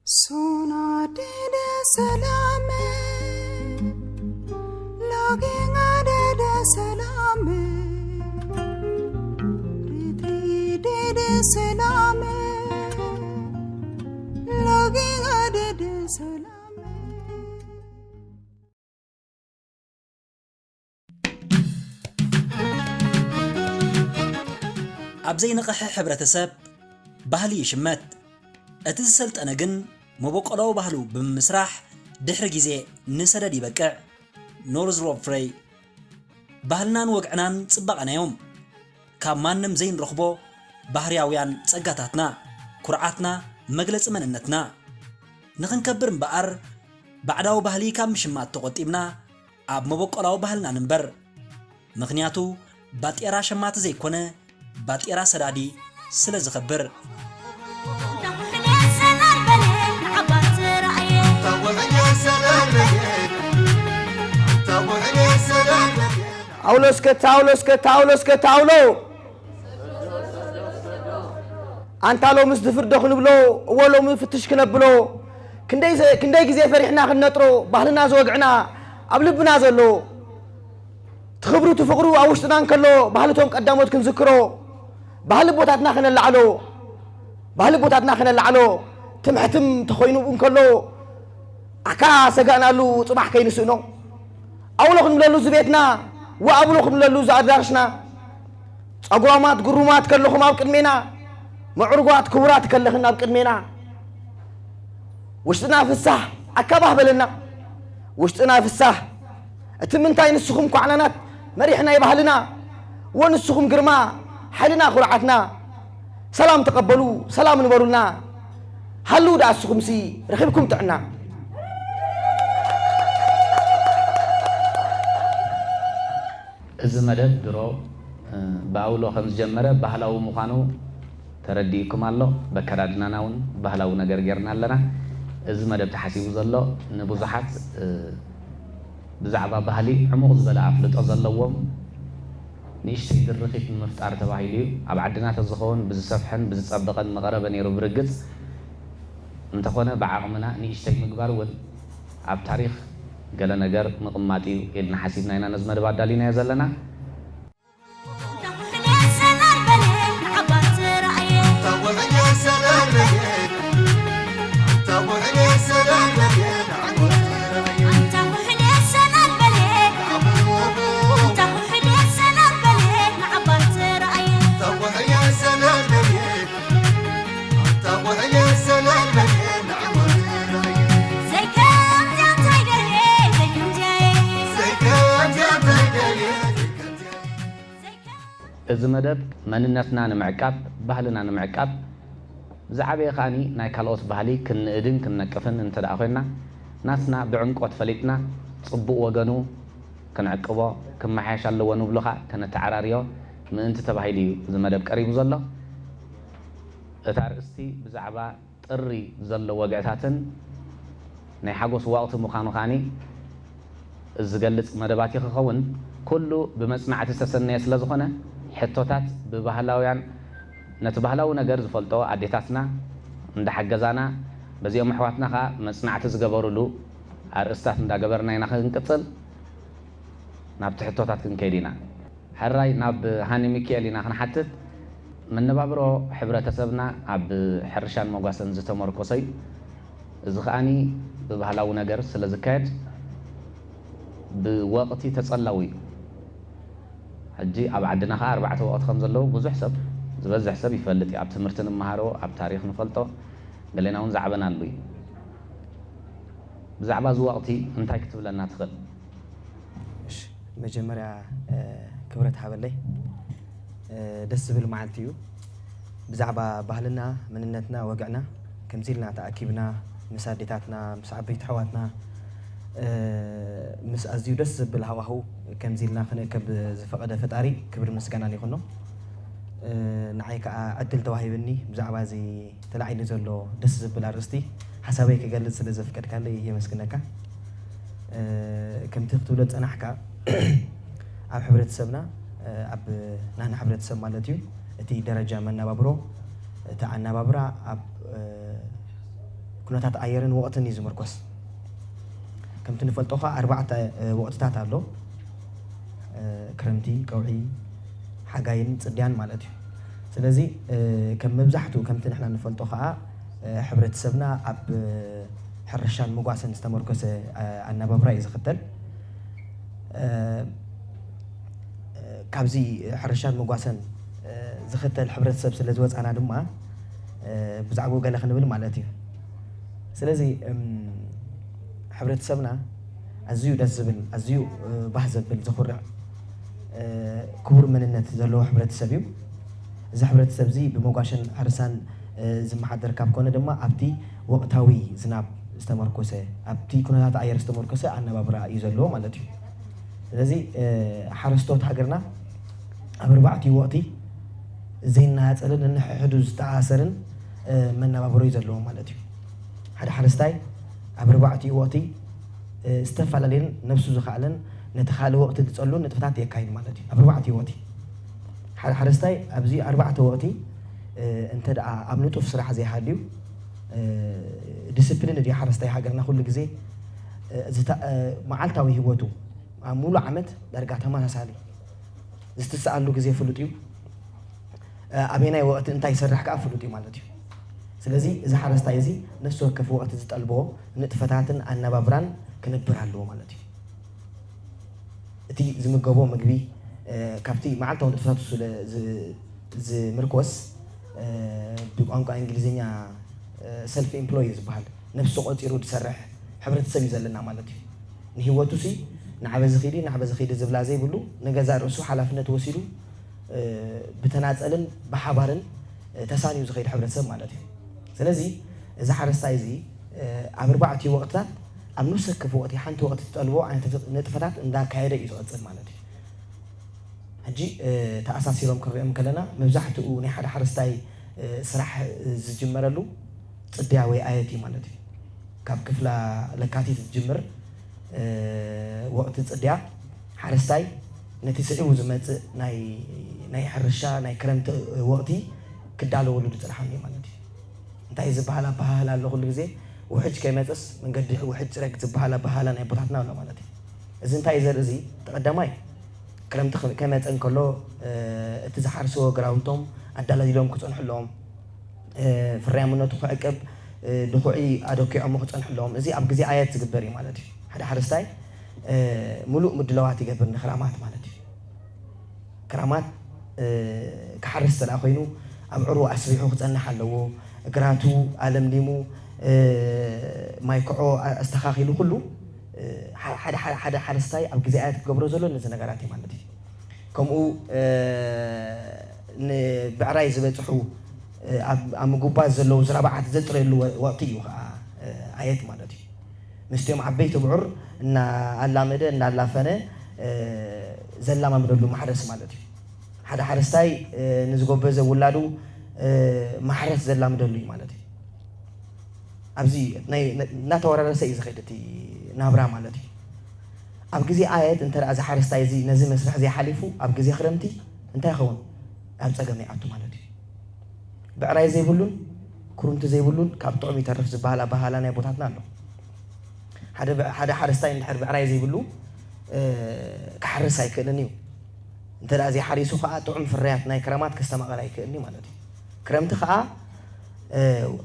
Sona dede salame, login adede salame, ritri dede salame, login adede salame. ኣብ ዘይነቕሐ ሕብረተሰብ ባህሊ ይሽመት። እቲ ዝሰልጠነ ግን መበቆላዊ ባህሉ ብምምስራሕ ድሕሪ ግዜ ንሰደድ ይበቅዕ። ኖርዝ ሮብ ፍሬይ። ባህልናን ወግዕናን ጽባቐና እዮም። ካብ ማንም ዘይንረኽቦ ባህርያውያን ጸጋታትና፣ ኩርዓትና፣ መግለጺ መንነትና። ንኽንከብር እምበኣር ባዕዳዊ ባህሊ ካብ ምሽማት ተቖጢብና ኣብ መበቆላዊ ባህልና ንንበር። ምኽንያቱ ባጤራ ሸማቲ ዘይኮነ ባጤራ ሰዳዲ ስለ ዝኸብር። ኣውሎ እስከ ታውሎ እስከ ታውሎ እስከ ታውሎ። ኣንታ ሎምስ ድፍር ዶ ክንብሎ? እወ ሎሚ ፍትሽ ክነብሎ። ክንደይ ዘ-፣ ክንደይ ግዜ ፈሪሕና ክንነጥሮ፣ ባህልና ዝወግዕና ኣብ ልብና ዘሎ። ትኽብሩ ትፍቕሩ ኣብ ውሽጥና እንከሎ፣ ባህልቶም ቀዳሞት ክንዝክሮ፣ ባህሊ ቦታትና ከነላዕሎ፣ ባህሊ ቦታትና ከነላዕሎ፣ ትምሕትም ተኾይኑ እንከሎ፣ ኣካ ሰጋእናሉ ጽባሕ ከይንስእኖ። ኣውሎ ክንብለሉ እዚ ቤትና፣ ወኣብሎ ክንብለሉ እዚ ኣዳርሽና፣ ጸጉራማት ግሩማት ከለኹም ኣብ ቅድሜና፣ ምዕሩጓት ክቡራት ከለኽን ኣብ ቅድሜና፣ ውሽጥና ፍሳህ ኣካባህ በለና። ውሽጥና ፍሳህ እቲ ምንታይ ንስኹም ኳዕናናት መሪሕ ናይ ባህልና፣ ወንስኹም ግርማ ሓይልና ኩርዓትና። ሰላም ተቐበሉ፣ ሰላም ንበሩልና። ሃልው ደኣ እስኹምሲ ረኺብኩም ጥዕና። እዚ መደብ ድሮ፣ እ፣ ብኣውሎ ከም ዝጀመረ ባህላዊ ምዃኑ ተረዲእኩም ኣሎ። በከዳድናና እውን ባህላዊ ነገር ጌርና ኣለና። እዚ መደብ ተሓሲቡ ዘሎ ንብዙሓት፣ እ፣ ብዛዕባ ባህሊ ዕሙቕ ዝበለ ኣፍልጦ ዘለዎም ንእሽተይ ድርኺት ንምፍጣር ተባሂሉ እዩ። ኣብ ዓድና ተዝኸውን ብዝሰፍሐን ብዝጸበቐን ምቐረበ ነይሩ ብርግጽ። እንተኾነ ብዓቕምና ንእሽተይ ምግባር እውን ኣብ ታሪኽ ገለ ነገር ምቕማጥ እዩ ኢልና ሓሲብና ኢና ነዚ መደብ ኣዳሊናዮ ዘለና። እዚ መደብ መንነትና ንምዕቃብ፣ ባህልና ንምዕቃብ፣ ብዝዓበየ ከኣ ናይ ካልኦት ባህሊ ክንንእድን ክንነቅፍን እንተ ደኣ ኮይንና፣ ናትና ብዕምቆት ፈሊጥና፣ ጽቡቕ ወገኑ ክንዕቅቦ፣ ክመሓየሽ ኣለዎ ንብሎ ከኣ ከነተዓራርዮ ምእንቲ ተባሂሉ እዩ እዚ መደብ ቀሪቡ ዘሎ። እቲ ኣርእስቲ ብዛዕባ ጥሪ ዘሎ ወግዕታትን ናይ ሓጎስ ወቕቲ ምዃኑ ከኣ ዝገልጽ መደባት እዩ ክኸውን። ኩሉ ብመጽናዕቲ ዝተሰነየ ስለ ዝኾነ፣ ሕቶታት ብባህላውያን፣ ነቲ ባህላዊ ነገር ዝፈልጦ ኣዴታትና እንዳሓገዛና፣ በዚኦም ኣሕዋትና ከኣ መጽናዕቲ ዝገበሩሉ ኣርእስታት እንዳገበርና ኢና ክንቅጽል። ናብቲ ሕቶታት ክንከይድ ኢና። ሕራይ ናብ ሃኒ ሚኪኤል ኢና ክንሓትት። መነባብሮ ሕብረተሰብና ኣብ ሕርሻን መጓሰን ዝተመርኮሰ እዩ። እዚ ከኣኒ ብባህላዊ ነገር ስለ ዝካየድ ብወቕቲ ተጸላዊ እዩ። ሕጂ ኣብ ዓድና ከኣ ኣርባዕተ ወቕቲ ከም ዘለዉ ብዙሕ ሰብ፣ ዝበዝሕ ሰብ ይፈልጥ እዩ። ኣብ ትምህርቲ ንመሃሮ፣ ኣብ ታሪኽ ንፈልጦ፣ ገሌና እውን ዝዓበናሉ እዩ። ብዛዕባ እዚ ወቕቲ እንታይ ክትብለና ትኽእል? እሺ፣ መጀመርያ ክብረት ሃበለይ። ደስ ዝብል መዓልቲ እዩ። ብዛዕባ ባህልና፣ መንነትና፣ ወግዕና ከምዚ ኢልና ተኣኪብና ምስ ኣዴታትና፣ ምስ ዓበይቲ ኣሕዋትና፣ ምስ ኣዝዩ ደስ ዘብል ሃዋህው ከምዚ ኢልና ክንእከብ ዝፈቐደ ፈጣሪ ክብርን ምስጋናን ይኹኖ። ንዓይ ከዓ ዕድል ተዋሂብኒ ብዛዕባ እዚ ተላዒሉ ዘሎ ደስ ዘብል ኣርእስቲ ሓሳበይ ክገልፅ ስለ ዘፍቀድካለይ የመስግነካ። ከምቲ ክትብሎ ዝፀናሕካ ኣብ ሕብረተሰብና ኣብ ናህና ሕብረተሰብ ማለት እዩ እቲ ደረጃ መነባብሮ እቲ ኣነባብራ ኣብ ኩነታት ኣየርን ወቕትን እዩ ዝምርኮስ። ከምቲ ንፈልጦ ኸዓ ኣርባዕተ ወቕትታት ኣሎ። ክረምቲ፣ ቀውዒ፣ ሓጋይን ጽድያን ማለት እዩ። ስለዚ ከም መብዛሕትኡ ከምቲ ንሕና ንፈልጦ ኸዓ ሕብረተሰብና ኣብ ሕርሻን ምጓሰን ዝተመርኮሰ ኣነባብራ እዩ ዝኽተል። ካብዚ ሕርሻን ምጓሰን ዝኽተል ሕብረተሰብ ስለ ዝወፃና ድማ ብዛዕባኡ ገለ ክንብል ማለት እዩ። ስለዚ ሕብረተሰብና ኣዝዩ ደስ ዝብል፣ ኣዝዩ ባህ ዘብል፣ ዘኹርዕ ክቡር መንነት ዘለዎ ሕብረተሰብ እዩ። እዚ ሕብረተሰብ እዚ ብመጓሸን ሕርሳን ዝመሓደር ካብ ኮነ ድማ ኣብቲ ወቕታዊ ዝናብ ዝተመርኮሰ፣ ኣብቲ ኩነታት ኣየር ዝተመርኮሰ ኣነባብራ እዩ ዘለዎ ማለት እዩ። ስለዚ ሓረስቶት ሃገርና ኣብ ኣርባዕቲኡ ወቕቲ ዘይነሃፀልን ንንሕሕዱ ዝተኣሳሰርን መነባብሮ እዩ ዘለዎ ማለት እዩ። ሓደ ሓረስታይ ኣብ ኣርባዕቲኡ ወቕቲ ዝተፈላለየን ነብሱ ዝኸኣለን ነቲ ካልእ ወቕቲ ዝፀሉ ንጥፈታት የካይድ ማለት እዩ። ኣብ ኣርባዕቲኡ ወቕቲ ሓደ ሓረስታይ ኣብዚ ኣርባዕተ ወቕቲ እንተ ደኣ ኣብ ንጡፍ ስራሕ ዘይሃልዩ፣ ዲስፕሊን ድዩ ሓረስታይ ሃገርና ኩሉ ግዜ መዓልታዊ ህይወቱ ኣብ ሙሉእ ዓመት ዳርጋ ተመሳሳሊ ዝትስኣሉ ግዜ ፍሉጥ እዩ። ኣበየናይ ወቕቲ እንታይ ይሰርሕ ከኣ ፍሉጥ እዩ ማለት እዩ። ስለዚ እዚ ሓረስታይ እዚ ነፍሲ ወከፍ ወቕቲ ዝጠልቦ ንጥፈታትን ኣነባብራን ክነብር ኣለዎ ማለት እዩ። እቲ ዝምገቦ ምግቢ ካብቲ መዓልታዊ ንጥፈታቱ ስለ ዝምርኮስ፣ ብቋንቋ እንግሊዝኛ ሰልፍ ኢምፕሎይ እዩ ዝበሃል። ነብሱ ቆፂሩ ዝሰርሕ ሕብረተሰብ እዩ ዘለና ማለት እዩ። ንህይወቱ ሲ ንዓበዚ ኺዲ ንዓበዚ ኺዲ ዝብላ ዘይብሉ፣ ንገዛእ ርእሱ ሓላፍነት ወሲዱ ብተናፀልን ብሓባርን ተሳንዩ ዝኸይድ ሕብረተሰብ ማለት እዩ። ስለዚ እዚ ሓረስታይ እዚ ኣብ ኣርባዕቲኡ ወቕትታት ኣብ ነፍሲ ወከፍ ወቕቲ ሓንቲ ወቕቲ ትጠልቦ ዓይነት ንጥፈታት እንዳካየደ እዩ ዝቐፅል ማለት እዩ። ሕጂ ተኣሳሲሮም ክንሪኦም ከለና መብዛሕትኡ ናይ ሓደ ሓረስታይ ስራሕ ዝጅመረሉ ፅድያ ወይ ኣየት እዩ ማለት እዩ። ካብ ክፍላ ለካቲት ዝጅምር ወቕቲ ፅድያ ሓረስታይ ነቲ ስዒቡ ዝመፅእ ናይ ናይ ሕርሻ ናይ ክረምቲ ወቕቲ ክዳለወሉ ዝፅንሓሉ እዩ ማለት እዩ። እንታይ ዝበሃል ኣበሃህላ ኣሎ ኩሉ ግዜ ውሕጅ ከይመፅስ መንገዲ ውሕጅ ፅረግ ዝበሃል ኣበሃህላ ናይ ኣቦታትና ኣሎ ማለት እዩ። እዚ እንታይ ዘርኢ እዚ ተቐዳማይ ክረምቲ ከ- ከይመፀ እንከሎ እቲ ዝሓርስዎ ግራውቶም ኣዳላዲሎም ክፀንሑ ኣለዎም። ፍርያምነቱ ክዕቅብ ድኹዒ ኣደኪዖሞ ክፀንሑ ኣለዎም። እዚ ኣብ ግዜ ኣየት ዝግበር እዩ ማለት እዩ። ሓደ ሓረስታይ ሙሉእ ምድለዋት ይገብር ንክራማት ማለት እዩ። ክራማት ክሓርስ እንተ ኮይኑ ኣብ ዕርቡ ኣስቢሑ ክፀንሕ ኣለዎ። ግራቱ ኣለምሊሙ ማይ ክዖ ኣስተኻኺሉ ኩሉ ሓደ ሓደ ሓደ ሓረስታይ ኣብ ግዜ ኣየት ክገብሮ ዘሎ ነዚ ነገራት እዩ ማለት እዩ። ከምኡ ንብዕራይ ዝበፅሑ ኣብ ምጉባዝ ዘለዉ ዝራብዓት ዘፅረየሉ ወቕቲ እዩ ከዓ ኣየት ማለት እዩ። ምስቲኦም ዓበይቲ ብዑር እናኣላመደ እናላፈነ ዘላማምደሉ ማሕረስ ማለት እዩ። ሓደ ሓረስታይ ንዝጎበዘ ውላዱ ማሕረስ ዘላምደሉ እዩ ማለት እዩ። ኣብዚ እናተወራረሰ እዩ ዝኸይድ እቲ ናብራ ማለት እዩ። ኣብ ግዜ ኣየት እንተ እዚ ሓረስታይ እዚ ነዚ መስርሕ ዘይሓሊፉ ኣብ ግዜ ክረምቲ እንታይ ይኸውን? ኣብ ፀገም ይኣቱ ማለት እዩ። ብዕራይ ዘይብሉን ክሩምቲ ዘይብሉን ካብ ጥዑም ይተርፍ ዝበሃል ኣበሃህላ ናይ ኣቦታትና ኣሎ። ሓደ ሓረስታይ እንድሕር ብዕራይ ዘይብሉ ክሓርስ ኣይክእልን እዩ። እንተ ዘይሓሪሱ ከዓ ጥዑም ፍርያት ናይ ክረማት ከስተማቐር ኣይክእልን እዩ ማለት እዩ። ክረምቲ ከዓ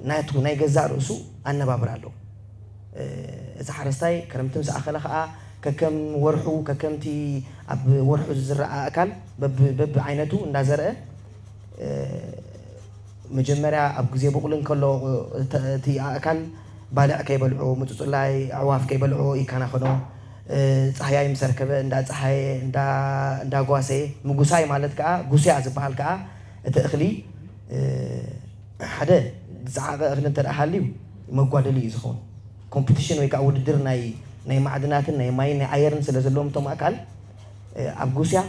ናቱ ናይ ገዛእ ርእሱ ኣነባብራ ኣለዎ። እዚ ሓረስታይ ክረምቲ ምስ ኣኸለ ከዓ ከከም ወርሑ ከከምቲ ኣብ ወርሑ ዝዝራእ ኣእካል በቢ ዓይነቱ እንዳዘርአ መጀመርያ ኣብ ግዜ ቡቕሊ እንከሎ እቲ ኣእካል ባልዕ ከይበልዖ፣ ምጹጹላይ ኣዕዋፍ ከይበልዖ ይከናኸኖ። ጻህያይ ምስ ኣርከበ እንዳ ጸሃየ፣ እንዳ ጓሰየ፣ ምጉሳይ ማለት ከኣ ጉስያ ዝበሃል ከኣ እቲ እኽሊ ሓደ ዝዓቐ እኽሊ እንተ ደኣ ሃልዩ መጓደሊ እዩ ዝኸውን። ኮምፒቲሽን ወይ ከዓ ውድድር ናይ ናይ ማዕድናትን ናይ ማይን ናይ ኣየርን ስለ ዘለዎም እቶም ኣካል ኣብ ጉስያ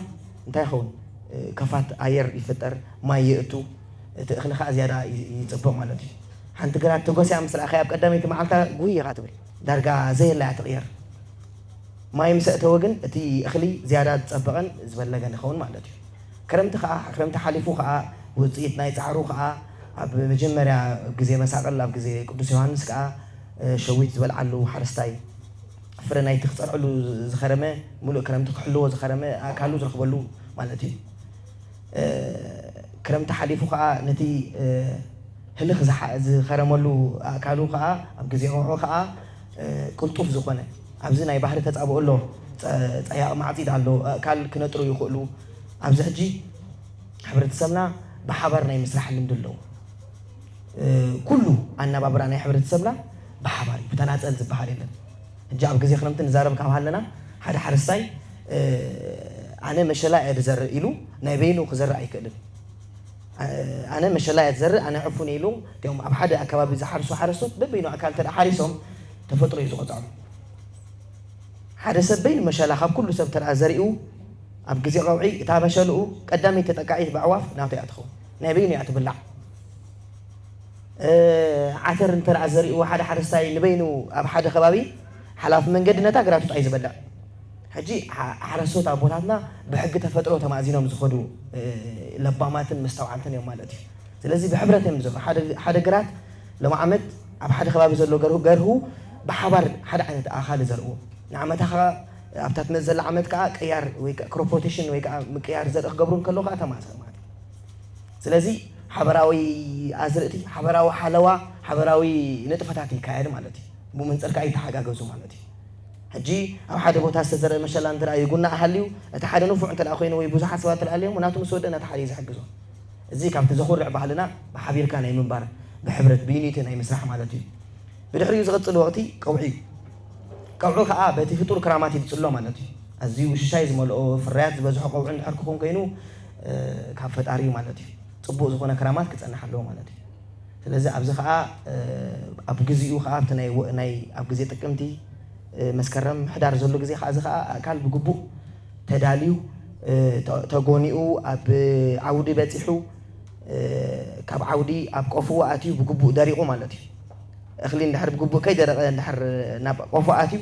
እንታይ ይኸውን? ከፋት ኣየር ይፍጠር፣ ማይ ይእቱ፣ እቲ እኽሊ ከዓ ዝያዳ ይፅብቕ ማለት እዩ። ሓንቲ ግራት ተጎስያ ምስ ረኣኻያ ኣብ ቀዳመይቲ መዓልታ ጉይ ኢኻ ትብል፣ ዳርጋ ዘየላ እያ ትቕየር። ማይ ምስ ኣእተወ ግን እቲ እኽሊ ዝያዳ ዝፀበቐን ዝበለገን ይኸውን ማለት እዩ። ክረምቲ ከዓ ክረምቲ ሓሊፉ ከዓ ውፅኢት ናይ ፃዕሩ ከዓ ኣብ መጀመርያ ግዜ መሳቕል ኣብ ግዜ ቅዱስ ዮሃንስ ከዓ ሸዊት ዝበልዓሉ ሓረስታይ ፍረ ናይቲ ክፀርዕሉ ዝኸረመ፣ ሙሉእ ክረምቲ ክሕልዎ ዝኸረመ ኣእካሉ ዝረኽበሉ ማለት እዩ። ክረምቲ ሓሊፉ ከዓ ነቲ ህልኽ ዝኸረመሉ ኣእካሉ ከዓ ኣብ ግዜ ቀውዒ ከዓ ቅልጡፍ ዝኾነ፣ ኣብዚ ናይ ባህሪ ተፃብኦ ኣሎ። ፀያቕ ማዕፂድ ኣሎ። ኣእካል ክነጥሩ ይኽእሉ። ኣብዚ ሕጂ ሕብረተሰብና ብሓባር ናይ ምስራሕ ልምዲ ኣለዎ። ኩሉ ኣነባብራ ናይ ሕብረተሰብና ብሓባር እዩ፣ ብተናፀል ዝበሃል የለን። ሕጂ ኣብ ግዜ ክረምቲ ንዛረብ ካብ ሃለና ሓደ ሓረስታይ ኣነ መሸላ እየ ዝዘርእ ኢሉ ናይ በይኑ ክዘርእ ኣይክእልን። ኣነ መሸላ እየ ዝዘርእ፣ ኣነ ዕፉን ኢሉ እቲኦም ኣብ ሓደ ኣከባቢ ዝሓርሱ ሓረስቶት በበይኑ ኣካል እንተ ሓሪሶም ተፈጥሮ እዩ ዝቐፅዖም። ሓደ ሰብ በይኑ መሸላ ካብ ኩሉ ሰብ ተደኣ ዘሪኡ ኣብ ግዜ ቀውዒ እታ መሸልኡ ቀዳመይቲ ተጠቃዒት ብኣዕዋፍ ናቱ እያ ትኸውን። ናይ በይኑ እያ ትብላዕ። ዓተር እንተ ደኣ ዘሪኡ ሓደ ሓረስታይ ንበይኑ ኣብ ሓደ ከባቢ ሓላፊ መንገዲ ነታ ግራቱ ጥራይ ዝበልዕ። ሕጂ ሓረስቶት ኣቦታትና ብሕጊ ተፈጥሮ ተማእዚኖም ዝኸዱ ለባማትን መስተውዓልትን እዮም ማለት እዩ። ስለዚ ብሕብረት እዮም ዝዘርኡ። ሓደ ግራት ሎም ዓመት ኣብ ሓደ ከባቢ ዘሎ ገርሁ ብሓባር ሓደ ዓይነት ኣእካል ይዘርእዎ። ንዓመታ ከዓ ኣብታ ትመፅእ ዘላ ዓመት ከዓ ቅያር ወይ ከዓ ክሮፕ ሮቴሽን ወይ ከዓ ምቅያር ዘርኢ ክገብሩ እንከለዉ ከዓ ተማሳሰል ማለት እዩ። ስለዚ ሓበራዊ ኣዝርእቲ፣ ሓበራዊ ሓለዋ፣ ሓበራዊ ንጥፈታት ይካየድ ማለት እዩ። ብኡ መንፅር ከዓ ይተሓጋገዙ ማለት እዩ። ሕጂ ኣብ ሓደ ቦታ ዝተዘርአ መሸላ እንተ ይጉናእ ሃልዩ እቲ ሓደ ንፉዕ እንተ ኮይኑ ወይ ብዙሓት ሰባት እንተ ኣልዮም ናቱ ምስ ወደ ነቲ ሓደ እዩ ዝሕግዞ። እዚ ካብቲ ዘኹርዕ ባህልና ብሓቢርካ ናይ ምንባር፣ ብሕብረት ብዩኒቲ ናይ ምስራሕ ማለት እዩ። ብድሕሪኡ ዝቕፅል ወቕቲ ቀውዒ እዩ። ቀውዒ ከዓ በቲ ፍጡር ክራማት እዩ ዝፅሎ ማለት እዩ። ኣዝዩ ውሽሻይ ዝመልኦ ፍርያት ዝበዝሖ ቀውዒ እንድሕር ክኾን ኮይኑ ካብ ፈጣሪ እዩ ማለት እዩ። ፅቡቕ ዝኾነ ክራማት ክፀንሕ ኣለዎ ማለት እዩ። ስለዚ ኣብዚ ከዓ ኣብ ግዚኡ ከዓ ኣብቲ ናይ ኣብ ግዜ ጥቅምቲ፣ መስከረም፣ ሕዳር ዘሎ ግዜ ከዓ እዚ ከዓ ኣእካል ብግቡእ ተዳልዩ ተጎኒኡ ኣብ ዓውዲ በፂሑ ካብ ዓውዲ ኣብ ቆፍኡ ኣትዩ ብግቡእ ደሪቑ ማለት እዩ። እኽሊ እንድሕር ብግቡእ ከይደረቐ እንድሕር ናብ ቆፎ ኣትዩ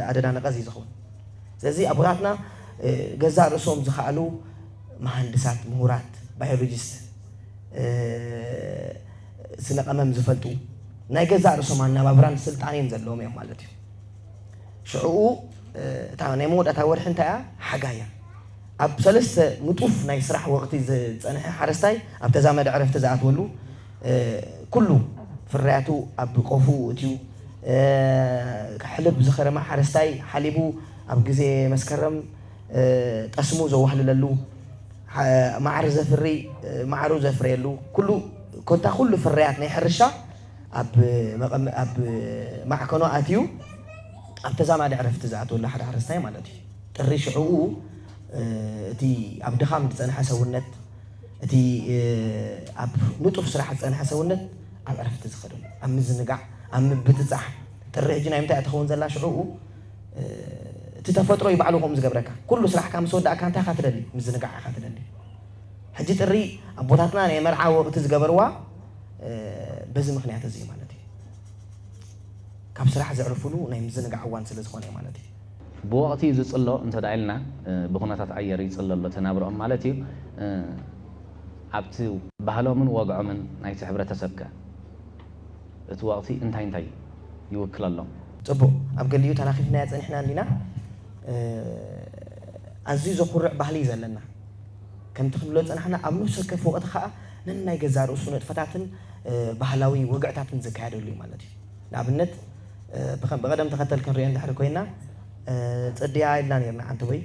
ኣደዳ ነቐዝ እዩ ዝኸውን። ስለዚ ኣቦታትና ገዛእ ርእሶም ዝኸኣሉ መሃንድሳት፣ ምሁራት፣ ባዮሎጂስት፣ ስነ ቀመም ዝፈልጡ ናይ ገዛእ ርእሶም ኣነባብራን ስልጣኔን ዘለዎም እዮም ማለት እዩ። ሽዕኡ እታ ናይ መወዳእታ ወርሒ እንታይ እያ? ሓጋይ እያ። ኣብ ሰለስተ ንጡፍ ናይ ስራሕ ወቕቲ ዝጸንሐ ሓረስታይ ኣብ ተዛመደ ዕረፍቲ ዝኣትወሉ፣ ኩሉ ፍርያቱ ኣብ ቆፍኡ እትዩ፣ ሕልብ ዝኸረመ ሓረስታይ ሓሊቡ ኣብ ግዜ መስከረም ጠስሙ ዘዋህልለሉ፣ ማዕር ዘፍሪ ማዕሩ ዘፍርየሉ፣ ኩሉ ኮታ ኩሉ ፍርያት ናይ ሕርሻ ኣብ ማዕከኖ ኣትዩ ኣብ ተዛማዲ ዕረፍቲ ዝኣትወሉ ሓደ ሓረስታይ ማለት እዩ። ጥሪ ሽዕኡ እቲ ኣብ ድኻም ዝፀንሐ ሰውነት፣ እቲ ኣብ ንጡፍ ስራሕ ዝፀንሐ ሰውነት ኣብ ዕረፍቲ ዝኸደሉ፣ ኣብ ምዝንጋዕ፣ ኣብ ምብፅፃሕ። ጥሪ ሕጂ ናይ ምንታይ እያ ትኸውን ዘላ ሽዕኡ? እቲ ተፈጥሮ እዩ ባዕሉ ከምኡ ዝገብረካ። ኩሉ ስራሕካ ምስ ወዳእካ እንታይ ኢኻ ትደሊ? ምዝንጋዕ ኢኻ ትደሊ። ሕጂ ጥሪ ኣቦታትና ናይ መርዓ ወቕቲ ዝገበርዋ በዚ ምኽንያት እዚ ማለት እዩ። ካብ ስራሕ ዘዕርፉሉ ናይ ምዝንጋዕ እዋን ስለ ዝኾነ እዩ ማለት እዩ። ብወቕቲ ዝጽሎ እንተ ደኣ ኢልና፣ ብኹነታት ኣየር ይጽሎ ኣሎ እቲ ናብርኦም ማለት እዩ። ኣብቲ ባህሎምን ወግዖምን ናይቲ ሕብረተሰብከ እቲ ወቕቲ እንታይ እንታይ ይውክለሎም? ጽቡቕ፣ ኣብ ገሊኡ ተናኺፍናያ ጸኒሕና እንዲና። ኣዝዩ ዘኹርዕ ባህሊ እዩ ዘለና። ከምቲ ክንብሎ ዝጸናሕና ኣብ ነፍሲ ወከፍ ወቕቲ ከኣ ነናይ ገዛእ ርእሱ ንጥፈታትን ባህላዊ ወግዕታትን ዝካየደሉ እዩ ማለት እዩ። ንኣብነት ብቐደም ተኸተል ክንሪኦ እንድሕር ኮይና፣ ጽድያ ኢልና ኔርና ሓንቲ ወይ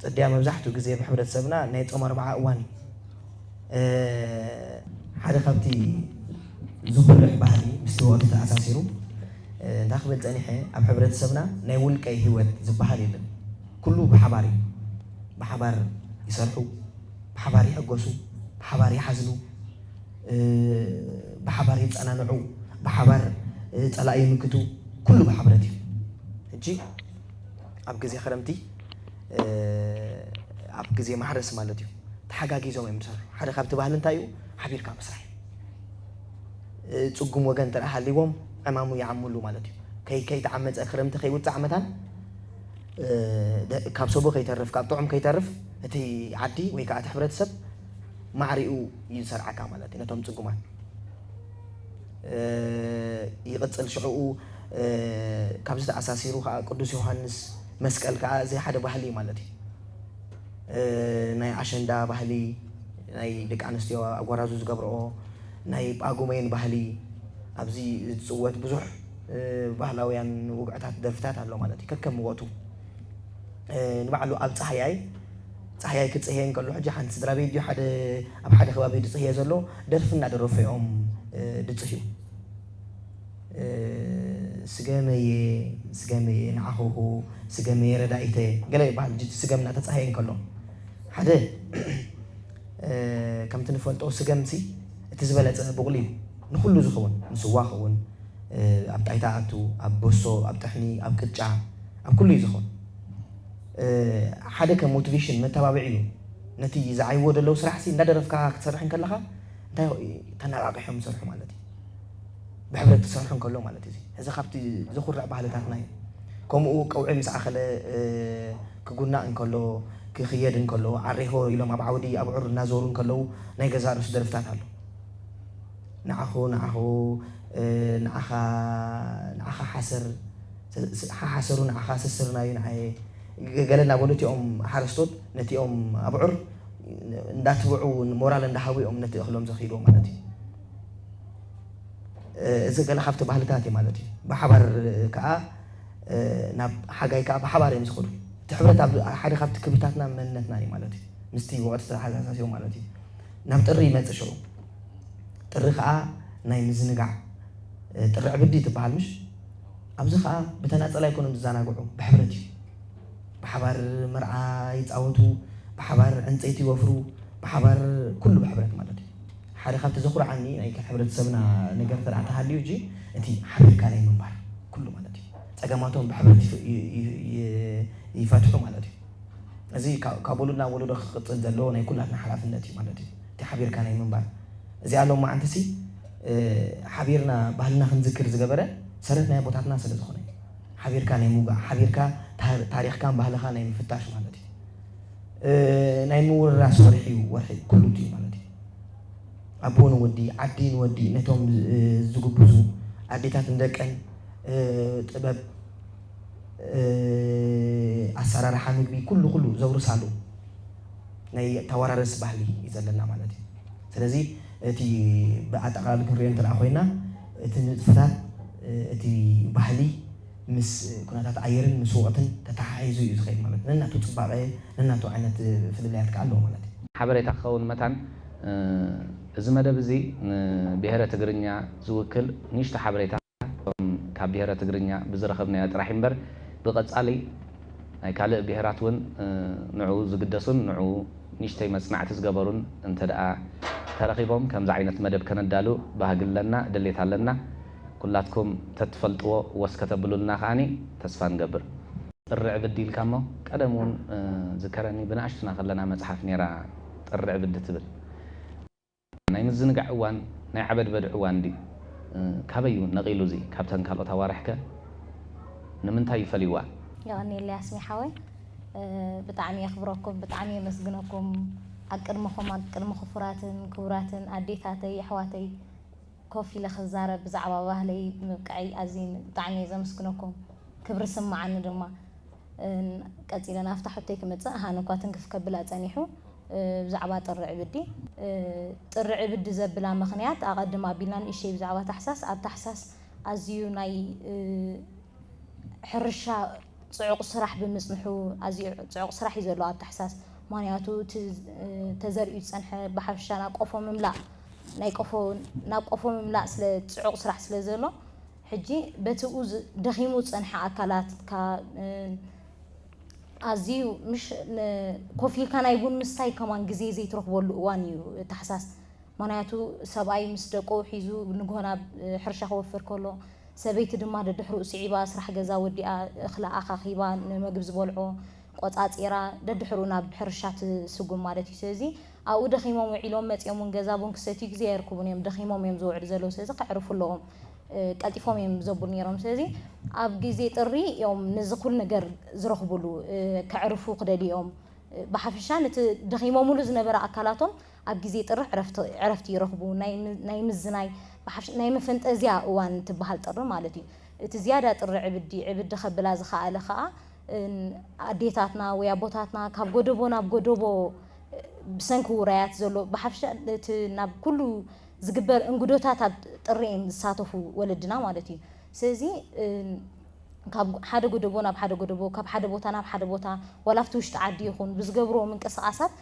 ጽድያ መብዛሕትኡ ግዜ ብሕብረተሰብና ናይ ጾም ኣርብዓ እዋን እዩ። ሓደ ካብቲ ዝኹርዕ ባህሊ ምስቲ ወቕቲ ተኣሳሲሩ እንታይ ክብል ጸኒሐ፣ ኣብ ሕብረተሰብና ናይ ውልቀይ ህይወት ዝበሃል የለን። ኩሉ ብሓባር እዩ። ብሓባር ይሰርሑ፣ ብሓባር ይሕጎሱ፣ ብሓባር ይሓዝኑ፣ ብሓባር ይጸናንዑ፣ ብሓባር ጸላኢ ይምክቱ፣ ኩሉ ብሕብረት እዩ። ሕጂ ኣብ ግዜ ክረምቲ ኣብ ግዜ ማሕረስ ማለት እዩ። ተሓጋጊዞም እዮም ዝሰርሑ። ሓደ ካብቲ ባህሊ እንታይ እዩ? ሓቢርካ ምስራሕ እዩ። ጽጉም ወገን እንተ ሃልይዎም ዕማሙ ይዓምሉ ማለት እዩ። ከይ ከይተዓመጸ ክረምቲ ከይውጽእ መታን ካብ ሰቦ ከይተርፍ ካብ ጥዑም ከይተርፍ እቲ ዓዲ ወይ ከዓ እቲ ሕብረተሰብ ማዕሪኡ እዩ ዝሰርዓካ ማለት እዩ ነቶም ጽጉማት። ይቕጽል። ሽዕኡ ካብዚ ተኣሳሲሩ ከዓ ቅዱስ ዮሃንስ መስቀል ከዓ እዚ ሓደ ባህሊ እዩ ማለት እዩ። ናይ ኣሸንዳ ባህሊ፣ ናይ ደቂ ኣንስትዮ ኣጓራዙ ዝገብርኦ፣ ናይ ጳጉሜን ባህሊ፣ ኣብዚ ዝፅወት ብዙሕ ባህላውያን ውግዕታት ደርፍታት ኣሎ ማለት እዩ። ከከም ወቱ ንባዕሉ ኣብ ፃህያይ ፃህያይ ክፅህየ እንከሎ ሕጂ ሓንቲ ስድራ ቤት ድዩ ሓደ ኣብ ሓደ ከባቢ ድፅህየ ዘሎ ደርፊ እናደረፉ እዮም ድፅህዩ። ስገመየ ስገመየ ንዓኹኹ ስገመየ ረዳኢተ ገለ ይበሃል። ስገም እናተፃህየ እንከሎ ሓደ ከምቲ ንፈልጦ ስገምሲ እቲ ዝበለፀ ብቑሊ እዩ። ንኩሉ ዝኸውን ንስዋ ኸውን ኣብ ጣይታ ኣቱ ኣብ በሶ ኣብ ጥሕኒ ኣብ ቅጫ ኣብ ኩሉ እዩ ዝኸውን። ሓደ ከም ሞቲቬሽን መተባብዒ እዩ። ነቲ ዝዓይዎ ዘለዉ ስራሕሲ እንዳደረፍካ ክትሰርሕ እንከለኻ እንታይ ተነቓቂሖም ይሰርሑ ማለት እዩ። ብሕብረት ትሰርሑ እንከሎ ማለት እዩ። እዚ ካብቲ ዘኹርዕ ባህልታትና እዩ። ከምኡ ቀውዒ ምስ ኣኸለ ክጉናእ እንከሎ ክኽየድ እንከሎ ዓሬሆ ኢሎም ኣብ ዓውዲ ኣብ ዑር እናዞሩ እንከለዉ ናይ ገዛ ርእሱ ደርፍታት ኣሎ። ንዓኹ ንዓኹ ንዓኻ ንዓኻ ሓሰር ሓሓሰሩ ንዓኻ ስስርናዩ ንዓየ ገለ እናበሉ እቲኦም ሓረስቶት ነቲኦም ኣብዑር እንዳትብዑ ሞራል እንዳሃቡ እዮም ነቲ እኽሎም ዘኽይድዎ ማለት እዩ። እዚ ገለ ካብቲ ባህልታት እዩ ማለት እዩ። ብሓባር ከዓ ናብ ሓጋይ ከዓ ብሓባር እዮም ዝኸዱ። እቲ ሕብረት ሓደ ካብቲ ክብርታትና መንነትና እዩ ማለት እዩ። ምስቲ ወቕቲ ተተሓሳሳሲቦ ማለት እዩ። ናብ ጥሪ ይመፅእ ሽዑ ጥሪ ከዓ ናይ ምዝንጋዕ ጥሪ ዕብዲ ትበሃል ምሽ ኣብዚ ከዓ ብተናፀል ኣይኮኑም ዝዘናግዑ ብሕብረት እዩ። ብሓባር መርዓ ይፃወቱ፣ ብሓባር ዕንፀይቲ ይወፍሩ፣ ብሓባር ኩሉ ብሕብረት ማለት እዩ። ሓደ ካብቲ ዘኹርዓኒ ናይ ሕብረተሰብና ነገር ተደኣ ተሃልዩ እጂ እቲ ሓቢርካ ናይ ምንባር ኩሉ ማለት እዩ። ፀገማቶም ብሕብረት ይፈትሑ ማለት እዩ። እዚ ካብ ወሉድ ናብ ወለዶ ክቕፅል ዘለዎ ናይ ኩላትና ሓላፍነት እዩ ማለት እዩ። እቲ ሓቢርካ ናይ ምንባር እዚኣ ሎም መዓንትሲ ሓቢርና ባህልና ክንዝክር ዝገበረ ሰረት ናይ ኣቦታትና ስለ ዝኾነ ሓቢርካ ናይ ምውጋእ ሓቢርካ ታሪኽካን ባህልኻ ናይ ምፍታሽ ማለት እዩ። ናይ ምውርራስ ወርሒ እዩ ወርሒ ኩሉ እዩ ማለት እዩ። ኣቦ ንወዲ ዓዲ ንወዲ ነቶም ዝጉብዙ ኣዴታት ንደቀን ጥበብ ኣሰራርሓ ምግቢ ኩሉ ኩሉ ዘውርሳሉ ናይ ተወራረስ ባህሊ እዩ ዘለና ማለት እዩ። ስለዚ እቲ ብኣጠቃላሊ ክንሪኦ እንተ ኮይና እቲ ንጥፈታት እቲ ባህሊ ምስ ኩነታት ኣየርን ምስ ወቕትን ተተሓሒዙ እዩ ዝኸይድ ማለት ነናቱ ፅባቐ ነናቱ ዓይነት ፍልልያት ከዓ ኣለዎ ማለት እዩ። ሓበሬታ ክኸውን መታን እዚ መደብ እዚ ንብሄረ ትግርኛ ዝውክል ንእሽቶ ሓበሬታ ካብ ብሄረ ትግርኛ ብዝረኸብናዮ ጥራሕ እምበር ብቐፃሊ ናይ ካልእ ብሄራት እውን ንዕኡ ዝግደሱን ንዕኡ ንእሽተይ መፅናዕቲ ዝገበሩን እንተ ደኣ ተረኺቦም ከምዚ ዓይነት መደብ ከነዳሉ ባህጊ ኣለና፣ ድሌት ኣለና። ኩላትኩም ተትፈልጥዎ ወስ ከተብሉልና ከኣኒ ተስፋ ንገብር። ጥሪ ዕብዲ ኢልካ እሞ ቀደም እውን ዝከረኒ ብንኣሽቱና ከለና መፅሓፍ ነይራ ጥሪ ዕብዲ ትብል። ናይ ምዝንጋዕ እዋን ናይ ዓበድበድ እዋን ድዩ? ካበይ እዩ ነቒሉ እዚ ካብተን ካልኦት ኣዋርሕከ ንምንታይ እዩ ፈሊዋ? የቐንየለይ ኣስሜ ሓወይ ብጣዕሚ የኽብረኩም ብጣዕሚ የመስግነኩም ኣብ ቅድመኹም ኣብ ቅድሚ ክፉራትን ክቡራትን ኣዴታተይ ኣሕዋተይ ኮፍ ኢለ ክዛረብ ብዛዕባ ባህለይ ምብቅዐይ ኣዝየ ብጣዕሚ እየ ዘመስግነኩም ክብሪ ይስመዓኒ ድማ ቀጺለ ናብታ ሕቶይ ክመጽእ ሃን እኳ ትንክፍ ከብላ ጸኒሑ ብዛዕባ ጥሪ ዕብዲ ጥሪ ዕብዲ ዘብላ ምኽንያት ኣቐድም ኣቢልና ንእሸይ ብዛዕባ ታሕሳስ ኣብ ታሕሳስ ኣዝዩ ናይ ሕርሻ ጽዑቕ ስራሕ ብምጽንሑ ኣዝዩ ጽዑቕ ስራሕ እዩ ዘሎ ኣብ ታሕሳስ ምኽንያቱ እቲ ተዘሪኡ ዝጸንሐ ብሓፈሻ ናብ ቆፎ ምምላእ ናይ ቆፎ ናብ ቆፎ ምምላእ ስለ ጽዑቕ ስራሕ ስለ ዘሎ ሕጂ በቲ ኡ ደኺሙ ዝጸንሐ ኣካላት ኣዝዩ ምሽ ኮፍ ኢልካ ናይ ቡን ምስታይ ከማን ግዜ ዘይትረኽበሉ እዋን እዩ ታሕሳስ ምኽንያቱ ሰብኣይ ምስ ደቁ ሒዙ ንግሆ ናብ ሕርሻ ክወፍር ከሎ ሰበይቲ ድማ ደድሕርኡ ስዒባ ስራሕ ገዛ ወዲኣ እኽሊ ኣኻኺባ ንመግቢ ዝበልዖ ቆፃፂራ ደድሕርኡ ናብ ሕርሻ ትስጉም ማለት እዩ ስለዚ ኣብኡ ደኺሞም ውዒሎም መፂኦም እውን ገዛ ቡን ክሰትዩ ግዜ ኣይርክቡን እዮም ደኺሞም እዮም ዝውዕሉ ዘለዉ ስለዚ ከዕርፉ ኣለዎም ቀልጢፎም እዮም ዘብሉ ነይሮም ስለዚ ኣብ ግዜ ጥሪ እዮም ነዚ ኩሉ ነገር ዝረኽቡሉ ከዕርፉ ክደልዩ እዮም ብሓፈሻ ነቲ ደኺሞምሉ ዝነበረ ኣካላቶም ኣብ ግዜ ጥሪ ዕረፍቲ ይረኽቡ ናይ ምዝናይ ብሓፈሻ ናይ መፈንጠዝያ እዋን ትበሃል ጥሪ ማለት እዩ። እቲ ዝያዳ ጥሪ ዕብዲ ዕብዲ ከብላ ዝኸኣለ ኸኣ ኣዴታትና ወይ ኣቦታትና ካብ ጎደቦ ናብ ጎደቦ ብሰንኪ ውራያት ዘሎ ብሓፈሻ እቲ ናብ ኩሉ ዝግበር እንግዶታት ኣብ ጥሪ እዮም ዝሳተፉ ወለድና ማለት እዩ። ስለዚ ካብ ሓደ ጎደቦ ናብ ሓደ ጎደቦ ካብ ሓደ ቦታ ናብ ሓደ ቦታ ዋላ ኣብቲ ውሽጢ ዓዲ ይኹን ብዝገብርዎ ምንቅስቓሳት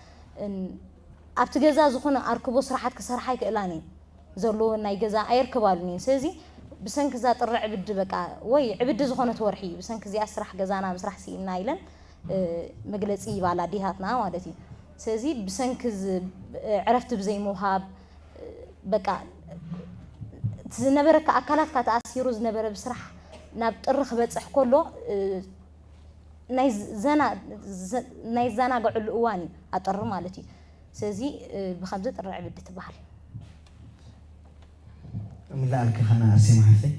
ኣብቲ ገዛ ዝኾነ ኣርክቦ ስራሓት ክሰርሓ ኣይክእላን እየን። ዘለወን ናይ ገዛ ኣየርክባሉን እየን። ስለዚ ብሰንኪ እዛ ጥሪ ዕብዲ በቃ ወይ ዕብዲ ዝኾነት ወርሒ ብሰንኪ እዚኣ ስራሕ ገዛና ምስራሕ ስኢንና ኢለን መግለፂ ይባላ ኣዴታትና ማለት እዩ። ስለዚ ብሰንኪ ዕረፍቲ ብዘይምውሃብ በቃ ዝነበረካ ኣካላትካ ተኣሲሩ ዝነበረ ብስራሕ ናብ ጥሪ ክበፅሕ ከሎ ናይ ዘናግዕሉ እዋን እዩ ኣጥሪ ማለት እዩ። ስለዚ ብከምዚ ጥሪ ዕብዲ ትበሃል። ምላኣልኪ ኻና ኣርሴማ ሓፍተይ።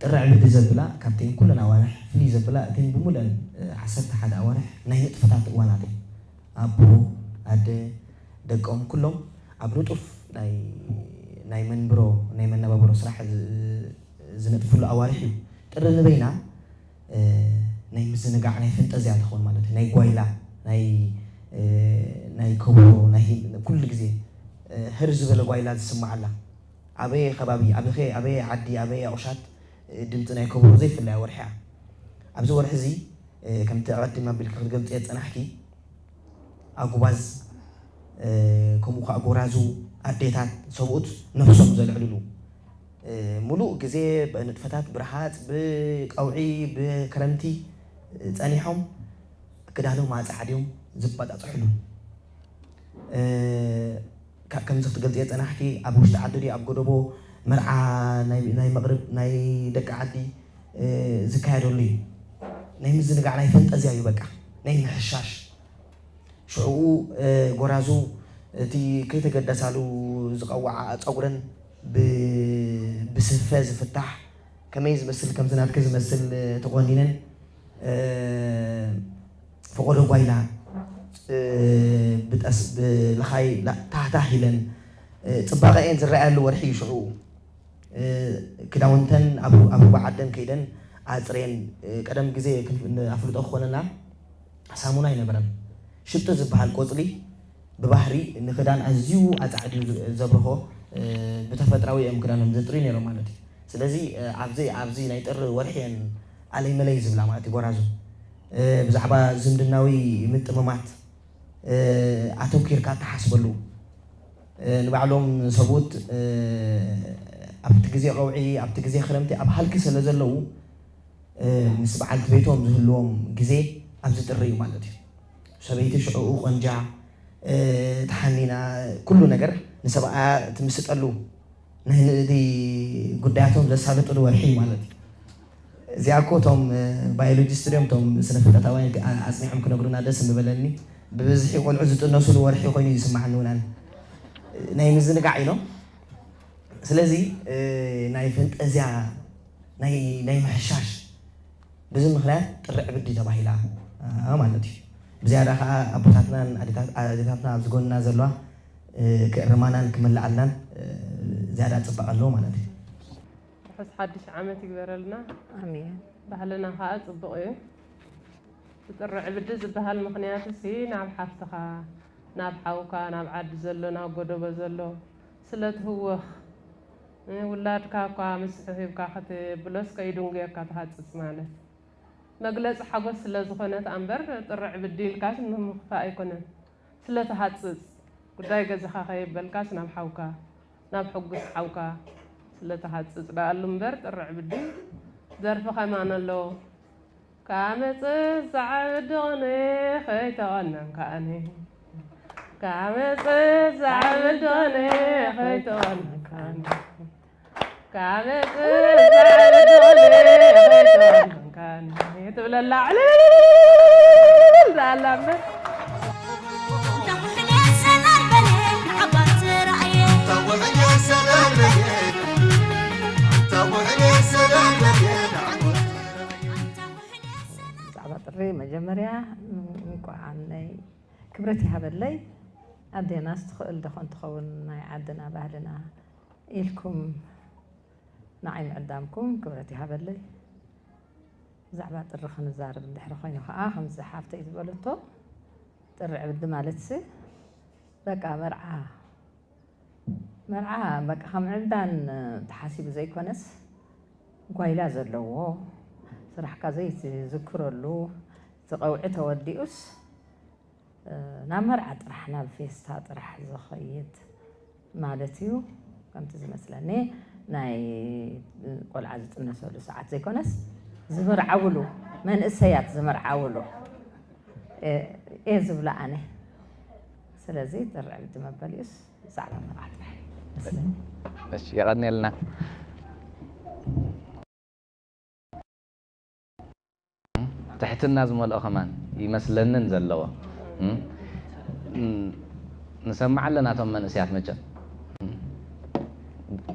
ጥሪ ዕብዲ ዘብላ ካብተን ኩለን ኣዋርሕ ፍልይ ዘብላ እተን ብሙሉአን ዓሰርተ ሓደ ኣዋርሕ ናይ ንጥፈታት እዋናት እየን። ኣቦ ኣደ ደቆም ኩሎም ኣብ ንጡፍ ናይ መንብሮ ናይ መነባብሮ ስራሕ ዝነጥፍሉ ኣዋርሕ እዩ። ጥሪ ንበይና ናይ ምዝንጋዕ ናይ ፈንጠዝያ ትኸውን ማለት እዩ። ናይ ጓይላ ናይ ናይ ከብሮ ናይ ኩሉ ግዜ ህር ዝበለ ጓይላ ዝስምዓላ ኣበየ ከባቢ ኣበኸ ኣበየ ዓዲ ኣበየ ቁሻት ድምፂ ናይ ከብሮ ዘይፍለያ ወርሒ እያ። ኣብዚ ወርሒ እዚ ከምቲ ኣቐዲም ኣቢልኪ ክትገልፅዮ ዝፀናሕኪ ኣጉባዝ ከምኡ ከዓ ጎራዙ ኣዴታት ሰብኡት ነብሶም ዘልዕልሉ ሙሉእ ግዜ ብንጥፈታት ብረሃፅ ብቀውዒ ብክረምቲ ፀኒሖም ክዳኖም ኣፃዕድዮም ዝበጣፅሕሉ ከምዚ ክትገልፅዮ ዝፀናሕኪ ኣብ ውሽጢ ዓዲ ድዩ ኣብ ጎደቦ መርዓ ናይ መቕርብ ናይ ደቂ ዓዲ ዝካየደሉ እዩ። ናይ ምዝንጋዕ ናይ ፈንጠዝያ እዩ በቃ ናይ ምሕሻሽ ሽዕኡ ጎራዙ እቲ ከይተገደሳሉ ዝቐወዓ ፀጉረን ብስፈ ዝፍታሕ ከመይ ዝመስል ከምዚ ናትኪ ዝመስል ተቖኒነን ፈቖዶ ጓይላ ብጠስ ብልኻይ ታህታህ ኢለን ፅባቐኤን ዝረኣየሉ ወርሒ እዩ ሽዑ። ክዳውንተን ኣብ ሩባ ዓደን ከይደን ኣፅሬን ቀደም ግዜ ኣፍልጦ ክኾነና ሳሙና ኣይነበረን። ሽቶ ዝበሃል ቆፅሊ ብባህሪ ንክዳን ኣዝዩ ኣፃዕድዩ ዘብርሆ ብተፈጥራዊ እዮም ክዳኖም ዘፅርዩ ነይሮም ማለት እዩ። ስለዚ ኣብዚ ኣብዚ ናይ ጥሪ ወርሒ እየን ኣለይ መለይ ዝብላ ማለት እዩ ጎራዙ ብዛዕባ ዝምድናዊ ምጥምማት ኣተኪርካ ተሓስበሉ ንባዕሎም ሰብኡት ኣብቲ ግዜ ቀውዒ ኣብቲ ግዜ ክረምቲ ኣብ ሃልኪ ስለ ዘለዉ ምስ በዓልቲ ቤቶም ዝህልዎም ግዜ ኣብዚ ጥሪ እዩ ማለት እዩ። ሰበይቲ ሽዕኡ ቆንጃ ተሓኒና ኩሉ ነገር ንሰብኣያ ትምስጠሉ ናይ ንእዲ ጉዳያቶም ዘሳልጥሉ ወርሒ እዩ ማለት እዩ። እዚኣ እኮ እቶም ባዮሎጂስት ድዮም እቶም ስነ ፍልጠታውያን ኣፅኒዖም ክነግሩና ደስ ምበለኒ። ብብዝሒ ቆልዑ ዝጥነሱሉ ወርሒ ኮይኑ እዩ ዝስማዓኒ እውን ኣነ ናይ ምዝንጋዕ ኢሎም ስለዚ ናይ ፈንጠዝያ ናይ ምሕሻሽ ብዚ ምኽንያት ጥሪ ዕብዲ ተባሂላ ማለት እዩ። ብዝያዳ ከዓ ኣቦታትናን ኣዴታትና ኣብዚ ጎንና ዘለዋ ክእርማናን ክምልኣልናን ዝያዳ ፅባቐ ኣለዎ ማለት እዩ። ርሑስ ሓድሽ ዓመት ይግበረልና። ኣሜን። ባህልና ከዓ ፅቡቕ እዩ። እቲ ጥሪ ዕብዲ ዝበሃል ምኽንያት ሲ ናብ ሓፍትኻ፣ ናብ ሓውካ፣ ናብ ዓዲ ዘሎ፣ ናብ ጎደቦ ዘሎ ስለ ትህወኽ ውላድካ እኳ ምስሑ ሂብካ ክትብሎስ ከይድንጉየካ ትሃፅፅ ማለት መግለፂ ሓጎስ ስለ ዝኾነ ተኣ እምበር ጥሪ ዕብዲ ኢልካስ ንምኽፋእ ኣይኮነን። ስለ ትሃፅፅ ጉዳይ ገዛኻ ከየበልካስ ናብ ሓውካ ናብ ሕጉስ ሓውካ ስለ ትሃፅፅ ደኣሉ እምበር ጥርዕ ብዲ ደርፊ ከማን ኣለዎ። ካብ መፅእ ዝዓብድ ኾነ ከይተቐነን ከኣነ ካብ መፅእ ዝዓብድ ኾነ ከይተቐነን ከኣነ ካብ መፅእ ዝዓብድ ኾነ ከይተቐነን ከኣነ ትብለላ ዕልል ዝኣላ እምበር ብዛዕባ ጥሪ መጀመርያ እንኳዕ ናይ ክብረት ይሃበለይ ኣዴናስ ትኽእል ዶ ኾን ትኸውን ናይ ዓድና ባህልና ኢልኩም ንዓይ ምዕዳምኩም ክብረት ይሃበለይ። ብዛዕባ ጥሪ ክንዛረብ እንድሕሪ ኮይኑ ኸዓ፣ ከምዚ ሓፍተይ ዝበለቶ፣ ጥሪ ዕብዲ ማለትሲ በቃ መርዓ፣ መርዓ በቃ ከም ዕብዳን ተሓሲቡ ዘይኮነስ፣ ጓይላ ዘለዎ፣ ስራሕካ ዘይትዝክረሉ፣ እቲ ቀውዒ ተወዲኡስ፣ ናብ መርዓ ጥራሕ፣ ናብ ፌስታ ጥራሕ ዝኸይድ ማለት እዩ። ከምቲ ዝመስለኒ፣ ናይ ቆልዓ ዝጥነሰሉ ሰዓት ዘይኮነስ፣ ዝምርዓውሉ፣ መንእሰያት ዝምርዓውሉ፣ እ፣ እየ ዝብሎ ኣነ። ስለዚ ጥሪ ዕብዲ መበሊኡስ ብዛዕባ መርዓ ጥራሕ እዩ መስለኒ። እሺ፣ የቐንየልና። ትሕትና ዝመልኦ ከማን ይመስለንን ዘለዎ። እም፣ እም፣ ንሰምዕ ኣለና እቶም መንእሰያት መቸም። እም፣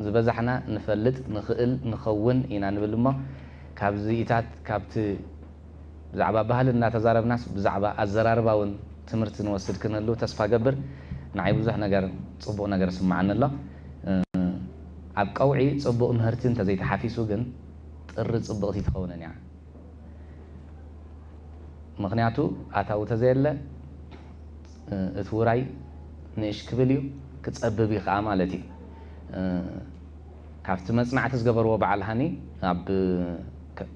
ዝበዛሕና ንፈልጥ፣ ንኽእል፣ ንኸውን ኢና ንብል እሞ፣ ካብዚታት፣ ካብቲ ብዛዕባ ባህሊ እናተዛረብናስ፣ ብዛዕባ ኣዘራርባ እውን ትምህርቲ ንወስድ ክንህሉ ተስፋ ገብር። ንዓይ ብዙሕ ነገር፣ ጽቡቕ ነገር ስምዓኒ ኣሎ። እ፣ ኣብ ቀውዒ ጽቡቕ ምህርቲ እንተዘይተሓፊሱ ግን፣ ጥሪ ጽብቕቲ ትኸውንን እያ። ምኽንያቱ፣ ኣታዊ ተዘየለ፣ እ፣ እቲ ውራይ ንእሽ ክብል እዩ፣ ክጸብብ እዩ ከኣ ማለት እዩ። እ፣ ካብቲ መጽናዕቲ ዝገበርዎ በዓል ሃኒ፣ ኣብ ከ-፣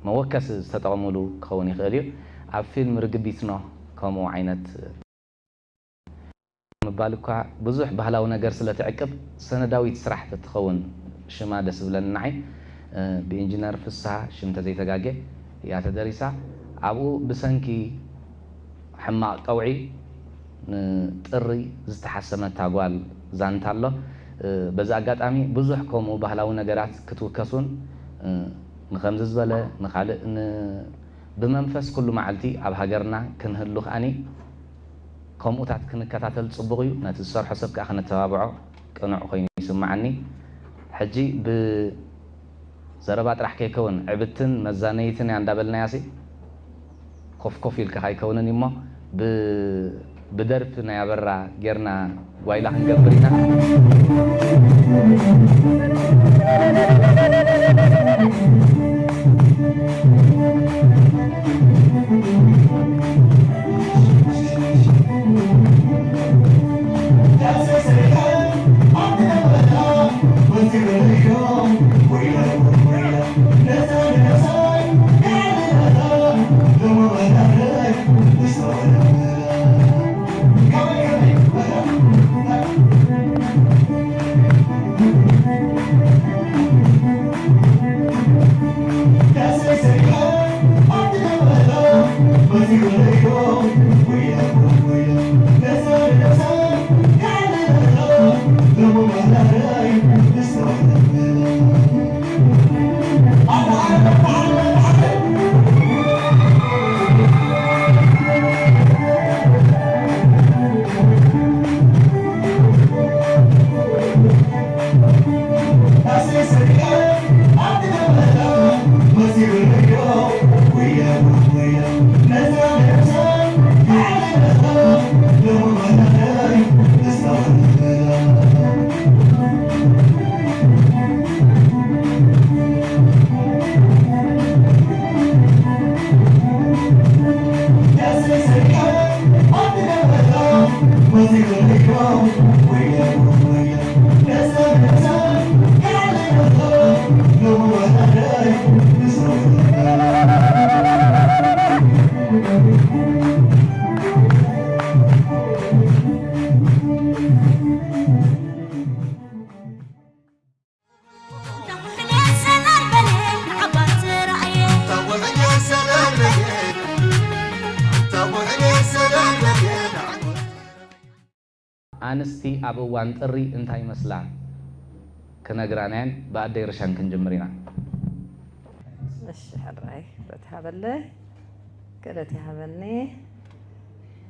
መወከሲ ዝተጠቐሙሉ ክኸውን ይኽእል እዩ። ኣብ ፊልም ርግቢት ኖህ ከምኡ ዓይነት ምባል እኳ ብዙሕ ባህላዊ ነገር ስለ ትዕቅብ፣ ሰነዳዊት ስራሕ ተትኸውን ሽማ ደስ ዝብለኒ ንዓይ። እ፣ ብኢንጂነር ፍስሃ ሽም ተዘይተጋጌ እያ ተደሪሳ። ኣብኡ ብሰንኪ ሕማቕ ቀውዒ ንጥሪ ዝተሓሰመታ ጓል ዛንታ ኣሎ። እ፣ በዚ ኣጋጣሚ ብዙሕ ከምኡ ባህላዊ ነገራት ክትውከሱን፣ እ፣ ንኸምዚ ዝበለ፣ ንኻልእ፣ ን-፣ ብመንፈስ ኩሉ መዓልቲ ኣብ ሃገርና ክንህሉ ከኣኒ ከምኡታት ክንከታተል ጽቡቕ እዩ። ነቲ ዝሰርሖ ሰብ ከኣ ክነተባብዖ ቅኑዕ ኮይኑ ይስምዓኒ። ሕጂ ብዘረባ ጥራሕ ከይከውን፣ ዕብትን መዛነይትን እያ እንዳበልናያሲ፣ ኮፍ ኮፍ ኢልካ ከይከውንን እሞ፣ ብ-፣ ብደርፊ ናይ ኣበራ ጌርና ጓይላ ክንገብር ኢና። ኣንስቲ ኣብ እዋን ጥሪ እንታይ ይመስላ ክነግራናየን ብኣደይ ርሻን ክንጅምር ኢና። እሺ፣ ሕራይ ክብረት ይሃበለይ፣ ክብረት ይሃበኒ።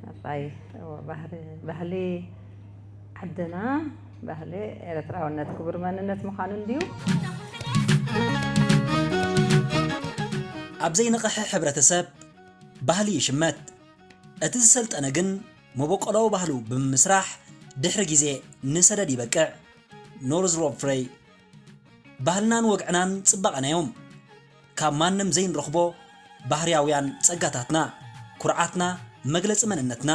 ሕራይ፣ እወ፣ ባህሪ፣ ባህሊ ዓድና፣ ባህሊ ኤርትራውነት ክቡር መንነት ምዃኑ እንድዩ። ኣብ ዘይነቕሐ ሕብረተሰብ ባህሊ ይሽመት። እቲ ዝሰልጠነ ግን መበቆላዊ ባህሉ ብምምስራሕ ድሕሪ ግዜ ንሰደድ ይበቅዕ። ኖርዝ ሮብ ፍሬይ ባህልናን ወግዕናን ጽባቐና እዮም። ካብ ማንም ዘይንረኽቦ ባህርያውያን ጸጋታትና፣ ኩርዓትና፣ መግለጺ መንነትና።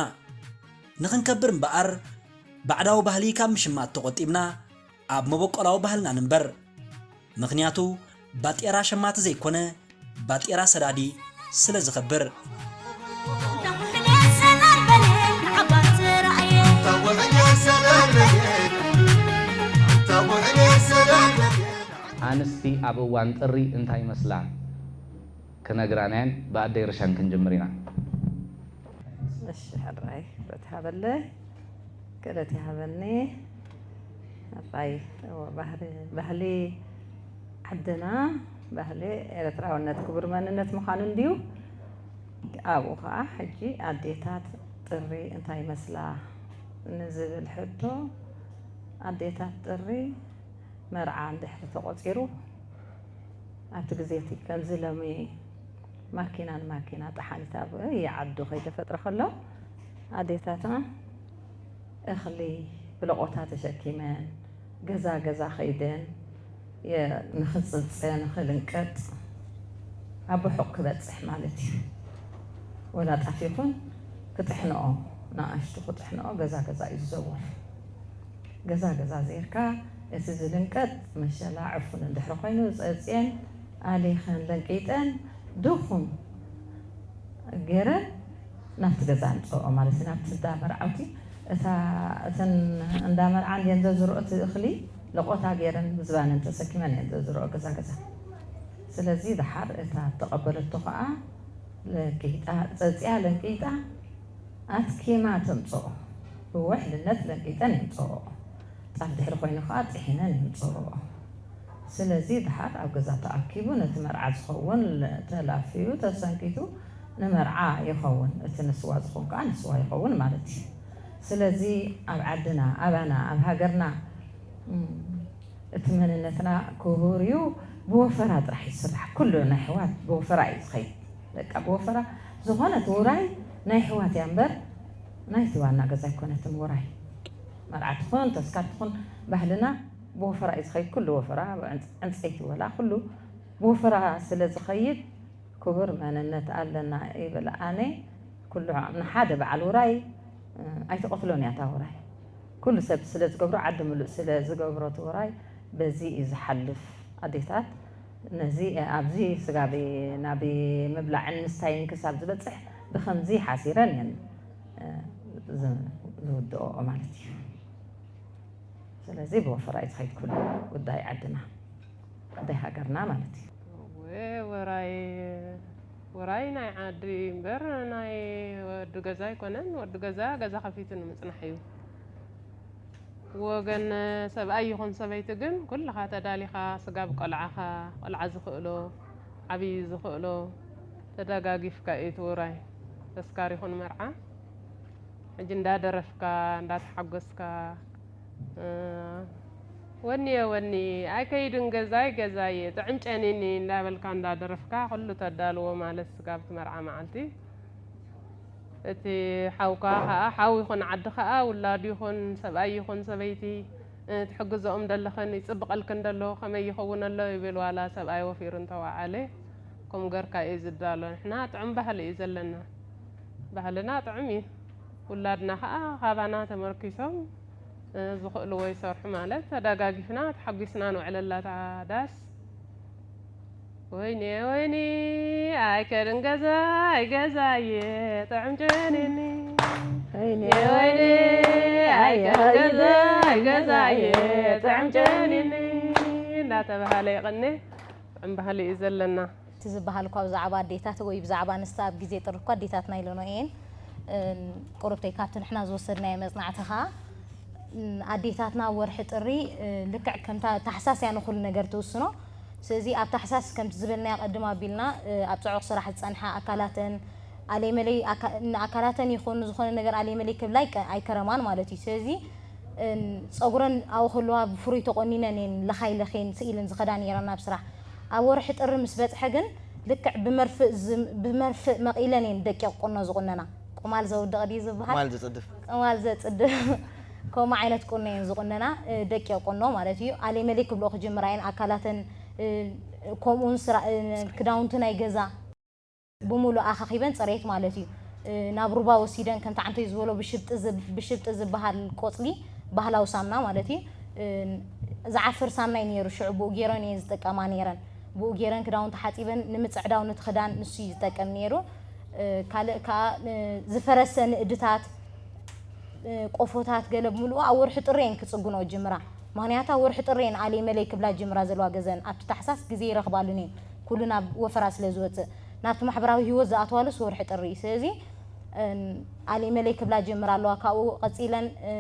ንኽንከብር እምበኣር ባዕዳዊ ባህሊ ካብ ምሽማት ተቖጢብና ኣብ መበቆላዊ ባህልና ንንበር። ምኽንያቱ ባጤራ ሸማቲ ዘይኮነ ባጤራ ሰዳዲ ስለ ዝኸብር። ኣንስቲ ኣብ እዋን ጥሪ እንታይ ይመስላ? ክነግራናየን ብኣደይ ርሸን ክንጅምር ኢና። እሺ ሕራይ ክብረት ይሃበለይ ክእለት ይሃበኒ። ኣባይ እወ ባህሊ ዓድና ባህሊ ኤርትራውነት ክቡር መንነት ምዃኑ እንድዩ። ኣብኡ ከዓ ሕጂ ኣዴታት ጥሪ እንታይ ይመስላ ንዝብል ሕቶ ኣዴታት ጥሪ መርዓ እንድሕሪ ተቖጺሩ ኣብቲ ግዜ እቲ ከምዚ ሎሚ ማኪና ንማኪና ጠሓኒት ኣብ የዓዱ ከይተፈጥረ ከሎ ኣዴታትና እኽሊ ብለቖታ ተሸኪመን ገዛ ገዛ ከይደን ንኽፅፀ ንኽልንቀጥ ኣብ ርሑቕ ክበፅሕ ማለት እዩ። ወላ ጣፍ ይኹን ክጥሕንኦ ንኣሽቱ ክጥሕንኦ ገዛ ገዛ እዩ ዝዘውር። ገዛ ገዛ ዜርካ እቲ ዝልንቀጥ መሸላ ዕፉን እንድሕሪ ኮይኑ ጸጽየን ኣሊኸን ለንቂጠን ድኹም ገይረን ናብቲ ገዛ ኣምጽኦ ማለት እዩ ናብቲ እንዳ መርዓውቲ እታ እተን እንዳ መርዓ እንድየን ዘዝርኦ እቲ እኽሊ ለቆታ ገይረን ብዝባነን ተሰኪመን እየን ዘዝርኦ ገዛ ገዛ ስለዚ ደሓር እታ ተቐበለቶ ኸኣ ለንቂጣ ጸጽያ ለንቂጣ ኣትኪማ ተምጽኦ ብውሕልነት ለንቂጠን የምጽኦ ጣፍ ድሕሪ ኮይኑ ከዓ ጥሒነን የምፅእኦ። ስለዚ ደሓር ኣብ ገዛ ተኣኪቡ ነቲ መርዓ ዝኸውን ተላፍዩ ተሰንኪቱ ንመርዓ ይኸውን፣ እቲ ንስዋ ዝኸውን ከዓ ንስዋ ይኸውን ማለት እዩ። ስለዚ ኣብ ዓድና፣ ኣባና፣ ኣብ ሃገርና እቲ መንነትና ክቡር እዩ። ብወፈራ ጥራሕ ይስራሕ። ኩሉ ናይ ኣሕዋት ብወፈራ እዩ ዝኸይድ። በቃ ብወፈራ ዝኾነት ውራይ ናይ ኣሕዋት እያ እምበር ናይቲ ዋና ገዛ ኣይኮነትን ውራይ። መርዓ ትኹን ተስካር ትኹን ባህልና ብወፈራ እዩ ዝኸይድ። ኩሉ ወፈራ ዕንፀይቲ ወላ ኩሉ ብወፈራ ስለ ዝኸይድ ክቡር መንነት ኣለና ይብል ኣነ። ኩሉ ንሓደ በዓል ውራይ ኣይትቐትሎን እያ እታ ውራይ። ኩሉ ሰብ ስለ ዝገብሮ ዓዲ ምሉእ ስለ ዝገብሮ እቲ ውራይ በዚ እዩ ዝሓልፍ። ኣዴታት ነዚ ኣብዚ ስጋብ ናብ ምብላዕን ምስታይን ክሳብ ዝበፅሕ ብኸምዚ ሓሲረን እየን ዝውድኦ ማለት እዩ። ስለዚ ብወፈራ እዩ ዝኸይድ ኩሉ ጉዳይ ዓድና ጉዳይ ሃገርና ማለት እዩ። ወራይ ወራይ ናይ ዓዲ እምበር ናይ ወዲ ገዛ ኣይኮነን። ወዲ ገዛ ገዛ ከፊቱ ንምፅናሕ እዩ። ወገን ሰብኣይ ይኹን ሰበይቲ ግን ኩልኻ ተዳሊኻ ስጋብ ቆልዓኻ ቆልዓ ዝኽእሎ ዓብዪ ዝኽእሎ ተደጋጊፍካ እዩ እቲ ውራይ ተስካር ይኹን መርዓ ሕጂ እንዳደረፍካ እንዳተሓጎስካ ወኒየ ወኒ ኣይከይድን ገዛይ ገዛየ ጥዕም ጨኒኒ እንዳበልካ እንዳደረፍካ ኩሉ ተዳልዎ ማለት ስጋብ እቲ መርዓ መዓልቲ እቲ ሓውካ ከዓ ሓው ይኹን ዓዲ ከዓ ውላዱ ይኹን ሰብኣይ ይኹን ሰበይቲ ትሕግዘኦም ደለኽን ይፅብቐልክን ደሎ ከመይ ይኸውን ኣሎ ይብል ዋላ ሰብኣይ ወፊሩ እንተወዓለ ከምኡ ገርካ እዩ ዝዳሎ ንሕና ጥዑም ባህሊ እዩ ዘለና ባህልና ጥዑም እዩ ውላድና ከዓ ካባና ተመርኪሶም ዝኽእልዎ ይሰርሑ ማለት ተደጋጊፍና ተሓጒስና ንውዕለላ እታ ዳስ ወይኔ ወይኔ ኣይከድን ገዛይ ገዛየ ጥዕም ጨኒኒ ወይኔ ወይኔ ኣይከድን ገዛይ ገዛየ ጥዕም ጨኒኒ እንዳተባሃለ ይቕኒ ጥዑም ባህሊ እዩ ዘለና። እቲ ዝበሃል እኳ ብዛዕባ ኣዴታት ወይ ብዛዕባ ኣንስቲ ኣብ ግዜ ጥሪ እኳ ኣዴታትና ኢለንኦ እየን። ቁሩብተይ ካብቲ ንሕና ዝወሰድናዮ መጽናዕቲ ኸኣ ኣዴታትና ኣብ ወርሒ ጥሪ ልክዕ ከምታ ታሕሳስ እያ ንኹሉ ነገር ትውስኖ። ስለዚ ኣብ ታሕሳስ ከምቲ ዝበልናዮ ቀድም ኣቢልና ኣብ ጽዑቕ ስራሕ ዝጸንሓ ኣካላተን ኣለይመለይ ንኣካላተን ይኹን ንዝኾነ ነገር ኣለይመለይ ክብላ ኣይከረማን ማለት እዩ። ስለዚ ጸጉረን ኣብኡ ከለዋ ብፍሩይ ተቆኒነን እየን ለኻይ ለኽየን ስኢለን ዝኸዳ ነይረን ናብ ስራሕ። ኣብ ወርሒ ጥሪ ምስ በጽሐ ግን ልክዕ ብመርፍእ ዝም- ብመርፍእ መቒለን እየን ደቂቕ ቁኖ ዝቑነና። ቅማል ዘውድቕ ድዩ ዝበሃል? ቅማል ዘጽድፍ። ቅማል ዘጽድፍ። ከምኡ ዓይነት ቁኖ እየን ዝቑነና፣ እ፣ ደቂቕ ቁኖ ማለት እዩ። ኣሌ መሌ ክብልኦ ክጅምራ እየን። ኣካላተን፣ እ፣ ከምኡውን ስራ-፣ እ፣ ክዳውንቲ ናይ ገዛ ብምሉእ ኣኻኺበን፣ ጽሬት ማለት እዩ። እ፣ ናብ ሩባ ወሲደን፣ ከምቲ ዓንቶይ ዝበሎ ብሽብጢ ዝብ-፣ ብሽብጢ ዝበሃል ቆጽሊ፣ ባህላዊ ሳምና ማለት እዩ። እ፣ ዝዓፍር ሳምና እዩ ነይሩ። ሽዑ ብኡ ገይረን እየን ዝጥቀማ ነይረን። ብኡ ገይረን ክዳውንቲ ሓጺበን ንምጽዕዳው፣ ነቲ ክዳን ንሱ እዩ ዝጠቀም ነይሩ። እ፣ ካልእ ከኣ፣ እ፣ ዝፈረሰ ንእድታት፣ እ፣ ቆፎታት ገለ ብምልኡ ኣብ ወርሒ ጥሪ እየን ክጽግኖ ጅምራ። ምኽንያቱ ኣብ ወርሒ ጥሪ እየን ኣለይ መለይ ክብላ ጅምራ ዘለዋ ገዘን። ኣብቲ ታሕሳስ ግዜ ይረኽባሉን እየን። ኩሉ ናብ ወፈራ ስለ ዝወጽእ፣ ናብቲ ማሕበራዊ ህይወት ዝኣትዋሉስ ወርሒ ጥሪ እዩ። ስለዚ፣ እን፣ ኣለይ መለይ ክብላ ጅምራ ኣለዋ። ካብኡ ቀጺለን፣ እ፣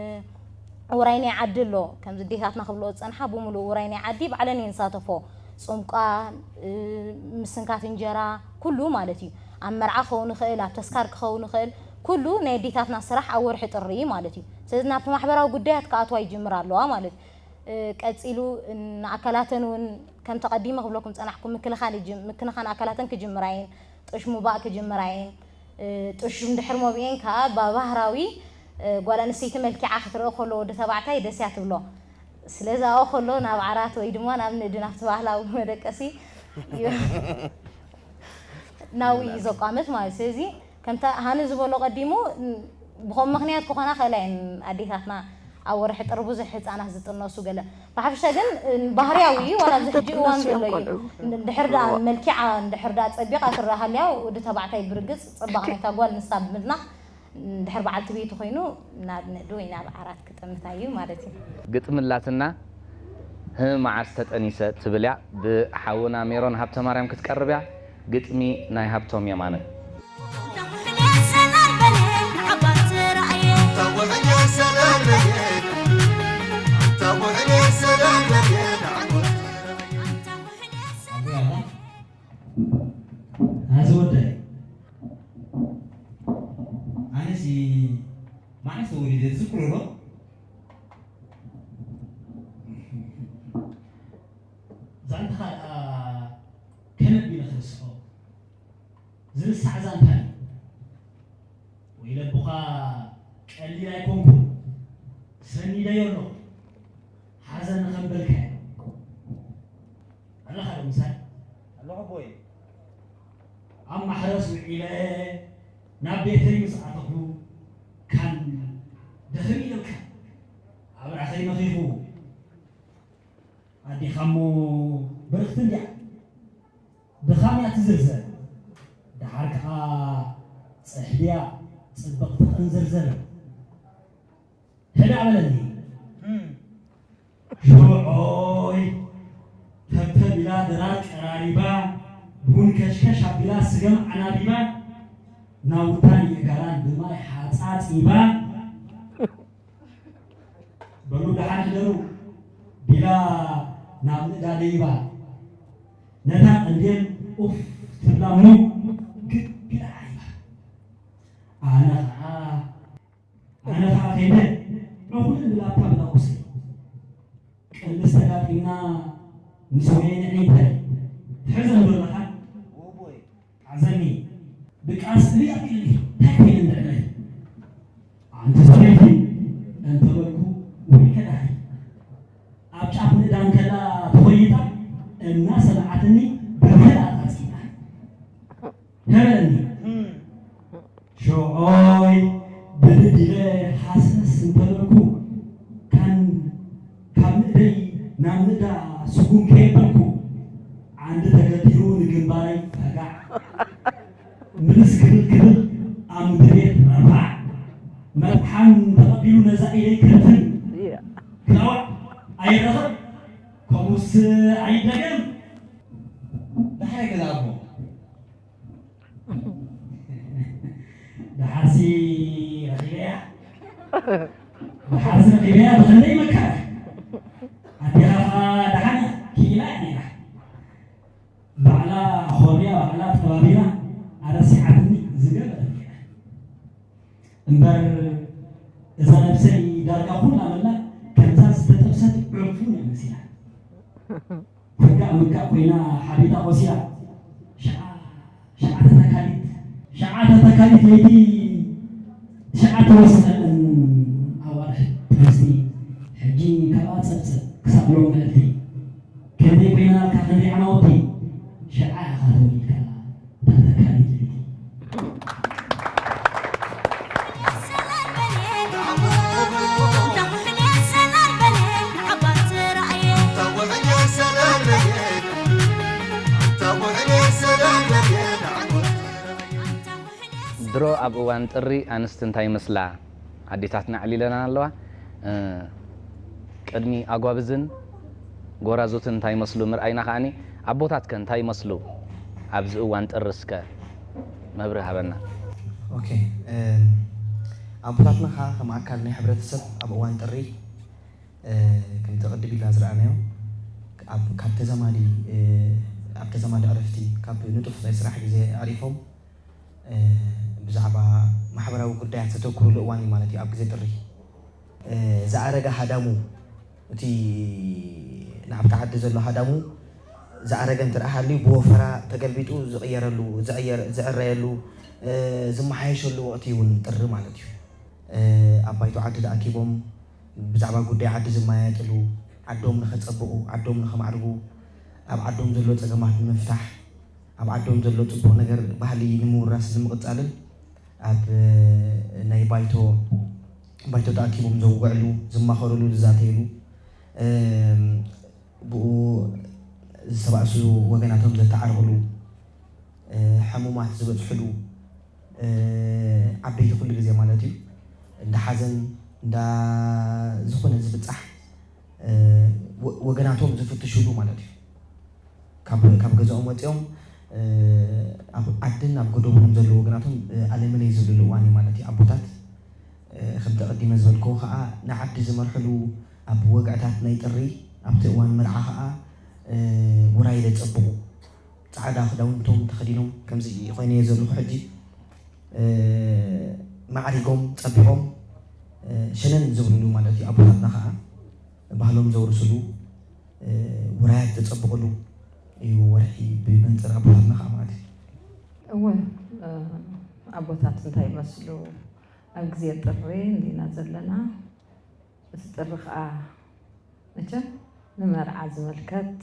ውራይ ናይ ዓዲ ኣሎ። ከምዚ ኣዴታትና ክብልኦ ዝጸንሓ ብምሉእ ውራይ ናይ ዓዲ ባዕለን እየን ዝሳተፎ። ጽምቋ፣ እ፣ ምስንካት እንጀራ፣ ኩሉ ማለት እዩ። ኣብ መርዓ ክኸውን ይኽእል፣ ኣብ ተስካር ክኸውን ይኽእል፣ ኩሉ ናይ ኣዴታትና ስራሕ ኣብ ወርሒ ጥሪ ማለት እዩ። ስለዚ ናብቲ ማሕበራዊ ጉዳያት ክኣትዋ ይጅምራ ኣለዋ ማለት እዩ። እ፣ ቀጺሉ ንኣካላተን እውን ከምቲ ቀዲመ ክብለኩም ዝጸናሕኩ ምክልኻል ይጅም-፣ ምክንኻን ኣካላተን ክጅምራ እየን፣ ጥሽ ሙባእ ክጅምራ እየን። እ፣ ጥሹም ድሕር መቢኤን ከኣ ብባህራዊ፣ እ፣ ጓል ኣንስተይቲ መልኪዓ ክትርኢ ከሎ ወዲ ተባዕታይ ደስ እያ ትብሎ። ስለዚ ኣብኡ ከሎ ናብ ዓራት ወይ ድማ ናብ ንእዲ ናብቲ ባህላዊ መደቀሲ እዩ ናብኡ እዩ ዘቋምት ማለት እዩ። ስለዚ ከምታ ሃኒ ዝበሎ ቀዲሙ፣ ን-፣ ብኸም ምኽንያት ክኾና ክእላ እየን ኣዴታትና ኣብ ወርሒ ጥሪ ብዙሕ ህፃናት ዝጥነሱ ገለ። ብሓፈሻ ግን፣ ን-፣ ባህርያዊ እዩ፣ ዋላ ኣብዚ ሕጂ እዋን ዘሎ እዩ። እንድሕር ደኣ መልኪዓ፣ እንድሕር ደኣ ጸቢቓ ትረኣ ሃልያ፣ ወዲ ተባዕታይ ብርግጽ ጽባቕ ናይታ ጓል ንሳ ብምድናቕ፣ እንድሕር በዓልቲ ቤቱ ኮይኑ ናብ ንእዲ ወይ ናብ ዓራት ክጥምታ እዩ ማለት እዩ። ግጥሚ ኣላትና፣ ህም መዓስ ተጠኒሰ ትብል እያ። ብሓውና ሜሮን ሃብተማርያም ክትቀርብ እያ። ግጥሚ ናይ ሃብቶም የማነ። ኣዚ ወደይ፣ ኣነሲ መዓስ ተወሊደ ትዝክሮ ዶ? ዛንታኻ ደኣ ከመይ ኣቢለ ክርስዖ? ዝርሳዕ ዛንታ እዩ። ወይለብኻ ቀሊል ኣይኮንኩን። ሰኒደዮ ኣለኹ። ሓዘን ንኸምበልካዮ። ኣለኻ ዶ ምሳይ? ኣለኹ ኣቦይ። ኣብ ማሕረስ ውዒለ ናብ ቤተይ ምስ ኣተኹ፣ ካን ደኽም ኢልካ ኣብራኸይ መኺኹ። ኣዴኻ እሞ ብርኽቲ እንድያ፣ ድኻም እያ ትዝርዘር። ደሓር ከኣ ጽሕድያ ጽብቕቲ ቅንዝርዝር። ህዳ በለኒ። ሽዑይ ተብተብ ኢላ ድራር ቀራሪባ፣ ቡን ከሽከሽ ኣቢላ ስገም ዓናቢባ፣ ናውታን የጋራን ብማይ ሓጻጺባ። በሉ ደሓን ሕደሩ ቢላ ናብ ንእዳ ደይባ። ነታ ቀንዴል ኡፍ ትብላ እሞ ግብ ኢላ ዓይባ። ኣነ ኸዓ ኣነ ኸዓ ከይደ ዕኹል እብል ኣብታ ብጣቑሰይ። ቅልስ ተጋጢምና ምስ ወየነ ዒንተይ ትሕዘን ዶ ኣለኻ? ኣዘኒ ድቃስ እልይ ኣቢልኒ እንታይ ኮይነ እንድዕለይ? ኣንቲ ሰበይቲ እንተበልኩ ወይ ከዳሂ ኣብ ጫፍ ንእዳን ከላ ተኾይታ እናሰምዓትኒ ብርህል ኣጣጺታ። ነበረኒ። ሽዖይ ብድድ ኢለ ሃሰስ እንተበልኩ፣ ካን ካብ ንእደይ ናብ ንእዳ ስጉም ከየበልኩ፣ ዓንዲ ተገቲሩ ንግንባረይ ፈጋዕ። ምልስ ክብል ክብል ኣብ ምድሪ ቤት ረፋዕ። መጥሓን ተቐቢሉ ነዛ ኢደይ ክንፍን ክላዋዕ ኣይረኸብ። ከምኡስ ኣይደገም። ደሓር ገዛ ኣቦ። ደሓርሲ ረኺበያ። ደሓርሲ ረኺበያ ብኽንደይ መከራ። ኣዴኻ ኸዓ ደሓን እያ፣ ክኢላ እያ ነይራ። ባዕላ ኾርያ፣ ባዕላ ጠባቢራ፣ ኣረሲዓትኒ ዝገበረት ገይራ። እምበር እዛ ነብሰይ ዳርጋ ኩላ መላ ከምዛ ዝተጠብሰት ዕፉን እያ መሲላ። ተጋእ ምጋእ ኮይና ሓቢጣ ቆሲላ። ሸዓ-፣ ሸዓተ ተካሊት፣ ሸዓተ ተካሊት ለይቲ ትሽዓተ ወይስ ካልኣን ኣዋርሕ ትሕዝቲ፣ ሕጂ ካብ ኣጸብጽብ ክሳብ ሎሚ ዕለቲ፣ ክንደይ ኮይና ካብ ክንደይ ዓማውቲ፣ ሽዓ ኢኻ ተወሊድካ፣ እታ ተካሊት ለይቲ። ድሮ ኣብ እዋን ጥሪ ኣንስቲ እንታይ ይመስላ? ኣዴታትና ኣዕሊለና ኣለዋ። እ፣ ቅድሚ ኣጓብዝን ጎራዙትን እንታይ ይመስሉ ምርኣይና ከኣኒ፣ ኣቦታት ከ እንታይ ይመስሉ? ኣብዚ እዋን ጥሪ እስከ መብርሂ ሃበና። ኦኬ፣ እ፣ ኣቦታትና ከኣ ከም ኣካል ናይ ሕብረተሰብ ኣብ እዋን ጥሪ፣ እ፣ ከምቲ ቅድም ኢልና ዝረኣናዮ፣ ኣብ፣ ካብ ተዛማዲ፣ እ፣ ኣብ ተዛማዲ ዕረፍቲ፣ ካብ ንጡፍ ናይ ስራሕ ግዜ ኣዕሪፎም፣ እ፣ ብዛዕባ ማሕበራዊ ጉዳያት ዘተኩሩሉ እዋን እዩ ማለት እዩ። ኣብ ግዜ ጥሪ፣ እ፣ ዝኣረገ ሃዳሙ፣ እቲ ናብቲ ዓዲ ዘሎ ሃዳሙ ዝኣረገ እንተ ደኣ ሃልዩ፣ ብወፈራ ተገልቢጡ ዝቕየረሉ፣ ዝዕየር-፣ ዝዕረየሉ፣ እ፣ ዝመሓየሸሉ ወቕቲ እውን ጥሪ ማለት እዩ። እ፣ ኣብ ባይቶ ዓዲ ተኣኪቦም ብዛዕባ ጉዳይ ዓዲ ዝመያየጥሉ፣ ዓዶም ንኸጸብቑ፣ ዓዶም ንኸማዕርጉ፣ ኣብ ዓዶም ዘሎ ጸገማት ንምፍታሕ፣ ኣብ ዓዶም ዘሎ ጽቡቕ ነገር፣ ባህሊ ንምውራስ ንምቕጻልን ኣብ፣ እ፣ ናይ ባይቶ፣ ባይቶ ተኣኪቦም ዘውግዕሉ፣ ዝማኸርሉ፣ ዝዛተይሉ፣ እ፣ ብኡ ዝተባእሱ ወገናቶም ዘተዓርቕሉ፣ እ፣ ሕሙማት ዝበጽሕሉ፣ እ፣ ዓበይቲ ኩሉ ግዜ ማለት እዩ፣ እንዳ ሓዘን፣ እንዳ ዝኾነ ዝብጻሕ፣ እ፣ ወ-፣ ወገናቶም ዝፍትሽሉ ማለት እዩ። ካብ፣ ካብ ገዝኦም ወጺኦም፣ እ፣ ኣብ ዓድን ኣብ ጎደቦን ዘለዉ ወገናቶም፣ እ፣ ኣለመለይ ዝብልሉ እዋን እዩ ማለት እዩ። ኣቦታት፣ እ፣ ከምቲ ቀዲመ ዝበልክዎ ከኣ ንዓዲ ዝመርሕሉ፣ ኣብ ወግዕታት ናይ ጥሪ፣ ኣብቲ እዋን መርዓ ከኣ፣ እ፣ ውራይ ዘጸብቑ፣ ጻዕዳ ክዳውንቶም ተኸዲኖም፣ ከምዚ ኮይነ እየ ዘለኹ ሕጂ፣ እ፣ ማዕሪጎም፣ ጸቢቖም፣ እ፣ ሸነን ዝብልሉ ማለት እዩ። ኣቦታትና ከኣ ባህሎም ዘውርስሉ፣ እ፣ ውራያት ዘጸብቕሉ እዩ ወርሒ ብመንጽር ኣቦታትና ከኣ ማለት እዩ። እወ፣ እ፣ ኣቦታት እንታይ ይመስሉ? ኣብ ግዜ ጥሪ እንዲና ዘለና። እቲ ጥሪ ከኣ መቸም ንመርዓ ዝምልከት፣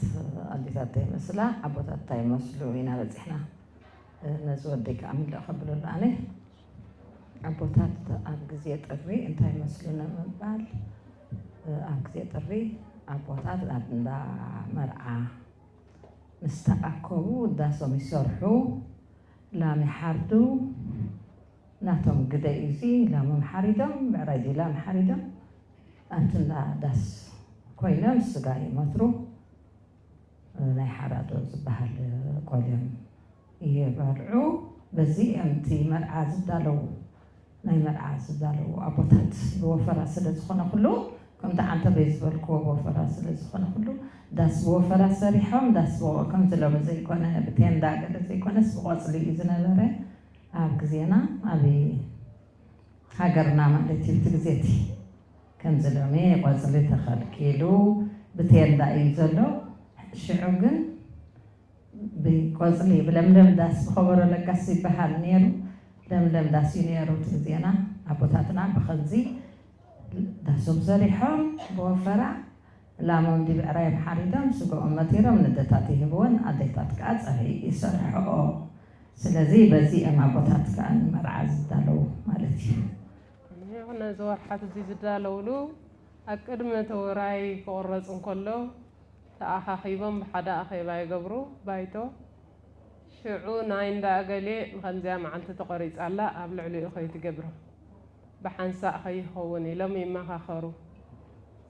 ኣዴታት እንታይ ይመስላ፣ ኣቦታት እንታይ ይመስሉ ኢና በጺሕና። እ፣ ነዚ ወደይ ከኣ ምልእ ከብለሉ ኣነ። ኣቦታት ኣብ ግዜ ጥሪ እንታይ ይመስሉ ንምባል፣ እ፣ ኣብ ግዜ ጥሪ ኣቦታት ኣብ እንዳ መርዓ ምስ ተኣከቡ ዳሶም ይሰርሑ፣ ላም ይሓርዱ፣ ናቶም ግደ እዩ እዚ፣ ላሞም ሓሪዶም፣ ብዕራይ ድዩ ላም ሓሪዶም፣ ኣብቲ እንዳ ዳስ ኮይኖም ስጋ ይመትሩ፣ ናይ ሓራዶ ዝበሃል ቆልዮም ይበልዑ። በዚ እዮም እቲ መርዓ ዝዳለዉ፣ ናይ መርዓ ዝዳለዉ ኣቦታት ብወፈራ ስለ ዝኾነ ኩሉ፣ ከምቲ ዓንተበይ ዝበልክዎ ብወፈራ ስለ ዝኾነ ኩሉ፣ ዳስ ብወፈራ ሰሪሖም፣ ዳስ ብቆ-፣ ከምዚ ሎሚ ዘይኮነ፣ ብቴንዳ ገለ ዘይኮነስ ብቆጽሊ እዩ ዝነበረ ኣብ ግዜና፣ ኣብ ሃገርና ማለት እዩ። እቲ ግዜ እቲ ከምዚ ሎሚ ቆጽሊ ተኸልኪሉ ብቴንዳ እዩ ዘሎ። ሽዑ ግን ብቆጽሊ፣ ብለምለም ዳስ፣ ብኸበሮ ለጋስ ይበሃል ነይሩ። ለምለም ዳስ እዩ ነይሩ እቲ ግዜና። ኣቦታትና ብኸምዚ ዳሶም ሰሪሖም ብወፈራ ላሞም ድዩ ብዕራዮም ሓሪዶም ስጋኦም መቲሮም ነደታት ይህብወን፣ ኣዴታት ከኣ ጸብሒ ይሰርሕኦ። ስለዚ በዚ እዮም ኣቦታት ከኣ ንመርዓ ዝዳለዉ ማለት እዩ። እኒሆ ነዚ ወርሓት እዚ ዝዳለውሉ ኣብ ቅድሚ እቲ ውራይ ክቑረጽ እንከሎ ተኣኻኺቦም ብሓደ ኣኼባ ይገብሩ፣ ባይቶ። ሽዑ ናይ እንዳ እገሌ ንኸምዚኣ መዓልቲ ተቖሪጻ ኣላ፣ ኣብ ልዕሊኡ ከይትገብሮ፣ ብሓንሳእ ከይኸውን ኢሎም ይመኻኸሩ።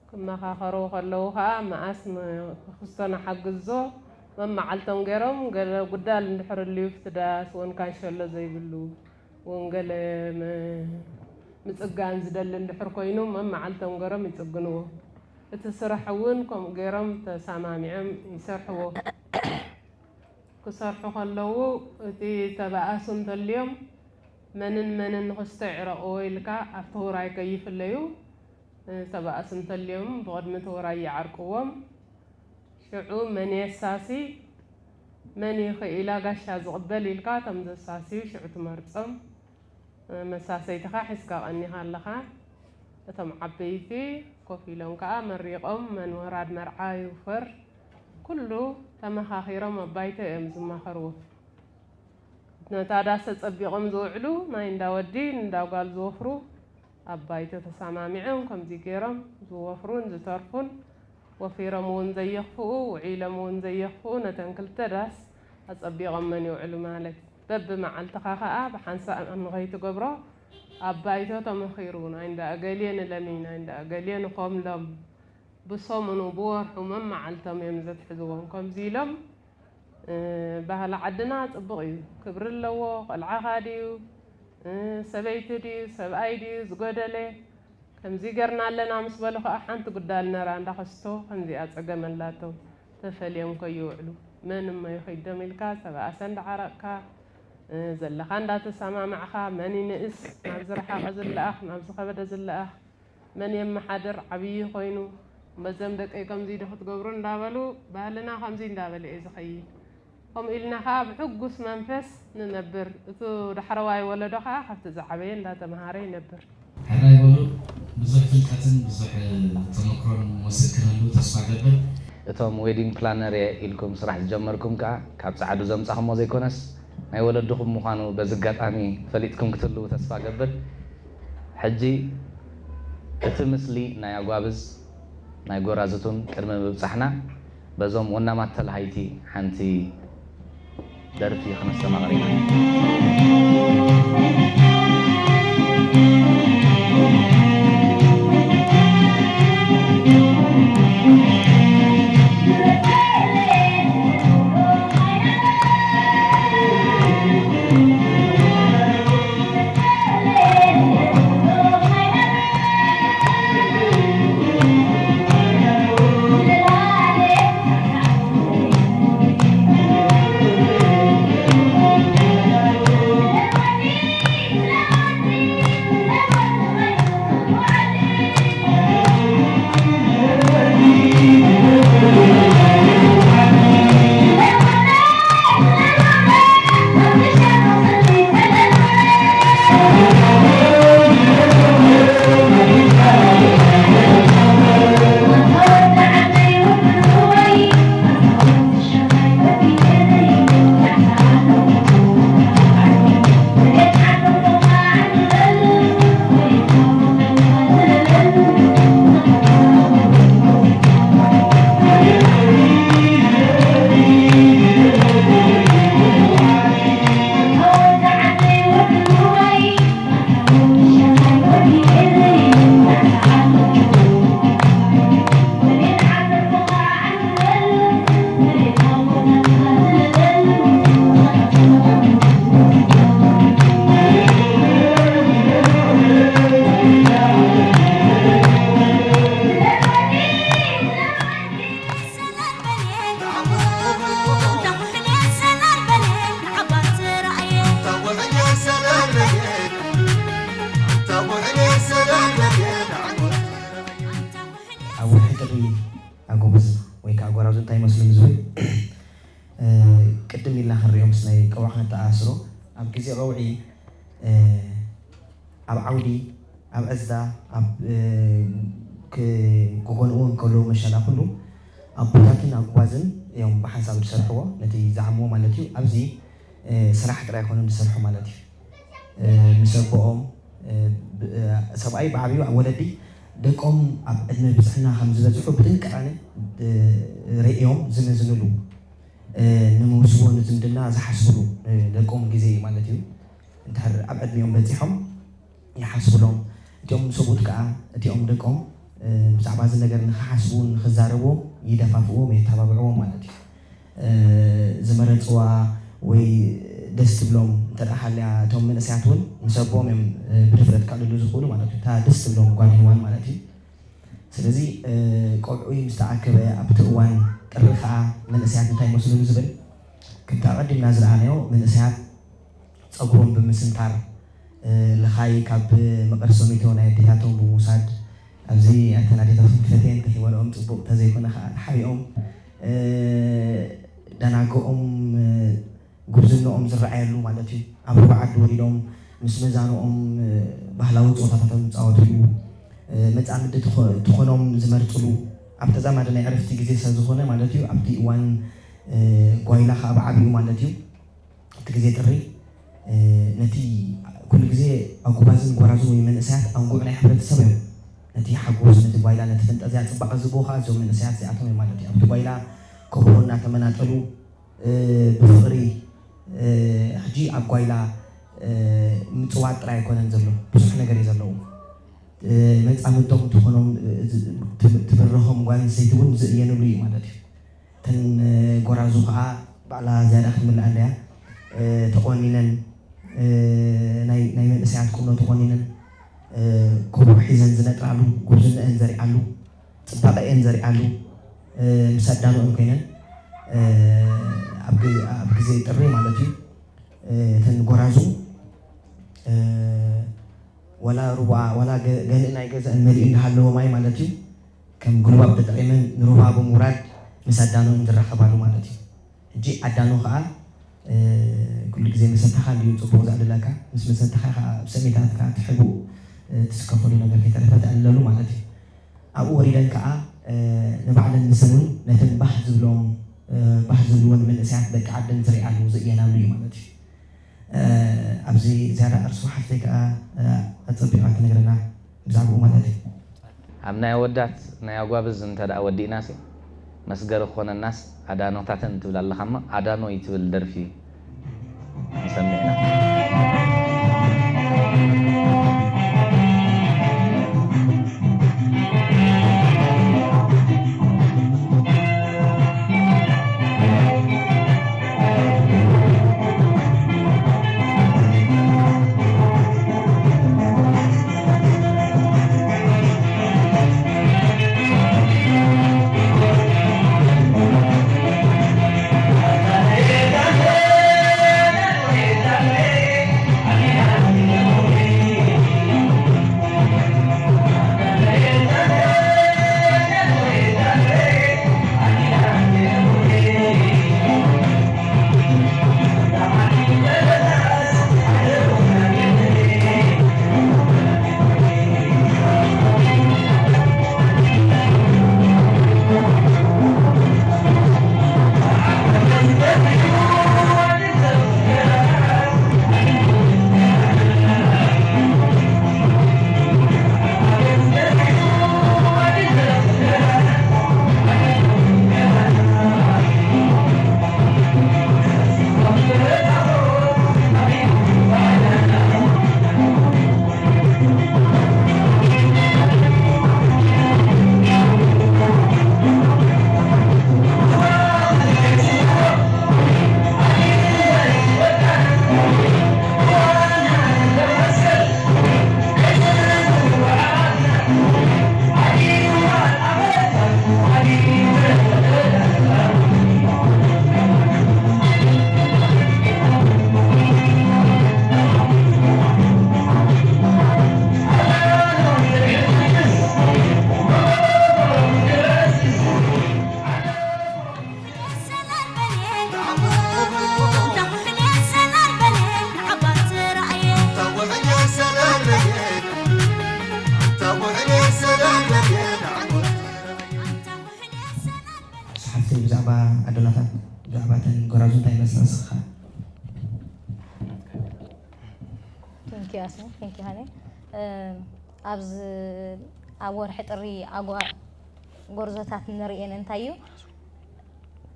ክመኻኸሩ ከለዉ ኸኣ መኣስ ንክስቶ ንሓግዞ መመዓልቶም ገይሮም፣ ገለ ጉዳል እንድሕር ኣልዩ ኣብቲ ዳስ ወን ካንሸሎ ዘይብሉ፣ ወን ገለ ም-፣ ምጽጋን ዝደሊ እንድሕር ኮይኑ መመዓልቶም ገይሮም ይጽግንዎ። እቲ ስራሕ እውን ከምኡ ገይሮም ተሰማሚዖም ይሰርሕዎ። ክሰርሑ ከለዉ እቲ ተባእሱ እንተልዮም መንን መንን ንኽስቶ ይዕረቕዎ ኢልካ ኣብቲ ውራይ ከይፍለዩ፣ እ፣ ተባእሱ እንተልዮም ብቕድሚ እቲ ውራይ ይዓርቅዎም። ሽዑ መን የሳሲ፣ መን እዩ ክኢላ ጋሻ ዝቕበል ኢልካ እቶም ዘሳስዩ ሽዑ ትመርጾም። መሳሰይትኻ ሒዝካ ቀኒኻ ኣለኻ። እቶም ዓበይቲ ኮፍ ኢሎም ከኣ መሪቖም፣ መን ወራድ መርዓ ይውፈር፣ ኩሉ ተመኻኺሮም ኣብ ባይቶ እዮም ዝማኸርዎ። ነታ ዳስ ኣጸቢቖም ዝውዕሉ ናይ እንዳ ወዲ እንዳ ጓል ዝወፍሩ ኣብ ባይቶ ተሰማሚዖም ከምዚ ገይሮም ዝወፍሩን ዝተርፉን፣ ወፊሮም እውን ዘየኽፍኡ፣ ውዒሎም እውን ዘየኽፍኡ፣ ነተን ክልተ ዳስ ኣጸቢቖመን ይውዕሉ ማለት እዩ። በብመዓልትኻ ኸኣ ብሓንሳእ ንኸይትገብሮ ኣብ ባይቶ ተመኺሩ፣ ናይ እንዳ እገሌ ንለሚ፣ ናይ እንዳ እገሌ ንኾምሎም፣ ብሰሙኑ ብወርሑ መመዓልቶም እዮም ዘትሕዝዎም። ከምዚ ኢሎም እ፣ ባህሊ ዓድና ጽቡቕ እዩ፣ ክብሪ ኣለዎ። ቆልዓኻ ድዩ፣ እ፣ ሰበይቲ ድዩ፣ ሰብኣይ ድዩ ዝጎደለ፣ ከምዚ ገርና ኣለና ምስ በሉ ኸኣ ሓንቲ ጉዳል ነራ እንዳኸስቶ ከምዚኣ ጸገም ኣላቶም። ተፈልዮም ከይውዕሉ፣ መን እሞ ይኸይዶም ኢልካ ዝተባእሰ እንዳዓረቕካ፣ እ፣ ዘለኻ እንዳተሰማማዕካ፣ መን ይንእስ፣ ናብ ዝረሓቐ ዝለኣኽ፣ ናብ ዝኸበደ ዝለኣኽ፣ መን የመሓድር ዓብዪ ኮይኑ፣ በዘም ደቀይ ከምዚ ዶ ክትገብሩ እንዳበሉ፣ ባህልና ከምዚ እንዳበለ እዩ ዝኸይድ። ከምኡ ኢልና ኸዓ ብሕጉስ መንፈስ ንነብር። እቱ ዳሕረዋይ ወለዶ ኸዓ ካብቲ ዝዓበየ እንዳተምሃረ ይነብር። ሕራይ በሉ። ብዙሕ ፍልጠትን ብዙሕ ተመክሮን ወሲድክነሉ ተስፋ ገብር። እቶም ዌዲንግ ፕላነር እየ ኢልኩም ስራሕ ዝጀመርኩም ከኣ ካብ ጸዓዱ ዘምጻኹሞ ዘይኮነስ ናይ ወለድኹም ምዃኑ በዚ ኣጋጣሚ ፈሊጥኩም ክትህልዉ ተስፋ ገብር። ሕጂ እቲ ምስሊ ናይ ኣጓብዝ ናይ ጎራዙቱን ቅድሚ ምብጻሕና በዞም ወናማት ተላሃይቲ ሓንቲ ደርፊ ክነስተማቕር ኢና። ኣብ ወርሒ ጥሪ ኣጎብዝ ወይ ከዓ ጎራዙ እንታይ ይመስሉ ዝብል፣ እ፣ ቅድም ኢልና ክንሪኦ ምስ ናይ ቀውዒ ክነተኣሳስሮ፣ ኣብ ግዜ ቀውዒ፣ እ፣ ኣብ ዓውዲ፣ ኣብ ዕዝዳ፣ ኣብ፣ እ፣ ክ-፣ ክኾንኡ እንከለዉ መሸላ ኩሉ ኣቦታትን ኣጉባዝን እዮም ብሓንሳብ ዝሰርሕዎ፣ ነቲ ዝዓምዎ ማለት እዩ። ኣብዚ፣ እ፣ ስራሕ ጥራይ ኣይኮኑን ዝሰርሑ ማለት እዩ። እ፣ ምስ ኣቦኦም፣ እ፣ ብ-፣ እ፣ ሰብኣይ ብዓብዩ ኣብ ወለዲ ደቆም ኣብ ዕድመ ብፅሕና ከም ዝበፅሑ ብጥንቃቐ፣ እ፣ ርእዮም ዝምዝንሉ፣ እ፣ ንምውስቦ ንዝምድና ዝሓስብሉ፣ እ፣ ደቆም ግዜ እዩ ማለት እዩ። እንድሕር ኣብ ዕድሚኦም በፂሖም ይሓስብሎም። እቲኦም ሰብኡት ከዓ እቲኦም ደቆም፣ እ፣ ብዛዕባ እዚ ነገር ንክሓስቡ ንክዛረብዎም ይደፋፍዎም፣ የተባብዕዎም ማለት እዩ። እ፣ ዝመረፅዋ ወይ ደስ ትብሎም እንተ ደኣ ሃልያ እቶም መንእሰያት እውን ምስ ኣቦኦም እዮም፣ እ፣ ብድፍረት ከዕልሉ ዝኽእሉ ማለት እዩ። እታ ደስ ትብሎም ጓል ሄዋን ማለት እዩ። ስለዚ፣ እ፣ ቆብዑይ ምስ ተኣከበ ኣብቲ እዋን ጥሪ ከዓ መንእሰያት እንታይ ይመስሉ ንዝብል ከምቲ ኣቐዲምና ዝረኣናዮ መንእሰያት ጸጉሮም ብምስንታር፣ እ፣ ልኻይ ካብ መቐር ሰሚቶ ናይ ኣዴታቶም ብምውሳድ፣ ኣብዚ ኣይተን ኣዴታቶም ፈትየን ተሂበንኦም ጽቡቕ እንተዘይኮነ ከኣ ተሓቢኦም፣ እ፣ ደናግኦም፣ እ፣ ጉብዝንኦም ዝረኣየሉ ማለት እዩ። ኣብ ሩባ ዓዲ ወሪዶም፣ ምስ መዛንኦም ባህላዊ ፀወታታቶም ዝፃወትሉ፣ መፃምዲ ትኾኖም ዝመርፅሉ፣ ኣብ ተዛማዲ ናይ ዕረፍቲ ግዜ ሰብ ዝኾነ ማለት እዩ። ኣብቲ እዋን ጓይላ ከዓ ብዓብኡ ማለት እዩ። ኣብቲ ግዜ ጥሪ ነቲ ኩሉ ግዜ ኣጉባዝን ጓራዙን ወይ መንእሰያት ኣንጉዕ ናይ ሕብረተሰብ እዮም። ነቲ ሓጎስ፣ ነቲ ጓይላ፣ ነቲ ፈንጠዝያ ፅባቐ ዝህብዎ ከዓ እዞም መንእሰያት እዚኣቶም እዮም ማለት እዩ። ኣብቲ ጓይላ ከብሮ እናተመናጠሉ ብፍቕሪ፣ ሕጂ ኣብ ጓይላ ምፅዋት ጥራይ ኣይኮነን ዘሎ፣ ብዙሕ ነገር እዩ ዘለዎ። መፃምድቶም ትኾኖም፣ ትብርሆም ጓል ኣንስተይቲ እውን ዝእየንሉ እዩ ማለት እዩ። እተን ጎራዙ ከዓ ባዕላ ዝያዳ ክትምልኣለያ ተቆኒነን፣ ናይ መንእሰያት ቁኖ ተቆኒነን፣ ኮቦ ሒዘን ዝነጥራሉ፣ ጉብዝነአን ዘሪኣሉ፣ ፅባቐአን ዘሪኣሉ፣ ምስ ኣዳንኦም ኮይነን ኣብ ግዜ ጥሪ ማለት እዩ። እተን ጎራዙ ዋላ ሩባ ዋላ ገንእ ናይ ገዛእን መሊኡ እንዳሃለዎ ማይ ማለት እዩ፣ ከም ጉልባብ ተጠቒመን ንሩባ ብምውራድ ምስ ኣዳንኦም ዝራኸባሉ ማለት እዩ። ሕጂ ኣዳኖ ከዓ ኩሉ ግዜ መሰታኻ እንድዩ ፅቡቕ ዘዕልለካ፣ ምስ መሰታኻ ከዓ ኣብ ሰሚታትካ ትሕቡ፣ ትስከፈሉ ነገር ከይተረፈ ተዕልለሉ ማለት እዩ። ኣብኡ ወሪደን ከዓ ንባዕለን ንሰን እውን ነተን ባህ ዝብሎም ባህ ዝብልወን መንእሰያት ደቂ ዓደን ዝሪኣሉ ዝእየናሉ እዩ ማለት እዩ። ኣብዚ ዝያዳ እርሱ ሓፍተይ ከዓ ኣፀቢቓ ትነግረና ብዛዕባኡ ማለት እዩ። ኣብ ናይ ኣወዳት ናይ ኣጓብዝ እንተ ደኣ ወዲእናሲ መስገሪ ክኾነናስ ኣዳኖታተን ትብል ኣለኻማ ኣዳኖ ይትብል ደርፊ ንሰምዕ ኢና። ሓፍተይ ብዛዕባ ኣዶናታት ብዛዕባ እተን ጎራዙ እንታይ ይመስላ ንስኻ? Thank you ኣስሚ፣ thank you ሃኒ። ኣብዚ ኣብ ወርሒ ጥሪ ኣጓ ጎርዞታት ንርእየን እንታይ እዩ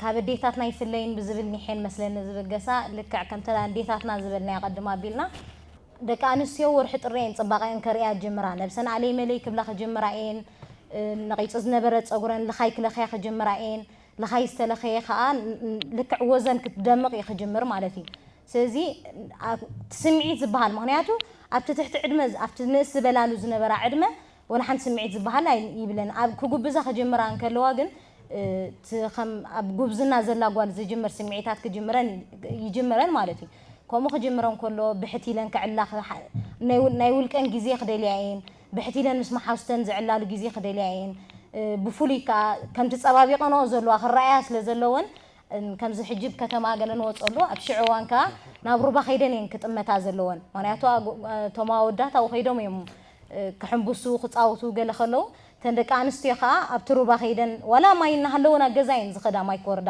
ካብ ኣዴታትና ይፍለይን ብዝብል ኒሐን መስለኒ ዝብገሳ ልክዕ ከምተን ኣዴታትና ዝበልናዮ ቀድም ኣቢልና ደቂ ኣንስትዮ ወርሒ ጥሪ እየን ፅባቐአን ከርእያ ጅምራ ነብሰን ኣለይ መለይ ክብላ ክጅምራ እየን ነቒፁ ዝነበረ ፀጉረን ልኻይ ክለኽያ ክጅምራ እየን ልኻይ ዝተለኸየ ከዓ ልክዕ ወዘን ክትደምቕ እዩ ክጅምር ማለት እዩ ስለዚ ስምዒት ዝበሃል ምክንያቱ ኣብቲ ትሕቲ ዕድመ ኣብቲ ንእስ ዝበላሉ ዝነበራ ዕድመ ወላ ሓንቲ ስምዒት ዝበሃል ይብለን ኣብ ክጉብዛ ክጅምራ እንከለዋ ግን እቲ ከም ኣብ ጉብዝና ዘላ ጓል ዝጅምር ስምዒታት ክጅምረን ይጅምረን ማለት እዩ ከምኡ ክጅምረን ከሎ ብሕት ኢለን ክዕላ ናይ ውልቀን ግዜ ክደልያ እየን ብሕት ኢለን ምስ መሓዙተን ዝዕላሉ ግዜ ክደልያ እየን ብፍሉይ ከዓ ከምቲ ፀባቢቀንኦ ዘለዋ ክረኣያ ስለ ዘለወን ከምዚ ሕጂ ብ ከተማ ገለ ንወፀሉ ኣብ ሽዑ እዋን ከኣ ናብ ሩባ ከይደን እየን ክጥመታ ዘለወን። ምክንያቱ እቶም ኣወዳት ኣብኡ ከይዶም እዮም ክሕንብሱ ክፃወቱ ገለ ከለዉ፣ እተን ደቂ ኣንስትዮ ከዓ ኣብቲ ሩባ ከይደን ዋላ ማይ እናሃለወን ኣብ ገዛ እየን ዝኸዳ፣ ማይ ክወርዳ።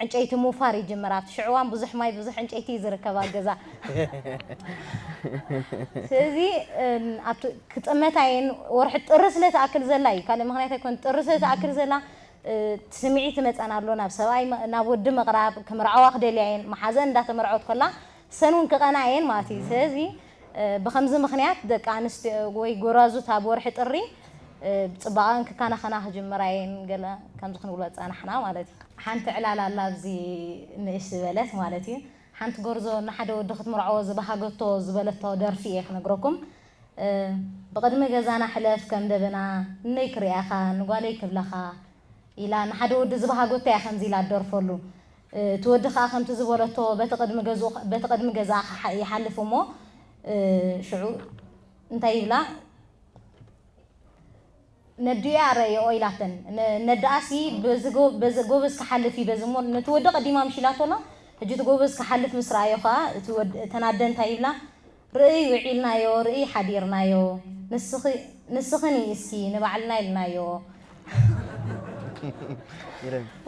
ዕንጨይቲ ምውፋር ይጅምር። ኣብቲ ሽዕዋን ብዙሕ ማይ ብዙሕ ዕንጨይቲ እዩ ዝርከብ ኣብ ገዛ። ስለዚ ክጥመታ እየን። ወርሒ ጥሪ ስለ ትኣክል ዘላ እዩ፣ ካልእ ምክንያት ኣይኮን። ጥሪ ስለ ትኣክል ዘላ ስምዒት ይመፀን ኣሎ ናብ ሰብኣይ፣ ናብ ወዲ ምቕራብ፣ ክምርዓዋ ክደልያ እየን። መሓዘን እንዳተመርዐወት ከላ ሰን እውን ክቐና እየን ማለት እዩ። ስለዚ ብኸምዚ ምኽንያት ደቂ ኣንስትዮ ወይ ጎራዙት ኣብ ወርሒ ጥሪ ብፅባቐን ክከናኸና ክጅምራ እየን። ገለ ከምዚ ክንብሎ ዝፀናሕና ማለት እዩ። ሓንቲ ዕላል ኣላ ኣብዚ ንእሽ ዝበለት ማለት እዩ። ሓንቲ ጎርዞ ንሓደ ወዲ ክትምርዐዎ ዝበሃገቶ ዝበለቶ ደርፊ እየ ክነግረኩም። ብቕድሚ ገዛና ሕለፍ ከም ደበና፣ እነይ ክርእያኻ፣ ንጓለይ ክብለኻ ኢላ ንሓደ ወዲ ዝበሃጎታ እያ ከምዚ ኢላ ትደርፈሉ። እቲ ወዲ ከኣ ከምቲ ዝበለቶ በቲ ቅድሚ ገዝኡ በቲ ቅድሚ ገዛኣ ክሓ- ይሓልፍ እሞ ሽዑ እንታይ ይብላ? ነዲኡ እያ ረእየኦ ኢላተን። ነ- ነዳኣሲ በዚ ጎ- በዚ ጎበዝ ክሓልፍ እዩ በዚ እሞ ነቲ ወዲ ቀዲማ ምሽ ኢላቶ ኣላ። ሕጂ እቲ ጎበዝ ክሓልፍ ምስ ረኣዮ ከኣ እቲ ወድ- እተን ኣደ እንታይ ይብላ? ርእይ ውዒልናዮ፣ ርእይ ሓዲርናዮ፣ ንስኺ ንስኽን እስኪ ንባዕልና ኢልናዮ።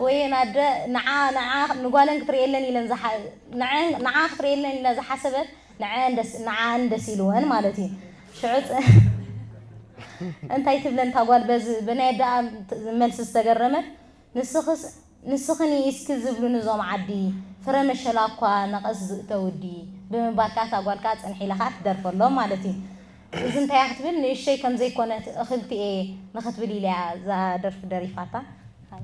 ወይ ኣደ ንዓ ንዓ ንጓለን ክትርእየለን ኢለን ዝሓ- ንዐን- ንዓ ክትርእየለን ኢላ ዝሓሰበት ንዐን ደስ ንዓን ደስ ኢልወን ማለት እዩ። ሽዑ ፅ- እንታይ ትብለን እታ ጓል በዚ ብናይ ኣደኣ መልሲ ዝተገረመት ንስኽስ ንስኽን እስኪ ዝብሉኒ እዞም ዓዲ ፍረ መሸላ እኳ ነቐዝ ዝእተውዲ ብምባል ከኣ እታ ጓል ከኣ ጽንሕ ኢላ ከኣ ትደርፈሎም ማለት እዩ። እዚ እንታይ እያ ክትብል ንእሸይ ከም ዘይኮነት እኽልቲ እየ ንኽትብል ኢላ እያ እዛ ደርፊ ደሪፋታ።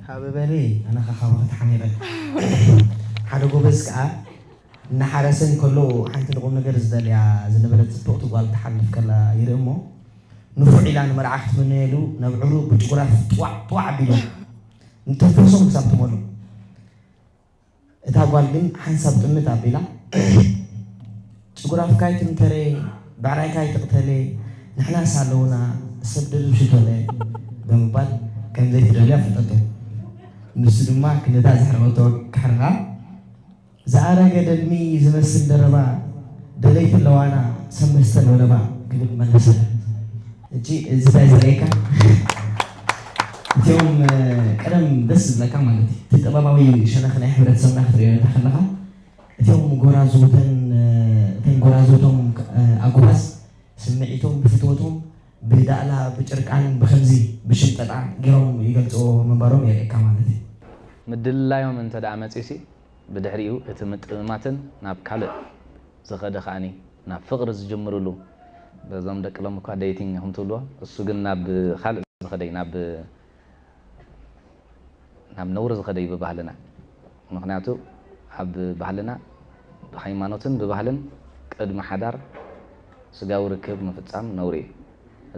ሃበበኒ ኣነ ኸ ካባኺ ተሓሚቐ ሓደ ጎበዝ ከኣ እናሓረሰ እንከሎ ሓንቲ ንቁም ነገር ዝደልያ ዝነበረት ጽብቕቲ ጓል ትሓልፍ ከላ ይርኢ እሞ ንፉዕ ኢላ ንመርዓ ክትምነየሉ ነብዕሩ ብጭጉራፍ ጥዋዕ ጥዋዕ ኣቢሉ ንተንፈሶም ክሳብ ትመሉ እታ ጓል ግን ሓንሳብ ጥምት ኣቢላ ጭጉራፍካ ኣይትምተረ ብዕራይካ ኣይትቕተለ ንሕናስ ኣለውና ሰብ ድርብ ሽቶለ ብምባል ከም ዘይትደልያ ኣፍለጠቶ። ንሱ ድማ ክንደታ ዘሕረቐቶ ከሕርቓ ዝኣረገ ደልሚ ዝመስል ደረባ ደለይቲ ኣለዋና ሰብ መስተን ወለባ ክብል መለሰ። ሕጂ እዚ እንታይ ዘርእየካ እቲኦም ቀደም ደስ ዝብለካ ማለት እዩ እቲ ጥበባዊ ሸነኽ ናይ ሕብረተሰብና ክትሪኦ እንተ ከለኻ እቲኦም ጎራዙ እተን እተን ጎራዙ እቶም ኣጉባዝ ስምዒቶም ብፍትወቶም ብዳእላ ብጭርቃን ብከምዚ ብሽምጠጣ ገይሮም ይገልፅዎ ምንባሮም የርእየካ ማለት እዩ። ምድልላዮም እንተ ደኣ መጺኡሲ ብድሕሪኡ እቲ ምጥምማትን ናብ ካልእ ዝኸደ ከኣኒ ናብ ፍቕሪ ዝጅምርሉ በዞም ደቂ ሎም እኳ dating ኢኹም ትብልዎ እሱ ግን ናብ ካልእ ዝኸደይ ናብ ናብ ነውሪ ዝኸደይ ብባህልና ምኽንያቱ ኣብ ባህልና ብሃይማኖትን ብባህልን ቅድሚ ሓዳር ስጋዊ ርክብ ምፍጻም ነውሪ እዩ።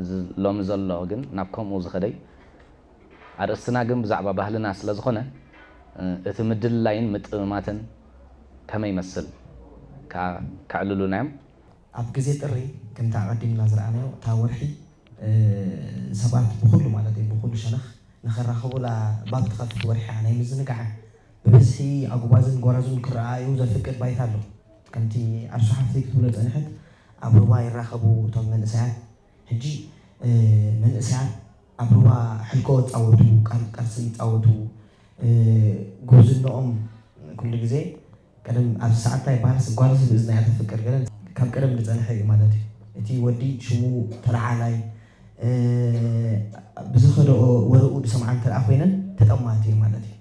እዚ ሎሚ ዘሎ ግን ናብ ከምኡ ዝኸደይ ኣርእስትና ግን ብዛዕባ ባህልና ስለ ዝኾነ እቲ ምድልላይን ምጥምማትን ከመይ ይመስል ከኣ ከዕልሉና እዮም። ኣብ ግዜ ጥሪ ከምቲ ኣቐዲምና ዝረኣናዮ እታ ወርሒ ሰባት ብኹሉ ማለት እዩ ብኹሉ ሸነኽ ንኸራኸቡላ ባብ ትኸፍት ወርሒ እያ ናይ ምዝንጋዕ ብብዝሒ ኣጉባዝን ጓራዙን ክረኣኣዩ ዘፍቅድ ባይታ ኣሎ ከምቲ ኣርሱ ሓፍተይ ክትብሎ ዝጸንሐት ኣብ ሩባ ይራኸቡ እቶም መንእሰያት ሕጂ መንእሰያት ኣብ ሩባ ሕልኮ ይጻወቱ፣ ቃርሲ ይጻወቱ፣ ጉብዝንኦም ኩሉ ግዜ ቀደም ኣብዚ ሰዓት እንታይ ይበሃል ጓልሲ ብእዝና እያ ተፍቅር ገለ ካብ ቀደም ዝጸንሐ እዩ ማለት እዩ። እቲ ወዲ ሽሙ ተለዓላይ ብዝኸደኦ ወረኡ ዝሰምዓ እንተ ኮይነን ተጠማት እዩ ማለት እዩ።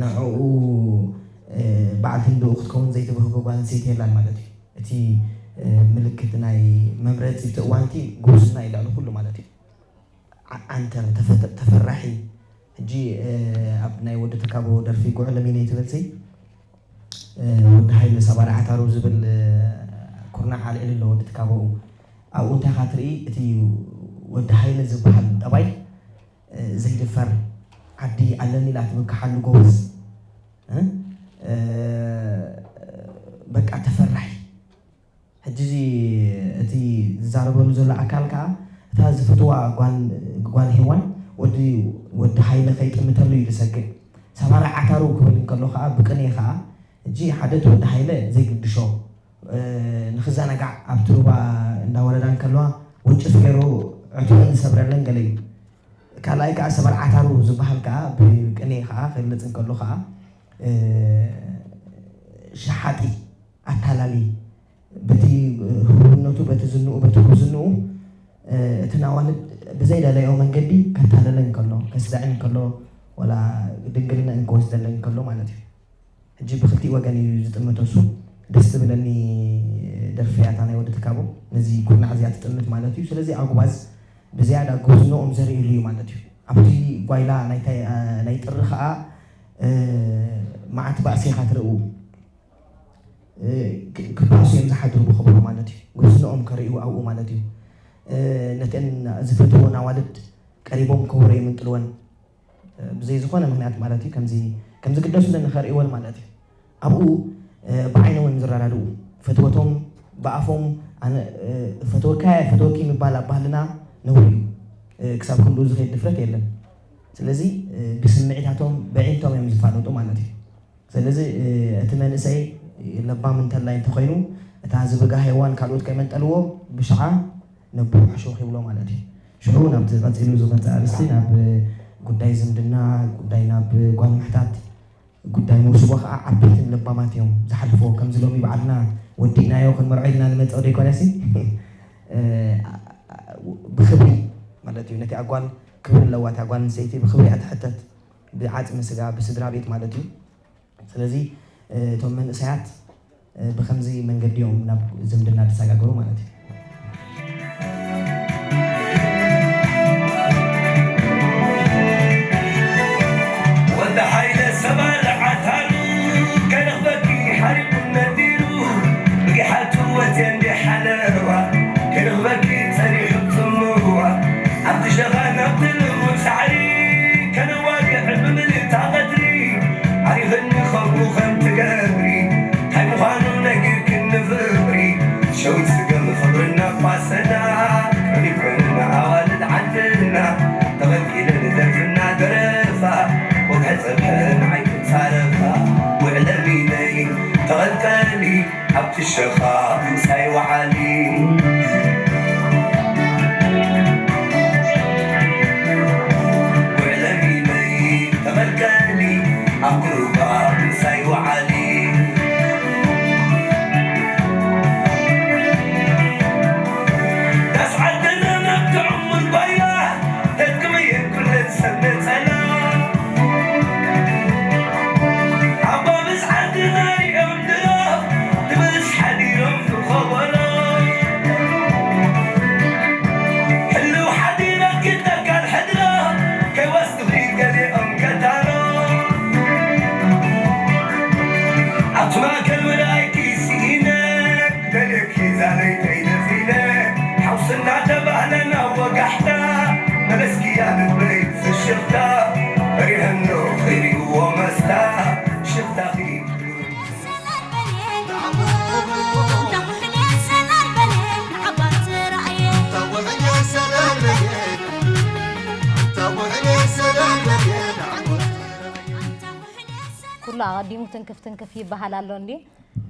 ንዕኡ በዓልቲ እንድኡ ክትከውን ዘይትብህጎ ጓል ኣንስተይቲ የላን ማለት እዩ። እቲ ምልክት ናይ መምረፂ እቲ እዋንቲ ጉብዝና እዩ ልዕሊ ኩሉ ማለት እዩ። ዓንተር ተፈራሒ ሕጂ ኣብ ናይ ወዲ ትካቦ ደርፊ ጉዕለ ሚነይ ትብል ሲ ወዲ ሃይለ ሰባሪ ዓታሩ ዝብል ኩርናዕ ኣልዒሉ ኣሎ ወዲ ትካቦኡ ኣብኡ እንታይ ኻ ትርኢ እቲ ወዲ ሃይለ ዝበሃል ጠባይ ዘይድፈር ዓዲ ኣለኒ ኢላ ትምክሓሉ ጎበዝ በቃ ተፈራሒ ሕጂ እዚ እቲ ዝዛረበሉ ዘሎ ኣካል ከዓ እታ ዝፈትዋ ጓል ሄዋን ወዲ ወዲ ሃይለ ከይጥምተሉ እዩ ዝሰግእ ሰባሪ ዓታሩ ክብል እንከሎ ከዓ ብቅኔ ከዓ ሕጂ ሓደ እቲ ወዲ ሃይለ ዘይግድሾ፣ እ፣ ንኽዘናጋዕ ኣብቲ ሩባ እንዳወረዳ እንከለዋ ወንጭፍ ገይሩ ዕትበን ዝሰብረለን ገለ እዩ። ካልኣይ ከዓ ሰበል ዓታሩ ዝበሃል ከዓ ብቅኔ ከዓ ክግለጽ እንከሎ ከዓ፣ እ፣ ሸሓጢ፣ ኣታላሊ፣ በቲ ህቡብነቱ፣ በቲ ዝንኡ፣ በቲ ጉብዝንኡ፣ እ፣ እተን ኣዋልድ ብዘይደለዮ መንገዲ ከታለለን ከሎ፣ ከስደዐን ከሎ፣ ወላ ድንግልነአን ክወስደለን ከሎ ማለት እዩ። ሕጂ ብክልቲኡ ወገን እዩ ዝጥምት እሱ። ደስ ትብለኒ ደርፊ እያ እታ ናይ ወዲ ትካቦ። ነዚ ኩርናዕ እዚኣ ትጥምት ማለት እዩ። ስለዚ ኣጉባዝ ብዝያዳ ጉብዝንኦም ዘርእሉ እዩ ማለት እዩ። ኣብቲ ጓይላ ናይታይ፣ እ፣ ናይ ጥሪ ኸኣ፣ እ፣ መዓት ባእሲ ኢኻ ትርእዩ። እ፣ ክ-፣ ክባእሱ እዮም ዝሓድሩ ብኸብሩ ማለት እዩ። ጉብዝንኦም ከርእዩ ኣብኡ ማለት እዩ። እ፣ ነተን ዝፈትዎን ኣዋልድ ቀሪቦም ከወረ ይምንጥልወን። እ፣ ብዘይ ዝኾነ ምኽንያት ማለት እዩ። ከምዚ፣ ከምዚ ግደሱለን ንኸርእይወን ማለት እዩ። ኣብኡ፣ እ፣ ብዓይኖም እዮም ዝረዳድኡ። ፈትወቶም ብኣፎም፣ ኣነ፣ እ፣ ፈትወካ፣ ፈትወኪ ምባል ኣብ ባህልና ነውሪ እዩ። እ፣ ክሳብ ክንድኡ ዝኸይድ ድፍረት የለን። ስለዚ፣ እ፣ ብስምዒታቶም፣ ብዒንቶም እዮም ዝፋለጡ ማለት እዩ። ስለዚ፣ እ፣ እቲ መንእሰይ ለባም እንተላይ እንተኾይኑ፣ እታ ዝብጋ ሃይዋን ካልኦት ከይመንጠልዎ ብሽዓ ነብኡ ሕሹኽ ይብሎ ማለት እዩ። ሽዑ ናብቲ ቀጺሉ ዝመጽእ ኣርእስቲ፣ ናብ ጉዳይ ዝምድና፣ ጉዳይ ናብ ጓል ምሕታት፣ ጉዳይ መውስቦ ከዓ ዓበይትን ለባማት እዮም ዝሓልፍዎ። ከምዚ ሎሚ በዓልና ወዲእናዮ ክንመርዖ ኢልና ንመጽእ ዶ ይኮነሲ? እ፣ ብኽብሪ ማለት እዩ። ነቲ ኣጓል ክብሪ ኣለዋ። እታ ጓል ኣንስተይቲ ብኽብሪ እያ ትሕተት፣ ብዓጽሚ ስጋ፣ ብስድራ ቤት ማለት እዩ። ስለዚ፣ እ፣ እቶም መንእሰያት፣ እ፣ ብኸምዚ መንገዲ እዮም ናብ ዝምድና ዝሰጋገሩ ማለት እዩ። ወዲ ሃይለ ሰባር ዓታሩ ከረኽበኪ ሓሪቁ ነዲሩ፣ ብጊሓቱ ወትየ እንዲ ሓለዋ ከረኽበኪ ጸኒሑ ጽምዋ፣ ኣብቲ ሸኻ ናብቲ ልሙድ ሳዕሪ ከነዋግዕ ብምልእታ ቀትሪ፣ ዓሪኽኒ ከምኡ ከም ትገብሪ፣ እንታይ ምዃኑ ነጊርክኒ ፍቕሪ፣ ሸዊት ስገም ፍቕርና ኳሰና፣ ቀሪበን ኣዋልድ ዓድና፣ ተቐልቂለን ደርፍና ደረፋ፣ ወግሐ ጸብሐ ንዓይ ክጻረፋ፣ ውዕለ ሚነይ ተቐልቀሊ፣ ኣብቲ ሸኻ ምሳይ ወዓሊ። ውዕለ ሚነይ ተቐልቀሊ፣ ኣብ ጉሩባ ምሳይ ወዓሊ። ዳስ ዓድና ናብ ትዕሙር ባይላ፣ ተድግመየን ኩለን ሰብ ነጸላ። ኣባ ብዝሓት ናሪኦም ድሮ፣ ትብስ ሓዲሮም ንኸበሮ። ሕልው ሓዲራ ክተካል ሕድራ፣ ከይወስዱኺ ገሊኦም ከታሮ። ኣብቲ ማእከል ምርኣይኪ ስኢነ፣ ደልየኪ ዛለይተይ ነፊነ፣ ሓውስና ተባህለ ናብ ወጋሕታ፣ መለስኪያ ልበይ ፍሽኽታ፣ ፈሪሀኖ ኺርእይዎ መስታ፣ ሽኽታኺ ኩሉ ኣቐዲሙ ትንክፍ ትንክፍ ይበሃል ኣሎ እንዲ።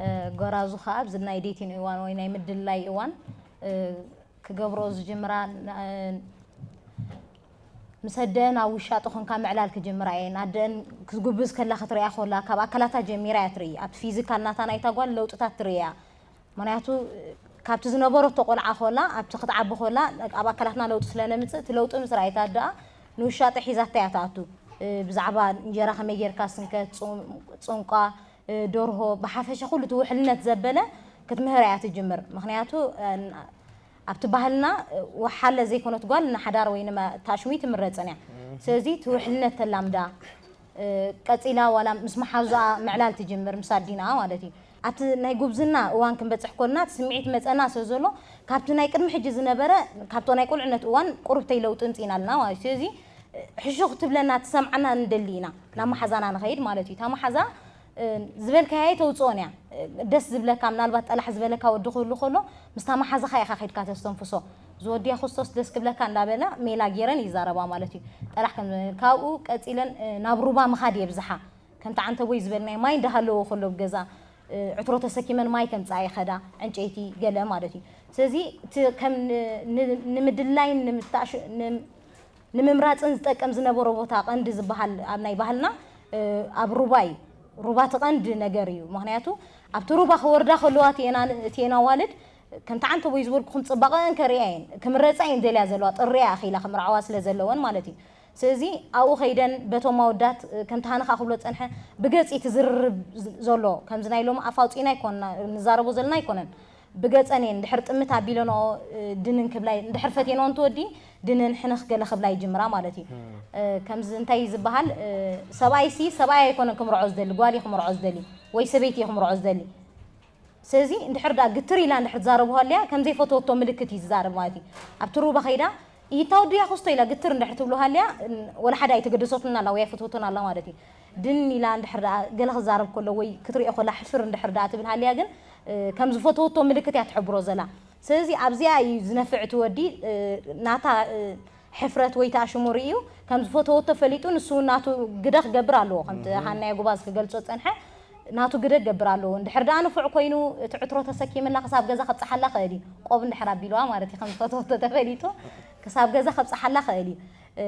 እ፣ ጎራዙ ኸኣ ኣብዚ ናይ ዴቲንግ እዋን ወይ ናይ ምድልላይ እዋን፣ እ፣ ክገብሮ ዝጅምራ፣ ን-፣ ምስ ኣደአን ኣብ ውሻጠ ኾንካ ምዕላል ክጅምራ እየን። ኣደአን ክጉብዝ ከላ ክትርእያ ኾላ፣ ካብ ኣካላታ ጀሚራ እያ ትርኢ። ኣብቲ ፊዚካል ናታ ናይታ ጓል ለውጥታት ትርኢ እያ። ምኽንያቱ፣ ካብቲ ዝነበረቶ ቆልዓ ኾላ፣ ኣብቲ ክትዓቢ ኾላ፣ ኣብ ኣካላትና ለውጢ ስለ ነምጽእ፣ እቲ ለውጢ ምስ ረኣየት ኣደኣ ንውሻጠ ሒዛታ እያ ትኣቱ። እ፣ ብዛዕባ እንጀራ ከመይ ጌርካ ስንከት፣ ጽም-፣ ጽምቋ፣ እ፣ ደርሆ፣ ብሓፈሻ ኩሉ እቲ ውሕልነት ዘበለ ክትምህራ እያ ትጅምር። ምኽንያቱ፣ እ፣ ኣብቲ ባህልና፣ እ፣ ወሓለ ዘይኮነት ጓል ንሓዳር ወይ ንመ-፣ ታሽሙ ኣይትምረጽን እያ። ስለዚ እቲ ውሕልነት ተላምዳ፣ እ፣ ቀጺላ ዋላ ምስ መሓዙኣ ምዕላል ትጅምር፣ ምስ ኣዲናኣ ማለት እዩ። ኣብቲ ናይ ጉብዝና እዋን ክንበጽሕ ኮልና፣ እቲ ስምዒት መጸና ስለ ዘሎ፣ ካብቲ ናይ ቅድሚ ሕጂ ዝነበረ፣ ካብቶ ናይ ቁልዕነት እዋን ቁሩብተይ ለውጢ ኣምጺእና ኣለና ማለት እዩ። ስለዚ፣ እ፣ ሕሹኽ ትብለና፣ ትሰምዓና ንደሊ ኢና፣ ናብ መሓዛና ንኸይድ ማለት እዩ። እታ መሓዛ፣ እ፣ ዝበልካያ ኣይተውጽኦን እያ። እ፣ ደስ ዝብለካ፣ ምናልባት ጠላሕ ዝበለካ ወዲ ክህሉ ከሎ፣ ምስታ መሓዛኻ ኢኻ ከይድካ ተስተንፍሶ። ዝወድያ ክርስቶስ ደስ ክብለካ እንዳበላ ሜላ ጌረን ይዛረባ ማለት እዩ። ጠላሕ ከም፣ ካብኡ ቀጺለን፣ እ፣ ናብ ሩባ ምኻድ የብዝሓ። ከ-፣ ከምቲ ዓንተቦይ ዝበልናዮ ማይ እንዳሃለዎ ከሎ ኣብ ገዛ፣ እ፣ ዕትሮ ተሰኪመን ማይ ከምጽኣ ይኸዳ፣ ዕንጨይቲ ገለ ማለት እዩ። ስለዚ እቲ ከም ን-፣ ን-፣ ንምድላይን ንምታሽ-፣ ንም-፣ ንምምራጽን ዝጠቀም ዝነበሮ ቦታ ቀንዲ ዝበሃል ኣብ ናይ ባህልና፣ እ፣ ኣብ ሩባ እዩ። ሩባ እቲ ቀንዲ ነገር እዩ። ምኽንያቱ ኣብቲ ሩባ ክወርዳ ከለዋ እቲኤን፣ እቲኤን ኣዋልድ ከምቲ ዓንተቦይ ዝበልኩኹም ጽባቐአን ከርእያ እየን፣ ክምረጻ እየን ደልያ ዘለዋ፣ ጥርያ ኣኺላ ክምርዓዋ ስለ ዘለወን ማለት እዩ። ስለዚ ኣብኡ ከይደን በቶም ኣወዳት፣ እ፣ ከምቲ ሃኒ ከኣ ክብሎ ዝጸንሐ፣ ብገጽ እዩ እቲ ዝርርብ ዝ-፣ ዘሎ። ከምዚ ናይ ሎሚ ኣፍ ኣውጺእና ኣይኮንና ንዛረቦ ዘለና ኣይኮነን። ብገጸን እየን እንድሕር ጥምት ኣቢለንኦ፣ እ፣ ድንን ክብላ፣ እንድሕር ፈትየንኦ እንትወዲ ድንን ሕንኽ ገለ ክብላ ይጅምራ ማለት እዩ። እ፣ ከምዚ እንታይ እዩ ዝበሃል፣ እ፣ ሰብኣይሲ ሰብኣይ ኣይኮነን ክምርዖ ዝደሊ፣ ጓል እዩ ክምርዖ ዝደሊ ወይ ሰበይቲ እዩ ክምርዖ ዝደሊ። ስለዚ እንድሕር ደኣ ግትር ኢላ እንድሕር ትዛረብ ሃልያ፣ ከም ዘይፈተወቶ ምልክት እዩ ዝዛረብ ማለት እዩ። ኣብቲ ሩባ ከይዳ፣ "ኢታ ወዲ እያ ክስቶ" ኢላ ግትር እንድሕር ትብሎ ሃልያ፣ ን-፣ ወላ ሓደ ኣይተገደሰቱን ኣላ ወይ ኣይፈተወቶን ኣላ ማለት እዩ። ድን ኢላ እንድሕር ደኣ ገለ ክዛረብ ከሎ ወይ ክትሪኦ ከላ ሕፍር እንድሕር ደኣ ትብል ሃልያ ግን፣ እ፣ ከም ዝፈተወቶ ምልክት እያ ትሕብሮ ዘላ። ስለዚ ኣብዚኣ እዩ ዝነፍዕ እቲ ወዲ፣ እ፣ ናታ፣ እ፣ ሕፍረት ወይ ተኣሽሙ ርእዩ ከም ዝፈተወቶ ፈሊጡ፣ ንሱ እውን ናቱ ግደ ክገብር ኣለዎ። ከምቲ ሃናየ ጉባዝ ክገልጾ ጸንሐ፣ ናቱ ግደ ክገብር ኣለዎ። እንድሕር ደኣ ንፉዕ ኮይኑ፣ እቲ ዕትሮ ተሰኪምላ ክሳብ ገዛ ከብጽሓላ ክእል እዩ። ቆብ እንድሕር ኣቢልዋ ማለት እዩ፣ ከም ዝፈተወቶ ተፈሊጡ፣ ክሳብ ገዛ ከብጽሓላ ክእል እዩ። እ፣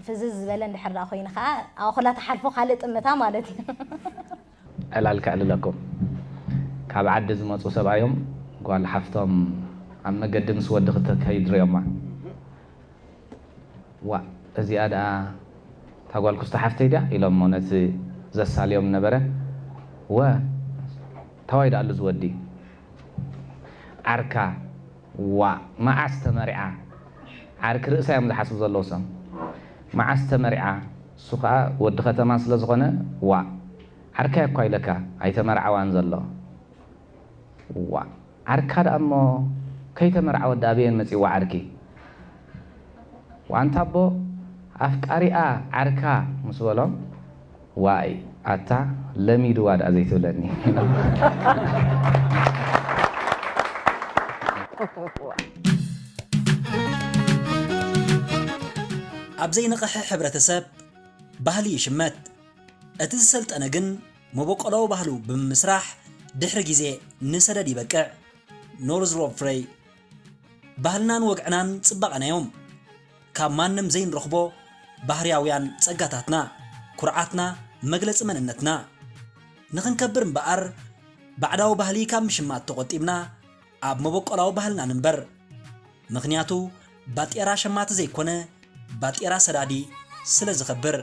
ፍዝዝ ዝበለ እንድሕር ደኣ ኮይኑ ከኣ፣ ኣብኡ ከላ ትሓልፎ ካልእ ጥምታ ማለት እዩ። ዕላል ከዕልለኩም። ካብ ዓዲ ዝመጹ ሰብኣዮም ጓል ሓፍቶም ኣብ መገዲ ምስ ወዲ ክትከይድ ርእዮማ። "ዋእ፣ እዚኣ ደኣ እታ ጓል ኩስቶ ሓፍተይ ድያ?" ኢሎሞ ነቲ ዘሳልዮም ነበረ። "ወ፣ ታዋይ ደኣሉ ዝወዲ?" "ዓርካ?" "ዋእ፣ መዓስ ተመሪዓ?" ዓርኪ ርእሳ እዮም ዝሓስቡ ዘለዉ ሰም። "መዓስ ተመሪዓ?" እሱ ኸኣ ወዲ ከተማ ስለ ዝኾነ፣ "ዋእ፣ ዓርካይ እኳ ኢለካ፣ ኣይተመርዓዋን ዘሎ." "ዋእ፣ ዓርካ ደኣ እሞ ከይተመርዓወት ደኣ ኣበየን መጺእዋ ዓርኪ?" "ዋንታ ኣቦ ኣፍቃሪኣ ዓርካ" ምስ በሎም፣ "ዋይ ኣታ ለሚድዋ ደኣ ዘይትብለኒ?" ኣብ ዘይነቕሐ ሕብረተሰብ ባህሊ ይሽመት። እቲ ዝሰልጠነ ግን መበቆላዊ ባህሉ ብምምስራሕ ድሕሪ ግዜ ንሰደድ ይበቅዕ። ኖርዝ ሮብ ፍሬይ። ባህልናን ወግዕናን ጽባቐና እዮም። ካብ ማንም ዘይንረኽቦ ባህርያውያን ጸጋታትና፣ ኩርዓትና፣ መግለጺ መንነትና። ንኽንከብር እምበኣር፣ ባዕዳዊ ባህሊ ካብ ምሽማት ተቖጢብና፣ ኣብ መበቆላዊ ባህልና ንንበር። ምኽንያቱ፣ ባጤራ ሸማቲ ዘይኮነ፣ ባጤራ ሰዳዲ ስለ ዝኸብር።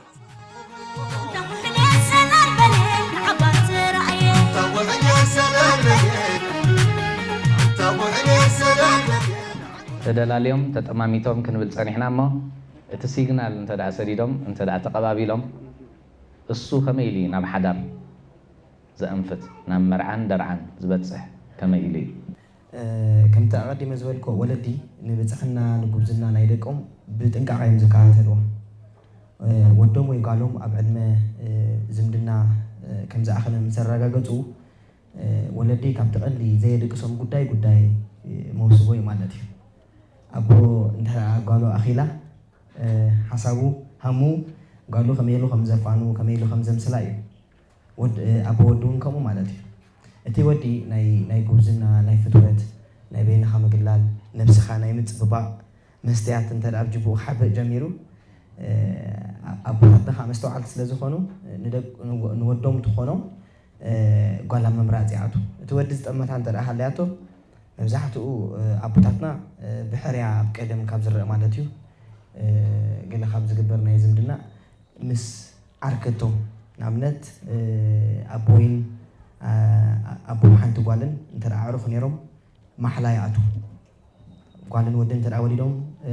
ተደላልዮም ተጠማሚቶም ክንብል ጸኒሕና እሞ፣ እቲ ሲግናል እንተ ደኣ ሰዲዶም፣ እንተ ደኣ ተቐባቢሎም፣ እሱ ከመይ ኢሉ እዩ ናብ ሓዳር ዘእንፍት፣ ናብ መርዓን ደርዓን ዝበጽሕ ከመይ ኢሉ እዩ? እ፣ ከምቲ ኣቐዲመ ዝበልክዎ፣ ወለዲ ንብጽሕና ንጉብዝና ናይ ደቆም ብጥንቃቐ እዮም ዝከታተልዎ። እ፣ ወዶም ወይ ጓሎም ኣብ ዕድመ፣ እ፣ ዝምድና፣ እ፣ ከም ዝኣኸለ ምስ ኣረጋገጹ፣ እ፣ ወለዲ ካብቲ ቀንዲ ዘየድቅሶም ጉዳይ፣ ጉዳይ፣ እ፣ መውስቦ እዩ ማለት እዩ። ኣቦ እንተ ጓሉ ኣኺላ፣ እ፣ ሓሳቡ፣ ሃሙ፣ ጓሉ ከመይ ኢሉ ከም ዘፋኑ፣ ከመይ ኢሉ ከም ዘምስላ እዩ። ወድ-፣ እ፣ ኣቦ ወዲ እውን ከምኡ ማለት እዩ። እቲ ወዲ ናይ፣ ናይ ጉብዝና፣ ናይ ፍትወት፣ ናይ በይንኻ ምግላል፣ ነብስኻ ናይ ምጽብባቕ መስትያት እንተ ደኣ ኣብ ጅቡኡ ክሓብእ ጀሚሩ፣ እ፣ ኣቦታትና ከዓ መስተውዓልቲ ስለ ዝኾኑ፣ ንደቅ-፣ ንወ-፣ ንወዶም ትኾኖም፣ እ፣ ጓል ኣብ ምምራጽ ይኣቱ። እቲ ወዲ ዝጠመታ እንተ ደኣ ሃለያቶ፣ መብዛሕትኡ፣ እ፣ ኣቦታትና፣ እ፣ ብሕርያ ኣብ ቀደም ካብ ዝረአ ማለት እዩ፣ እ፣ ገለ ካብ ዝግበር ናይ ዝምድና ምስ ዓርከቶም፣ ንኣብነት፣ እ፣ ኣቦይን፣ ኣ-፣ ኣቦ ሓንቲ ጓልን እንተ ደኣ ኣዕሩኽ ነይሮም፣ ማሕላ ይኣትዉ። ጓልን ወድን እንተ ደኣ ወሊዶም፣ እ፣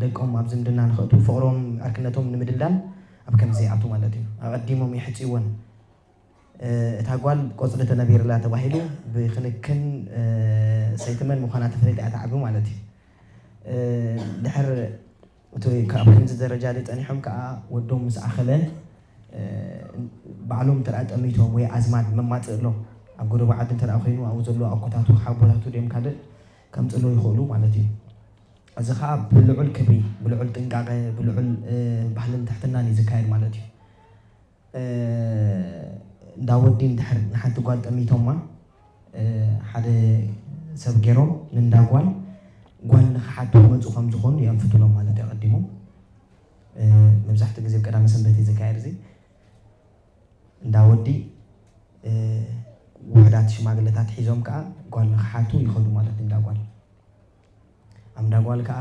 ደቆም ኣብ ዝምድና ንኸእትዉ፣ ፍቕሮም፣ ዕርክነቶም ንምድልዳል ኣብ ከምዚ ይኣትዉ ማለት እዩ። ኣቐዲሞም የሕጽይወን። እ፣ እታ ጓል ቆጽሊ ተነቢርላ ተባሂሉ ብክንክን፣ እ፣ ሰይቲ መን ምዃና ተፈሊጣ እያ ትዓቢ ማለት እዩ። እ፣ ድሕር እቲ ካብ ከምዚ ደረጃ ደይ ጸኒሖም ከኣ ወዶም ምስ ኣኸለ፣ እ፣ ባዕሎም እንተ ደኣ ጠሚቶም ወይ ኣዝማድ መማጽእ ኣሎ፣ ኣብ ጎደቦ ዓዲ እንተ ደኣ ኮይኑ ኣብኡ ዘሎ ኣኮታቱ ሓቦታቱ ድዮም ካልእ ከምጽእሎ ይኽእሉ ማለት እዩ። እዚ ኸኣ ብልዑል ክብሪ፣ ብልዑል ጥንቃቐ፣ ብልዑል፣ እ፣ ባህልን ትሕትናን እዩ ዝካየድ ማለት እዩ። እንዳ ወዲ እንድሕር ንሓንቲ ጓል ጠሚቶማ ሓደ ሰብ ገይሮም ንእንዳ ጓል ጓል ንክሓቱ ክመፁ ከም ዝኾኑ የንፍትሎም ማለት እዩ። ኣቐዲሞም መብዛሕትኡ ግዜ ብቀዳመ ሰንበት እዩ ዝካየድ እዚ። እንዳ ወዲ ውሕዳት ሽማግለታት ሒዞም ከዓ ጓል ንክሓቱ ይኸዱ ማለት እንዳ ጓል። ኣብ እንዳ ጓል ከዓ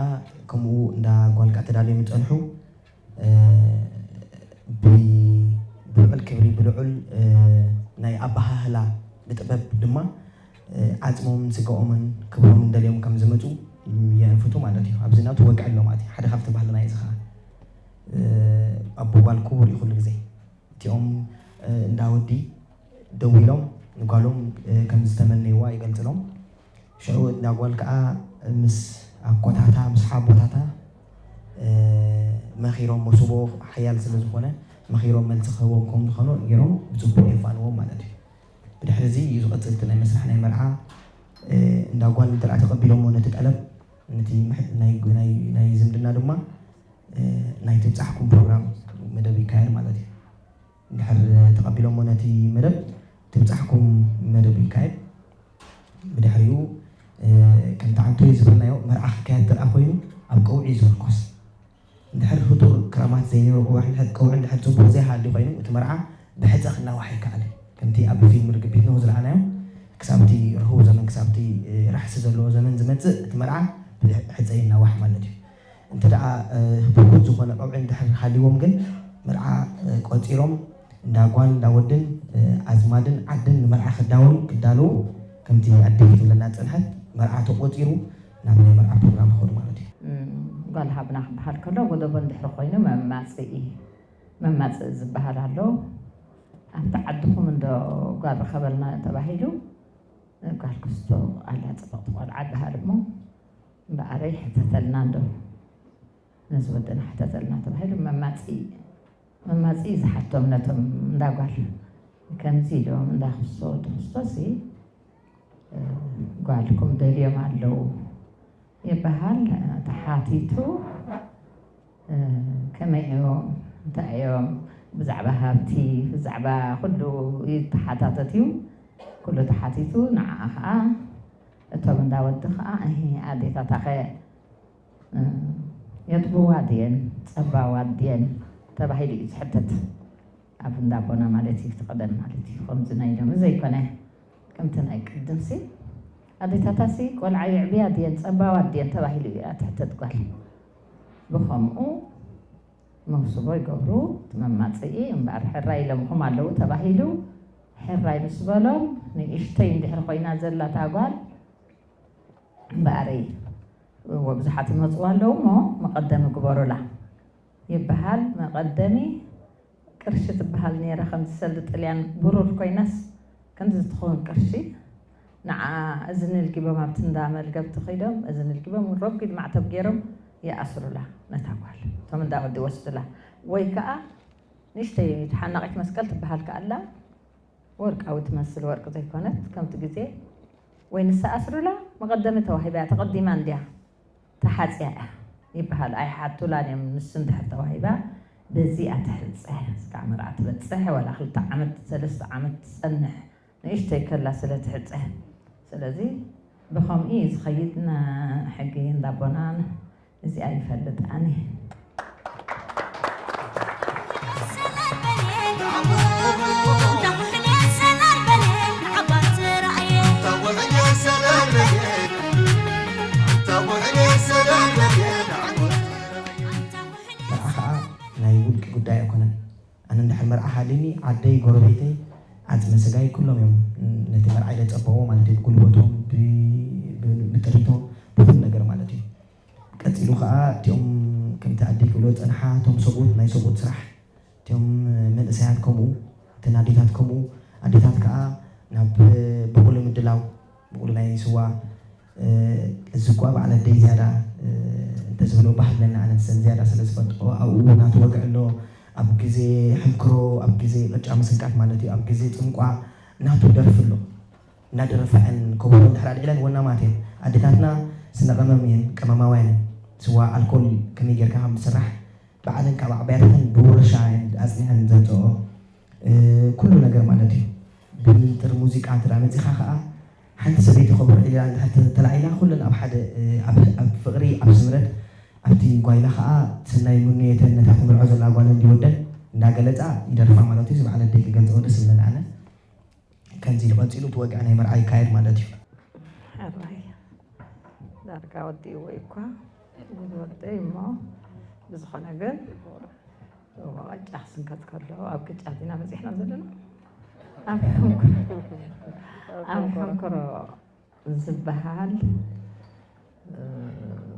ከምኡ እንዳ ጓል ከዓ ተዳልዮም ይፀንሑ። ብልዑል ክብሪ ብልዑል ናይ ኣባሃህላ ብጥበብ ድማ ዓፅሞምን ስጋኦምን ክብሮምን ደልዮም ከም ዝመፁ የንፍቱ ማለት እዩ። ኣብዚ ናቱ ወግዒ ኣሎ ማለት እዩ። ሓደ ካብቲ ባህልና እዩ እዚ ከዓ ኣቦ ጓል ክቡር እዩ ኩሉ ግዜ። እቲኦም እንዳ ወዲ ደዊሎም ንጓሎም ከም ዝተመነይዋ ይገልፅሎም። ሽዑ እንዳ ጓል ከዓ ምስ ኣኮታታ ምስ ሓቦታታ መኺሮም መሱቦ ሓያል ስለ ዝኾነ መኺሮም መልሲ ክህቦም ከም ዝኾኑ ገይሮም ብፅቡቅ የፋንዎም ማለት እዩ። ብድሕሪ እዚ እዩ ዝቐፅል እቲ ናይ መስርሕ ናይ መርዓ። እንዳ ጓል እንተ ተቐቢሎሞ ነቲ ጠለብ ነቲ ናይ ዝምድና ድማ ናይ ትብፃሕኩም ፕሮግራም መደብ ይካየድ ማለት እዩ። እንድሕር ተቐቢሎሞ ነቲ መደብ ትብፃሕኩም መደብ ይካየድ። ብድሕሪኡ ከምቲ ዓንቶይ ዝበልናዮ መርዓ ክካየድ ጥርኣ ኮይኑ ኣብ ቀውዒ እዩ ዝምርኮስ። እንድሕር ህጡር ክራማት ዘይነይሩ ቀውዒ እንድሕር ፅቡቕ ዘይሃሊ ኮይኑ እቲ መርዓ ብሕፀ ክናዋሕ ይከኣል። ከምቲ ኣብ ፊልም ርግቢት ነው ዝረኣናዮ ክሳብቲ ርህው ዘመን ክሳብቲ ራሕሲ ዘለዎ ዘመን ዝመፅእ እቲ መርዓ ብሕፀ ይናዋሕ ማለት እዩ። እንተ ደኣ ብርሁት ዝኾነ ቀውዒ እንድሕር ሃልዎም ግን መርዓ ቆፂሮም እንዳ ጓል እንዳ ወድን ኣዝማድን ዓድን ንመርዓ ክዳወሉ ክዳለዉ ከምቲ ኣደይ ትብለና ዝፀንሐት መርዓ ተቆፂሩ ናብ ናይ መርዓ ፕሮግራም ክኸዱ ማለት እዩ። ጓል ሃብና ክበሃል ከሎ ጎደቦ እንድሕር ኮይኑ መማፅኢ መማፅኢ ዝበሃል ኣሎ። ኣብቲ ዓድኹም እንዶ ጓል ርኸበልና ተባሂሉ ጓል ክስቶ ኣላ ፅብቕቲ ቆልዓ በሃል እሞ እምበኣረይ ሕተተልና እንዶ ነዚ ወደና ሕተተልና ተባሂሉ መማፂ መማፂ ዝሓቶም ነቶም እንዳጓል ከምዚ ኢሎም እንዳክስቶ ወዲ ክስቶሲ ጓልኩም ደልዮም ኣለዉ ይበሃል። ተሓቲቱ ከመይ እዮም እንታይ እዮም ብዛዕባ ሃብቲ ብዛዕባ ኩሉ ይተሓታተት እዩ። ኩሉ ተሓቲቱ ንዓ ከዓ እቶም እንዳወዲ ከዓ ኣዴታታኸ የጥብዋ ድየን ጸባዋ ድየን ተባሂሉ እዩ ዝሕተት። ኣብ እንዳቦና ማለት እዩ ትቐደም ማለት እዩ። ከምዚ ናይ ሎሚ ዘይኮነ ከምቲ ናይ ቅድምሲ ኣዴታታሲ ቆልዓ የዕብያ ድየን ጸባዋ ድየን ተባሂሉ እዩ ትሕተት ጓል። ብኸምኡ መውስቦ ይገብሩ እቲ መማፅኢ እምበኣር ሕራይ ኢሎምኹም ኣለዉ ተባሂሉ ሕራይ ምስ በሎም ንእሽተይ እንድሕር ኮይና ዘላ እታ ጓል እምበኣረይ ወብዙሓት ይመፅዋ ኣለዉ እሞ መቐደሚ ግበሩላ ይበሃል። መቐደሚ ቅርሺ ትበሃል ነይራ ከምዚ ሰልዲ ጥልያን ብሩር ኮይናስ ከምዚ ትኸውን ቅርሺ ንዓ እዝኒ ልጊቦም ኣብቲ እንዳ መልገብቲ ከይዶም እዝኒ ልጊቦም ረጒድ ማዕተብ ገይሮም ይኣስሩላ ነታ ጓል እቶም እንዳ ወዲ ይወስዱላ ወይ ከዓ ንእሽተይ ተሓናቒት መስቀል ትበሃል ከኣላ ወርቃዊ ትመስል ወርቂ ዘይኮነት ከምቲ ግዜ ወይ ንሳ ኣስሩላ መቐደሚ ተዋሂባ እያ ተቐዲማ እንድያ ተሓፅያ እያ ይበሃል ኣይሓቱላን እዮም ንሱ እንድሕር ተዋሂባ በዚኣ ትሕፀ እስካዕ መርዓ ትበፅሕ ዋላ ክልተ ዓመት ሰለስተ ዓመት ትፀንሕ ንእሽተይ ከላ ስለ ትሕፀ ስለዚ ብኸምኡ እዩ ዝኸይድ ሕጊ እንዳቦናን እዚኣ ይፈልጥ ኣነ ናይ ውልቂ ጉዳይ ኣይኮነን ኣነ እንድሕር መርዓ ሃልዩኒ ዓደይ ጎረቤተይ ዓፅመ ስጋይ ኩሎም እዮም ነቲ መርዓይ ለፀበዎ ማለት እዩ ብጉልበቶም ብጥሪቶም ብኩሉ ነገር ማለት እዩ ቀፂሉ ከዓ እቲኦም ከምቲ ኣደይ ክብሎ ዝፀንሓ እቶም ሰብኡት ናይ ሰብኡት ስራሕ እቲኦም መንእሰያት ከምኡ እተን ኣዴታት ከምኡ ኣዴታት ከዓ ናብ ብቑሉ ምድላው ብቑሉ ናይ ስዋ እዚ እኳ በዓል ኣደይ ዝያዳ እንተዝብሎ ባህ ብለኒ ኣነ ንሰን ዝያዳ ስለ ዝፈልጥኦ ኣብኡ እውን ናቱ ወግዒ ኣሎ ኣብ ግዜ ሕንክሮ ኣብ ግዜ ቅጫ ምስንካት ማለት እዩ ኣብ ግዜ ፅንቋ ናቱ ደርፊ ኣሎ እናደረፋ እየን ከበሮ እንድሕር ኣልዒለን ወናማት እየን ኣዴታትና ስነ ቀመም እየን ቀመማውያን እየን ስዋ ኣልኮል ከመይ ጌርካ ከም ዝስራሕ ባዕለን ካብ ዓባያታተን ብውርሻ እየን ኣፅኒዐን ዘምፅኦ ኩሉ ነገር ማለት እዩ። ብጥር ሙዚቃ እንተ መፂኻ ከዓ ሓንቲ ሰበይቲ ከብሮ ኢላ እንድሕር ተላዒላ ኩለን ኣብ ሓደ ኣብ ፍቅሪ ኣብ ስምረት ኣብቲ ጓይላ ከዓ ሰናይ ምንየተን ነታ ትምርዖ ዘላ ጓለን ድወደን እንዳገለፃ ይደርፋ ማለት እዩ። እዚ በዓል ኣደይ ክገልፀ ደስ ዝብለኒ ኣነ ከምዚ ኢሉ ቀፂሉ እቲ ወግዒ ናይ መርዓ ይካየድ ማለት እዩ። ሕራይ ዳርጋ ወዲእዎ እዩ እኳ ግን ወደይ እሞ ብዝኾነ ግን እዎ ቅጫ ክስንከት ከሎ ኣብ ቅጫ ዲና በፂሕና ዘለና ኣብ ሕንኩሮ ኣብ ሕንኩሮ ዝበሃል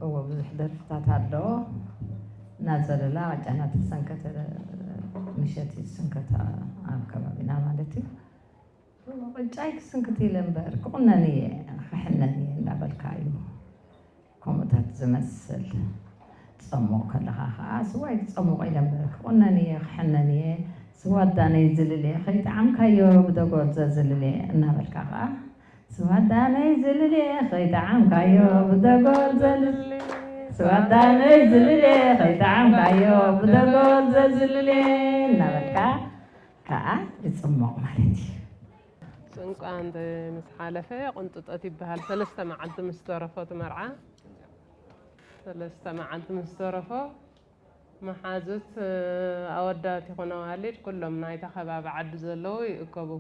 እዎ ብዙሕ ደርፍታት ኣለዎ። እናዘለላ ቅጫ እናተሰንከተ ምሸት ይስንከታ ኣብ ከባቢና ማለት እዩ። ቅጫይ ክስንክት ኢለ እምበር ክቑነን እየ ክሕነን እየ እንዳበልካ እዩ። ከምኡታት ዝመስል ትፀምቕ ከለኻ ከዓ ስዋይ ትፀምቕ ኢለ እምበር ክቑነን እየ ክሕነን እየ። ስዋ ኣዳነይ ዝልል እየ ከይጠዓምካዮ ብደጎል ዘዝልል እየ እናበልካ ከዓ ስዋ ኣዳነይ ዝልል እየ ከይጠዓምካዮ ብደጎል ዘዝልል እየ። ስዋ ኣዳነይ ዝልል እየ ከይጠዓምካዮ ብደጎል ዘዝልል እየ እናበልካ ከዓ ይፅሞቕ ማለት እዩ። ጭንቋ እንተ ምስ ሓለፈ ቁንጥጠት ይበሃል። ሰለስተ መዓልቲ ምስ ተረፎ እቲ መርዓ ሰለስተ መዓልቲ ምስ ተረፎ መሓዙት ኣወዳት ይኹን ኣዋልድ ኩሎም ናይታ ከባቢ ዓዲ ዘለዉ ይእከቡ።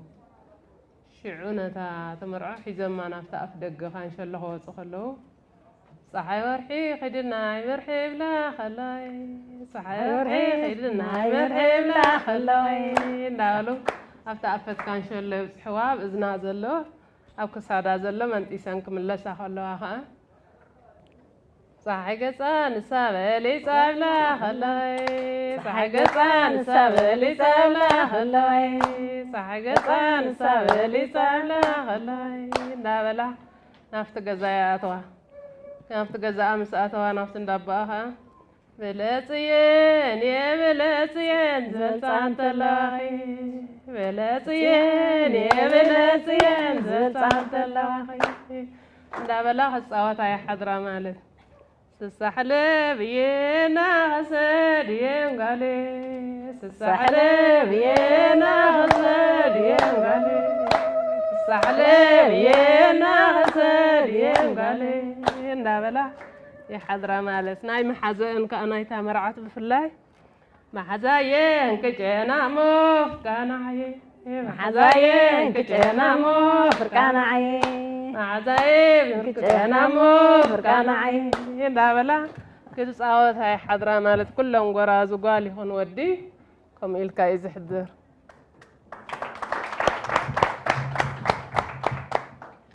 ሽዑ ነታ ትምርዖ ሒዘማ ናብቲ ኣፍ ደገ ካንሸሎ ክወፁ ከለዉ ፀሓይ ወርሒ ኺድናይ ብርሒ ይብላ ከለዋይ ፀሓይ ወርሒ ኺድናይ ብርሒ ይብላ ከለዋይ እንዳበሉ ኣብቲ ኣፈት ካንሸሎ የብፅሕዋ ኣብ እዝና ዘሎ ኣብ ክሳዳ ዘሎ መንጢሰን ክምለሳ ከለዋ ከዓ ፀሓይ ገፃ ንሳ በሊፃ ይብላ ከለዋይ ፀሓይ ገፃ ንሳ በሊፃ ይብላ ከለዋይ ፀሓይ ገፃ ንሳ በሊፃ ይብላ ከለዋይ እንዳበላ ናብቲ ገዛ ይኣተዋ። ናብቲ ገዛኣ ምስ ኣተዋ ናብቲ እንዳቦኣ ኸዓ በለፅየን እየ በለፅየን ዝበልፃ እንተለዋኺ በለፅየን እየ በለፅየን ዝበልፃ እንተለዋኺ እንዳበላ ክፃወታ ይሓድራ ማለት ስሳሕለ ብዬና ኸሰድየን ጓሌ ስሳሕለ ብዬና ኸሰድየን ጓሌ ስሳሕለ ብዬና ኸሰድየን ጓሌ እንዳበላ ይሓድራ ማለት ናይ መሓዘአን ከዓ ናይታ መርዓት ብፍላይ መሓዛየን ክጨና ሞፍ ካናዓየ መሓዛየን ክጨና ሞፍ ካናዓየ መሓዛየን ክጨና ሞፍ ካናዓየ እንዳበላ ክፃወታ ይሓድራ ማለት ኩለን ጎራዙ ጓል ይኹን ወዲ ከምኡ ኢልካ እዩ ዝሕድር።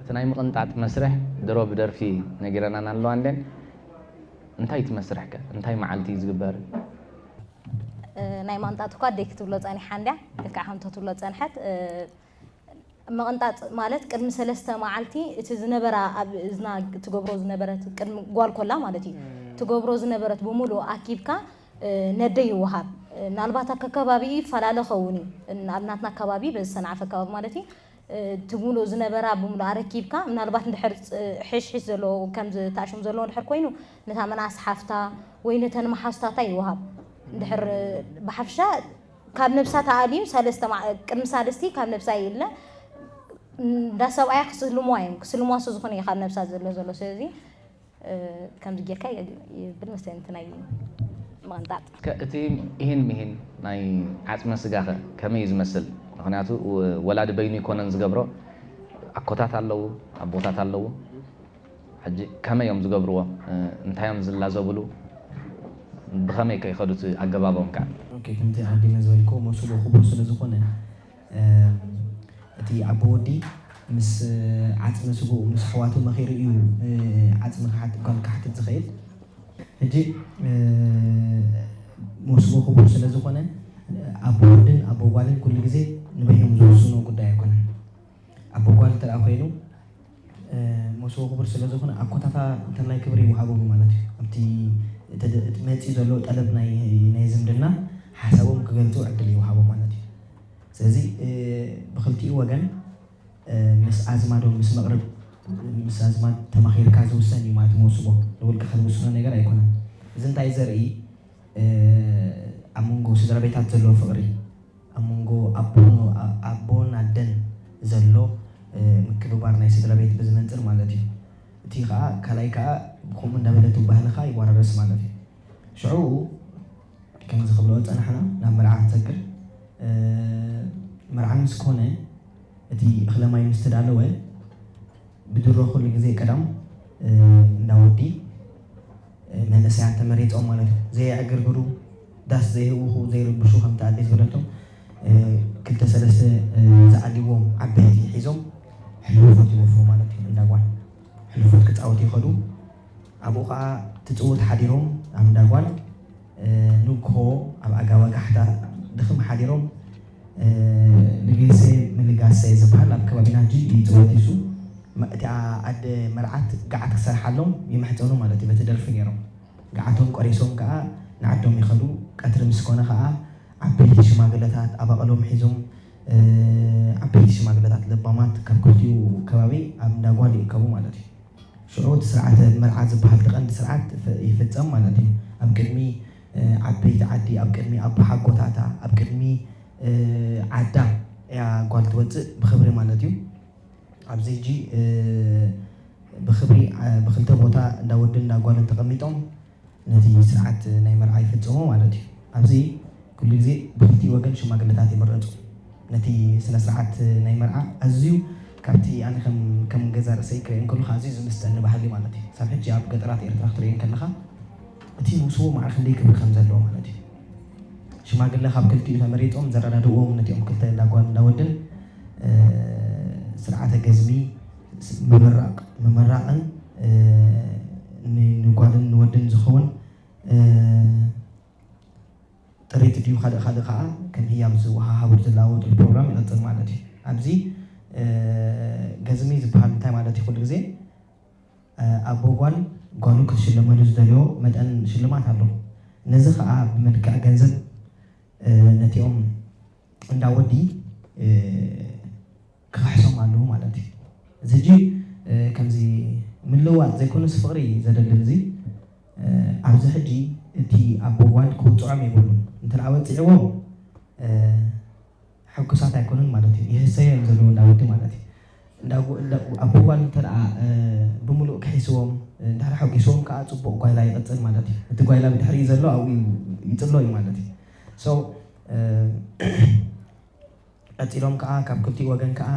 እቲ ናይ ምቕንጣጥ መስርሕ ድሮ ብደርፊ ነጊረናን ኣለዋ እንዴን እንታይ እቲ መስርሕ ከ እንታይ መዓልቲ እዩ ዝግበር? ናይ ማንጣጥ እኳ ኣደይ ክትብሎ ፀኒሓ እንድያ ልክዕ ከምቶ ትብሎ ፀንሐት ምቕንጣጥ ማለት ቅድሚ ሰለስተ መዓልቲ እቲ ዝነበራ ኣብ እዝና ትገብሮ ዝነበረት ቅድሚ ጓል ኮላ ማለት እዩ ትገብሮ ዝነበረት ብምሉእ ኣኪብካ ነደይ ይወሃብ ምናልባት ኣከከባቢኡ ይፈላለ ኸውን እዩ ኣብ ናትና ኣከባቢ በዚ ሰንዓፈ ኣከባቢ ማለት እዩ እቲ ሙሉእ ዝነበራ ብምሉእ ኣረኪብካ ምናልባት እንድሕር ሕሽሕሽ ዘለዎ ከምዚ ተኣሽሙ ዘለዎ እንድሕር ኮይኑ ነታ መናእስ ሓፍታ ወይ ነተን መሓዙታታ ይወሃብ እንድሕር ብሓፍሻ ካብ ነብሳ ተኣልዩ ሰለስተ ቅድሚ ሳልስቲ ካብ ነብሳ ይእለ እንዳ ሰብኣያ ክስልምዋ እዮም ክስልምዋ ስዝኾነ እዩ ካብ ነብሳ ዘሎ ዘሎ ስለዚ ከምዚ ጌርካ ይብል መስተን እቲ ናይ ምቕንጣጥ። እቲ ኢሂን ምሂን ናይ ዓፅመ ስጋ ከ ከመይ እዩ ዝመስል? ምኽንያቱ ወላዲ በይኑ ይኮነን ዝገብሮ፣ ኣኮታት ኣለዉ፣ ኣቦታት ኣለዉ። ሕጂ ከመይ እዮም ዝገብርዎ? እንታይ እዮም ዝላዘብሉ? ብኸመይ ከ ይኸዱ እቲ ኣገባቦም ከ? ኦኬ፣ ከምቲ ኣቐዲመ ዝበልክዎ መሱቦ ክቡር ስለ ዝኾነ እቲ ኣቦ ወዲ ምስ ዓፅሚ ስግኡ ምስ ኣሕዋቱ መኺሩ እዩ ዓፅሚ ጓል ክሓትት ዝኽእል። ሕጂ ሞስቦ ክቡር ስለ ዝኾነ ኣቦ ወድን ኣቦ ጓልን ኩሉ ግዜ ንበይኖም ዝውስንዎ ጉዳይ ኣይኮነን። ኣቦ ጓል እንተ ኮይኑ ሞስቦ ክቡር ስለ ዝኾነ ኣኮታታ እንተላይ ክብሪ ይወሃቦም ማለት እዩ። ኣብቲ መፂኡ ዘሎ ጠለብ ናይ ዝምድና ሓሳቦም ክገልፁ ዕድል ይወሃቦም ማለት እዩ። ስለዚ ብኽልቲኡ ወገን ምስ ኣዝማዶም ምስ መቕርብ ምስ ኣዝማድ ተማኺርካ ዝውሰን እዩ ማለት መውስቦ ንውልቅኻ ዝውስኖ ነገር ኣይኮነን። እዚ እንታይ ዘርኢ ኣብ መንጎ ስድራ ቤታት ዘሎ ፍቕሪ ኣብ መንጎ ኣቦን ኣደን ዘሎ ምክብባር ናይ ስድራ ቤት ብዝመንፅር ማለት እዩ። እቲ ከዓ ካልኣይ ከዓ ከምኡ እንዳበለቱ ባህልኻ ይወራረስ ማለት እዩ። ሽዑ ከምዚ ክብሎ ፀናሕና ናብ መርዓ ክንሰግር፣ መርዓ ምስ ኮነ እቲ እኽለ ማይ ምስ ተዳለወ ብድሮ ኩሉ ግዜ ቀዳም እንዳወዲ መንእሰያት ተመሪፆም ማለት እዩ። ዘየዕግርግሩ፣ ዳስ ዘይህውኹ፣ ዘይርብሹ፣ ከምቲ ኣደይ ዝበለቶም ክልተ ሰለስተ ዝኣልዎም ዓበይቲ ሒዞም ሕልፎት ይወፍሩ ማለት እዩ። እንዳጓል ሕልፎት ክፃወቱ ይኸዱ። ኣብኡ ከዓ ትፅውት ሓዲሮም ኣብ እንዳጓል ንግሆ ኣብ ኣጋባጋሕታ ድኽም ሓዲሮም ልግሴ ምልጋሰ ዝበሃል ኣብ ከባቢና ሕጂ ይፅወት እዩ። እቲኣ ኣደ መርዓት ገዓት ክሰርሓሎም ይምሕፀኑ ማለት እዩ። በቲ ደርፊ ነይሮም ገዓቶም ቆሪሶም ከዓ ንዓዶም ይኸዱ። ቀትሪ ምስ ኮነ ከዓ ዓበይቲ ሽማግለታት ኣባቕሎም ሒዞም ዓበይቲ ሽማግለታት ለባማት ካብ ክልቲኡ ከባቢ ኣብ እንዳጓል ይእከቡ ማለት እዩ። ሽዑ እቲ ስርዓተ መርዓ ዝበሃል እቲ ቀንዲ ስርዓት ይፍፀም ማለት እዩ። ኣብ ቅድሚ ዓበይቲ ዓዲ፣ ኣብ ቅድሚ ኣቦሓጎታታ፣ ኣብ ቅድሚ ዓዳ እያ ጓል ትወፅእ ብክብሪ ማለት እዩ። ኣብዚ ሕጂ ብክብሪ ብክልተ ቦታ እንዳ ወድን እንዳ ጓልን ተቐሚጦም ነቲ ስርዓት ናይ መርዓ ይፍፅሙ ማለት እዩ። ኣብዚ ኩሉ ግዜ ብክልቲኡ ወገን ሽማግለታት ይምረፁ። ነቲ ስነ ስርዓት ናይ መርዓ ኣዝዩ ካብቲ ኣነ ከም ገዛ ርእሰይ ክርኢ እንከለኹ ኣዝዩ ዝምስጠኒ ባህሊ ማለት እዩ። ሳብ ሕጂ ኣብ ገጠራት ኤርትራ ክትርእዮ እንከለኻ እቲ ንስዎ ማዕረ ክንደይ ክብሪ ከም ዘለዎ ማለት እዩ። ሽማግለ ካብ ክልቲኡ ተመሪጦም ዘረዳድእዎም ነቲኦም ክልተ እንዳ ጓል እንዳ ወድን ስርዓተ ገዝሚ ምምራቕ ምምራቕን ንጓልን ንወድን ዝኸውን ጥሪት ድዩ ካልእ ካልእ ከዓ ከም ህያብ ዝወሃሃብሉ ዝለዋወጥሉ ፕሮግራም ይቐፅል ማለት እዩ። ኣብዚ ገዝሚ ዝበሃል እንታይ ማለት እዩ? ኩሉ ግዜ ኣቦ ጓል ጓሉ ክትሽለመሉ ዝደልዮ መጠን ሽልማት ኣሎ። ነዚ ከዓ ብመልክዕ ገንዘብ ነቲኦም እንዳ ወዲ ክኽሕሶም ኣለዎ ማለት እዩ። እዚ ሕጂ ከምዚ ምልውዋጥ ዘይኮነስ ፍቕሪ ዘደልል እዚ ኣብዚ ሕጂ እቲ ኣቦ ጓል ክውፅዖም የብሉን። እንተ ደኣ ወፂዕዎም ሕጉሳት ኣይኮኑን ማለት እዩ። ይህሰዮ እዮም ዘለዉ እንዳ ወዲ ማለት እዩ። ኣቦ ጓል እንተ ደኣ ብምሉእ ክሒስዎም እንድሕር ሓጒስዎም ከዓ ፅቡቕ ጓይላ ይቕፅል ማለት እዩ። እቲ ጓይላ ብድሕሪኡ ዘሎ ኣብኡ ይፅሎ እዩ ማለት እዩ። So ቀፂሎም ከዓ ካብ ክልቲኡ ወገን ከዓ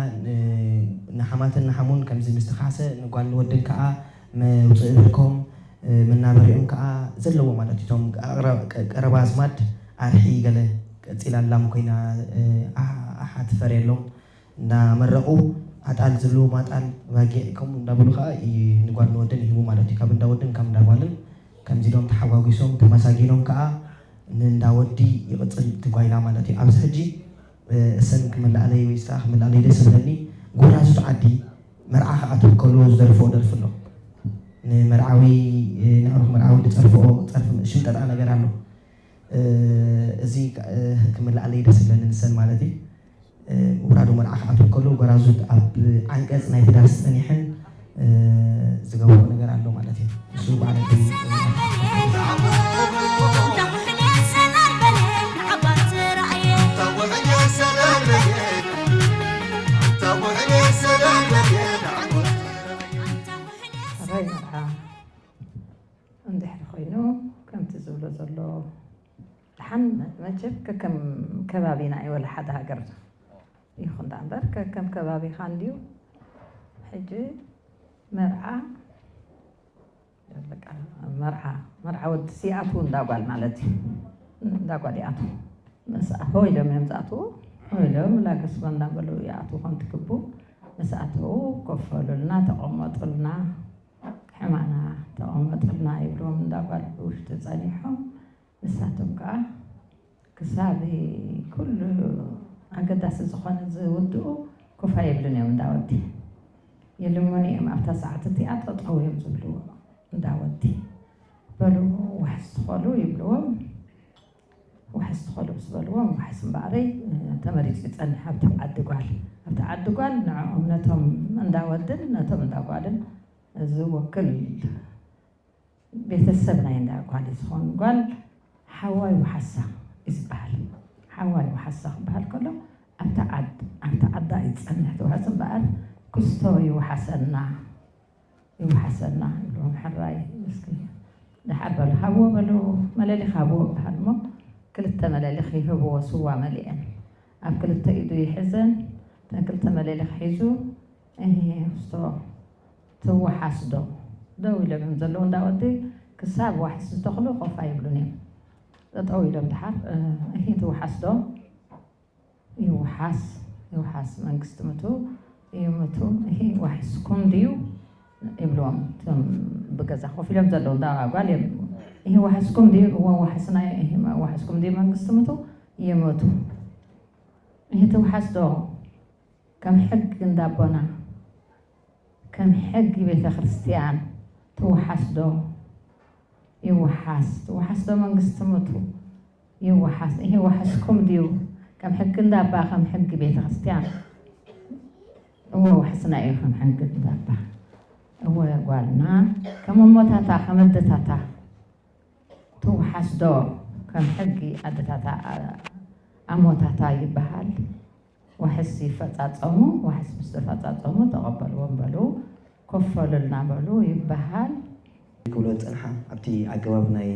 ንሓማትን ንሓሙን ከምዚ ምስ ተኻሰ ንጓል ንወድን ከዓ መውፅኢ ብርኮም መናበሪኦም ከዓ ዘለዎ ማለት እዩ። እቶም ቀረባ ኣዝማድ ኣርሒ ገለ ቀፂላ ላም ኮይና ኣሓ ትፈርየሎም እንዳመረቑ ኣጣል ዘለዎም ኣጣል ባጊዕ ከምኡ እንዳበሉ ከዓ ንጓል ንወድን ይህቡ ማለት እዩ። ካብ እንዳ ወድን ካብ እንዳ ጓልን ከምዚ ኢሎም ተሓጓጒሶም ተመሳጊኖም ከዓ ንእንዳ ወዲ ይቕፅል እቲ ጓይላ ማለት እዩ። ኣብዚ ሕጂ እሰን ክምልኣለይ ወይ ስኣ ክምልኣለይ ደስ ዝብለኒ ጎራዙት ዓዲ መርዓ ክኣትው ከሎ ዝደርፍኦ ደርፊ ኣሎ። ንመርዓዊ ንዕሩኽ መርዓዊ ዝፀርፍኦ ፀርፊ ሽምጠጣ ነገር ኣሎ። እዚ ክምልኣለይ ደስ ዝብለኒ ንሰን ማለት እዩ። ውራዶ መርዓ ክኣትው ከሎ ጎራዙት ኣብ ዓንቀፅ ናይቲ ዳስ ፀኒሐን ዝገብርኦ ነገር ኣሎ ማለት እዩ። እሱ በዓል እንድሕር ኮይኑ ከምቲ ዝብሎ ዘሎ ደሓን መቸም ከከም ከባቢና እዩ፣ ወላ ሓደ ሃገር ይኹን ደኣ እምበር ከከም ከባቢኻ እንድዩ። ሕጂ መርዓ በቃ መርዓ መርዓ ወዲ ሲኣቱ እንዳጓል ማለት እዩ። እንዳጓል ይኣቱ ምስ ሆ ኢሎም እዮም ዝኣትዉ። ሆ ኢሎም ላገስባ እንዳበሉ ይኣትዉ። ከምቲ ክቡ ምስ ኣተዉ ኮፍ በሉልና ተቐመጡልና። ሕማና ተቐመጥልና ይብልዎም እንዳጓል ብውሽጢ ጸኒሖም ንሳቶም ከዓ ክሳብ ኩሉ ኣገዳሲ ዝኾነ ዝውድኡ ኮፍ ኣይብልን እዮም እንዳወዲ ይልምኑ እዮም ኣብታ ሰዓት እቲኣ ጠጠው እዮም ዝብልዎ እንዳወዲ በሉ ዋሕስ ትኸሉ ይብልዎም ዋሕስ ትኸሉ ምስ በልዎም ዋሕስ እምበኣረይ ተመሪፁ ይፀንሕ ኣብቲ ዓዲ ጓል ኣብቲ ዓዲ ጓል ንዕኦም ነቶም እንዳወድን ነቶም እንዳጓልን ዝወክል ቤተሰብ ናይ እንዳ ጓል እዩ ዝኾን ጓል ሓዋይ ዋሓሳ እዩ ዝበሃል ሓዋ ይወሓሳ ክበሃል ከሎ ኣብታ ዓድ ኣብታ ዓዳ እዩ ዝጸንሕ ትውሕስ እምበኣር ክስቶ ይወሓሰና ይወሓሰና ይብልዎም። ሕራይ እስኪ ደሓር በሉ ሃብዎ በሉ መለሊኽ ሃብዎ ይበሃል እሞ ክልተ መለሊኽ ይህብዎ ስዋ መሊአን ኣብ ክልተ ኢዱ ይሕዘን እተን ክልተ መለሊኽ ሒዙ እሂ ክስቶ ትወሓስ ዶ ደው ኢሎም እዮም ዘለዉ እንዳ ወዲ ክሳብ ዋሕስ ዝተኽሉ ኮፍ ኣይብሉን እዮም ጠጠው ኢሎም ደሓር እሂ ትወሓስ ዶ ይውሓስ ይውሓስ መንግስቲ ምቱ ይምቱ እሂ ዋሕስኩም ድዩ ይብልዎም እቶም ብገዛ ኮፍ ኢሎም ዘለዉ እንዳ ጓል እዮም እሂ ዋሕስኩም ድዩ እወ ዋሕስና እዩ እሂ ዋሕስኩም ድዩ መንግስቲ ምቱ ይምቱ እሂ ትውሓስ ዶ ከም ሕጊ እንዳቦና ከም ሕጊ ቤተ ክርስቲያን ትውሓስ ዶ ይውሓስ ትውሓስ ዶ መንግስቲ ምቱ ይወሓስ ይሄ ወሕስኩም ድዩ ከም ሕጊ እንዳባ ከም ሕጊ ቤተ ክርስቲያን እወ ወሕስና እዩ ከም ሕጊ እንዳባ እወ ጓልና ከም እሞታታ ከም ኣደታታ ትውሓስ ዶ ከም ሕጊ ኣደታታ ኣሞታታ ይበሃል ዋሕስ ይፈፃፀሙ ዋሕስ ምስ ተፈፃፀሙ ተቐበልዎም በሉ ኮፈሉልና በሉ ይበሃል ክብሎ ዝፀንሓ ኣብቲ ኣገባብ ናይ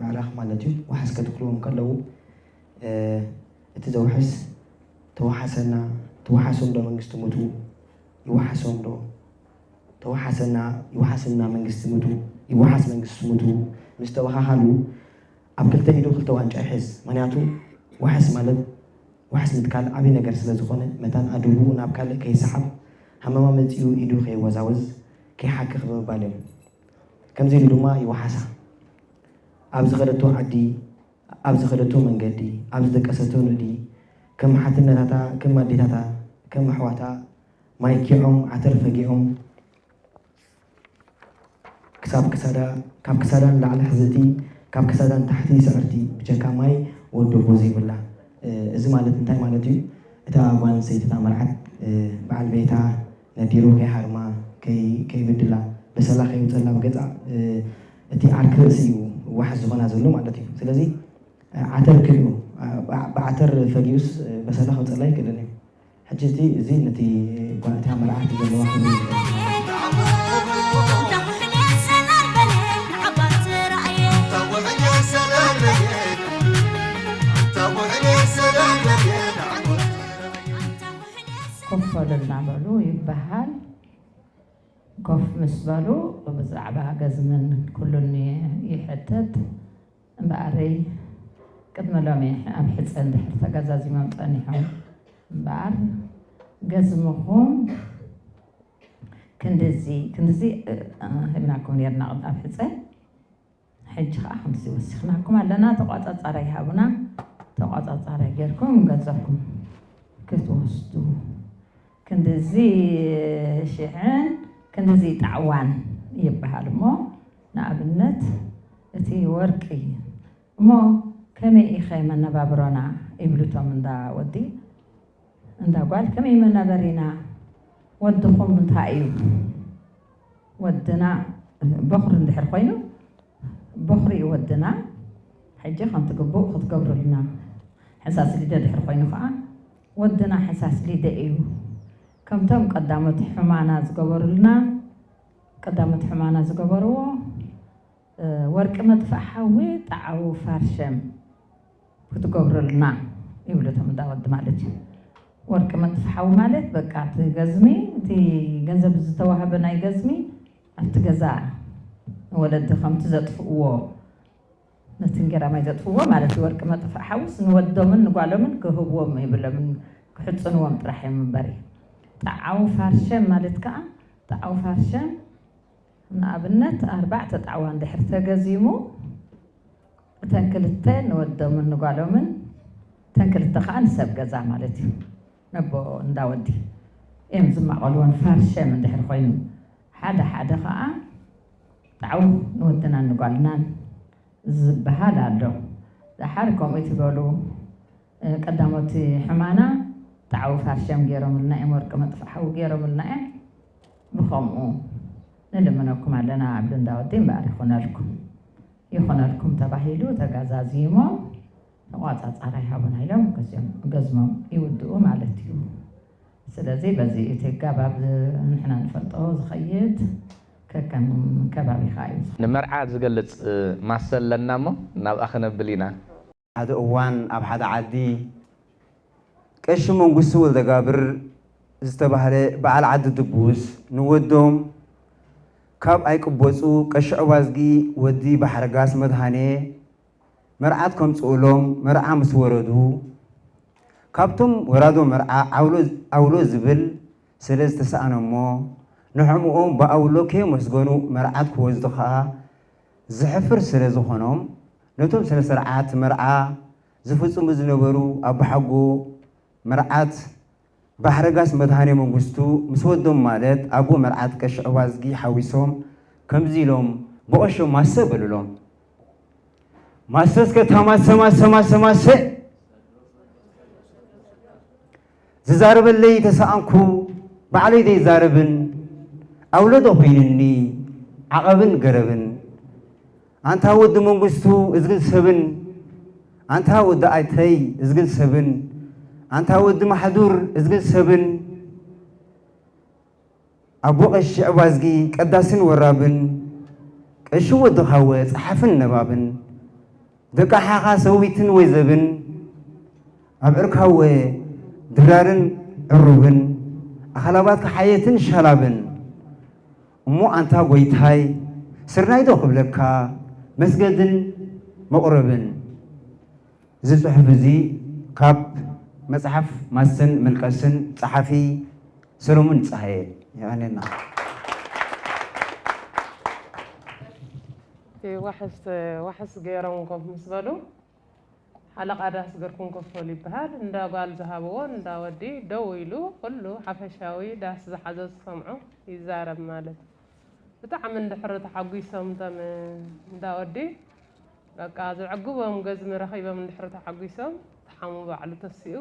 ምዕራኽ ማለት እዩ ዋሕስ ከትክልዎም ከለዉ እቲ ዘውሕስ ተወሓሰና ተወሓሶም ዶ መንግስቲ ሙቱ ይወሓሶም ዶ ተወሓሰና ይወሓስና መንግስቲ ሙቱ ይወሓስ መንግስቲ ሙቱ ምስ ተበሃሃሉ ኣብ ክልተ ኢዱ ክልተ ዋንጫ ይሕዝ ምክንያቱ ዋሕስ ማለት ዋሕስ ምትካል ዓብዪ ነገር ስለ ዝኾነ መታን ኣድብኡ ናብ ካልእ ከይሰሓብ ሃመማ መፂኡ ኢዱ ከይወዛወዝ ከይሓክኽ ብምባል እዮም። ከምዚ ኢሉ ድማ ይወሓሳ። ኣብ ዝኸደቶ ዓዲ፣ ኣብ ዝኸደቶ መንገዲ፣ ኣብ ዝደቀሰቶ ንዲ፣ ከም ሓትነታታ፣ ከም ኣዴታታ፣ ከም ኣሕዋታ ማይ ኪዖም ዓተር ፈጊኦም ክሳብ ክሳዳ ካብ ክሳዳ ንላዕሊ ሕዝእቲ ካብ ክሳዳ ንታሕቲ ስዕርቲ ብጀካ ማይ ወደቦ ዘይብላ እዚ ማለት እንታይ ማለት እዩ እታ ጓል ኣንስተይቲ እታ መርዓት በዓል ቤታ ነዲሩ ከይሃርማ ከይብድላ በሰላ ከይውፀላ ብገፃ እቲ ዓርኪ ርእሲ እዩ ዋሕስ ዝኾና ዘሎ ማለት እዩ ስለዚ ዓተር ክልኡ ብዓተር ፈጊኡስ በሰላ ከውፀላ ይክእልን እዩ ሕጂ እቲ እዚ ነቲ ጓል እታ መርዓት ዘለዋ ክብሪ ይገልጽ። ኮፍ በሉ እናበሉ ይበሃል። ኮፍ ምስ በሉ ብዛዕባ ገዝምን ኩሉን ይሕተት። እምበኣረይ ቅድሚ ሎሚ ኣብ ሕፀ እንድሕር ተገዛዚሞም ፀኒሖም እምበኣር ገዝምኹም ክንድዚ ክንድዚ ሂብናኩም ነርና ኣብ ሕፀ ሕጂ ከዓ ከምዚ ወሲኽናኩም ኣለና ተቋፃፃራይ ሃቡና ተቋፃፃራይ ጌርኩም ገንዘብኩም ክትወስዱ ክንድዚ ሽሕን ክንድዚ ጣዕዋን ይበሃል እሞ ንኣብነት እቲ ወርቂ እሞ ከመይ ኢኸ መነባብሮና ይብሉ እቶም እንዳ ወዲ እንዳ ጓል ከመይ መናበሪና ወድኹም እንታይ እዩ ወድና በኹሪ እንድሕር ኮይኑ በኹሪ እዩ ወድና ሕጂ ከምቲ ግቡእ ክትገብሩልና ሕሳስ ሊደ ድሕር ኮይኑ ከዓ ወድና ሕሳስ ሊደ እዩ ከምቶም ቀዳሞት ሕማና ዝገበሩልና ቀዳሞት ሕማና ዝገበርዎ ወርቂ መጥፍእ ሓዊ ጣዓዊ ፋርሸም ክትገብረልና ይብሉ እቶም እንዳ ወዲ ማለት እዩ። ወርቂ መጥፍእ ሓዊ ማለት በቃ እቲ ገዝሚ እቲ ገንዘብ ዝተዋህበ ናይ ገዝሚ ኣብቲ ገዛ ንወለዲ ከምቲ ዘጥፍእዎ ነቲ እንጌራ ማይ ዘጥፍእዎ ማለት እዩ። ወርቂ መጥፍእ ሓዊስ ንወዶምን ንጓሎምን ክህብዎም የብሎምን ክሕፅንዎም ጥራሕ እዮም እምበሪ። ጣዓዊ ፋርሸም ማለት ከዓ ጣዓዊ ፋርሸም ንኣብነት ኣርባዕተ ጣዕዋ እንድሕር ተገዚሙ እተን ክልተ ንወዶምን ንጓሎምን እተን ክልተ ከዓ ንሰብ ገዛ ማለት እዩ ነቦ እንዳወዲ እዮም ዝማቐልዎን ፋርሸም እንድሕር ኮይኑ ሓደ ሓደ ከዓ ጣዕው ንወድናን ንጓልናን ዝበሃል ኣሎ። ደሓር ከምኡ ትበሉ ቀዳሞት ሕማና ጣዕው ፋርሸም ገይሮምልና እዮም ወርቂ መጥፍእ ሓዊ ገይሮምልና እዮም ብኸምኡ ንልምነኩም ኣለና ኣብ ልንዳ ወዲ እምበኣር ይኹነልኩም ይኹነልኩም ተባሂሉ ተጋዛዚሞም መቋፃፃሪ ኣይሃቡና ኢሎም ገዚኦም ገዝሞም ይውድኡ ማለት እዩ። ስለዚ በዚ እቲ ኣጋባብ ንሕና ንፈልጦ ዝኸይድ ከከም ከባቢኻ እዩ። ንመርዓ ዝገልጽ ማሰል ኣለና እሞ ናብኣ ክነብል ኢና። ሓደ እዋን ኣብ ሓደ ዓዲ ቀሺ መንግስቱ ወልደጋብር ዝተባህለ በዓል ዓዲ ድቡስ ንወዶም ካብ ኣይቅበጹ ቀሺ ዕዋዝጊ ወዲ ባሕርጋስ መድሃኔ መርዓት ከምጽኡሎም መርዓ ምስ ወረዱ ካብቶም ወራዶ መርዓ ኣውሎ ዝብል ስለ ዝተሰኣኖሞ ንሕምኦም ብኣውሎ ከየመስገኑ መርዓት ክወስዱ ከኣ ዘሕፍር ስለ ዝኾኖም ነቶም ስነ ስርዓት መርዓ ዝፍጽሙ ዝነበሩ ኣቦሓጎ መርዓት ባሕርጋስ መድሃኔ መንግስቱ ምስ ወዶም ማለት ኣቦ መርዓት ቀሺ ዕዋዝጊ ሓዊሶም ከምዚ ኢሎም ብቐሾ ማሰ በሉሎም። ማሰ እስከ እታ ማሰ ማሰ ማሰ ማሰ ዝዛረበለይ ተሰኣንኩ ባዕለይ ዘይዛረብን ኣውለዶ ኮይንኒ ዓቐብን ገረብን ኣንታ ወዲ መንግስቱ እዝግን ሰብን ኣንታ ወዲ ኣይተይ እዝግን ሰብን ኣንታ ወዲ ማሕዱር እዝግን ሰብን ኣቦ ቀሺ ዕባዝጊ ቀዳስን ወራብን ቀሺ ወዲ ካወ ጸሓፍን ነባብን ደቂ ሓኻ ሰዊትን ወይዘብን ኣብ ዕርካወ ድራርን ዕሩብን ኣኸላባትካ ሓየትን ሸላብን እሞ ኣንታ ጎይታይ ስርናይ ዶ ክብለካ መስገድን መቑረብን። እዚ ጽሑፍ እዚ ካብ መጽሓፍ ማስን ምልቀስን ጸሓፊ ሰሎሙን ጸሃየ። የቐንየልና። እቲ ዋሕስ ዋሕስ ገይሮም ኮፍ ምስ በሉ ሓለቓ ዳስ ገርኩም ኮፍ በሉ ይበሃል። እንዳ ጓል ዝሃብዎ እንዳ ወዲ ደው ኢሉ ኩሉ ሓፈሻዊ ዳስ ዝሓዞ ዝሰምዖ ይዛረብ ማለት እዩ። ብጣዕሚ እንድሕሪ ተሓጒሶም እቶም እንዳ ወዲ በቃ ዘዕግቦም ገዝሚ ረኺቦም እንድሕሪ ተሓጒሶም ተሓሙ ባዕሉ ተሲኡ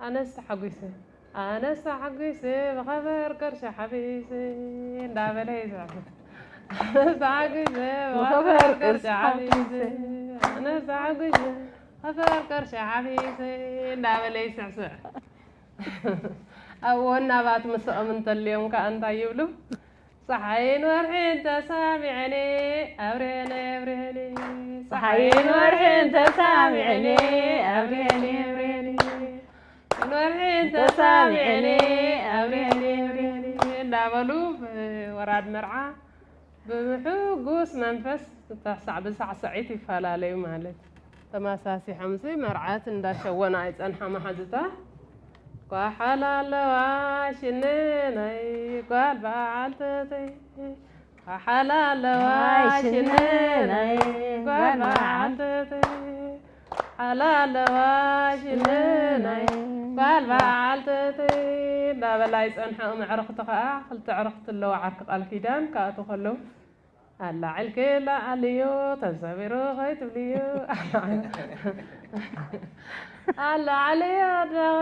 ኣነስ ተሓጒሰ ኣነስ ተሓጒሰ ብኸበር ቅርሺ ሓፊሰ እንዳበለ ይስዕስዕ። ኣነስ ተሓጒሰ ብኸበር ቅርሺ ሓፊሰ ኣነስ ተሓጒሰ ብኸበር ቅርሺ ሓፊሰ እንዳበለ ይስዕስዕ። ኣብኡ ወናባት ምስኦም እንተልዮም ከኣ እንታይ ይብሉ? ጸሓይን ወርሕን ተሳሚዐኒ ኣብርሀኒ ኣብርሀኒ ጸሓይን ወርሕን ተሳሚዐኒ ኣብርሀኒ ኣብርሀኒ ወርሕን ተሳሚዐኒ ኣብርሀኒ ኣብርሀኒ እንዳበሉ ወራድ መርዓ ብሕጉስ መንፈስ ሳዕ ብሳዕስዒት ይፈላለዩ ማለት እዩ። ተመሳሲሖምሲ መርዓት እንዳሸወና ኣይጸንሓ መሓዙታ ኳሓላ ኣለዋ ሽነይ ናይ ጓል በዓልተተይ ኳሓላ ኣለዋ ሽነይ ናይ ጓል በዓልተተይ ሓላ ኣለዋ ሽነይ ናይ ጓል በዓልተተይ እንዳበላ ይጸንሓ። እም ዕርኽቲ ከኣ ክልተ ዕርኽቲ ኣለዋ ዓርኪ ቃል ኪዳን ክኣትዉ ከለዉ ኣላዒልኪ ለዓልዮ ተሰቢሩ ከይትብልዮ ኣላዓልዮ ኣድራኺ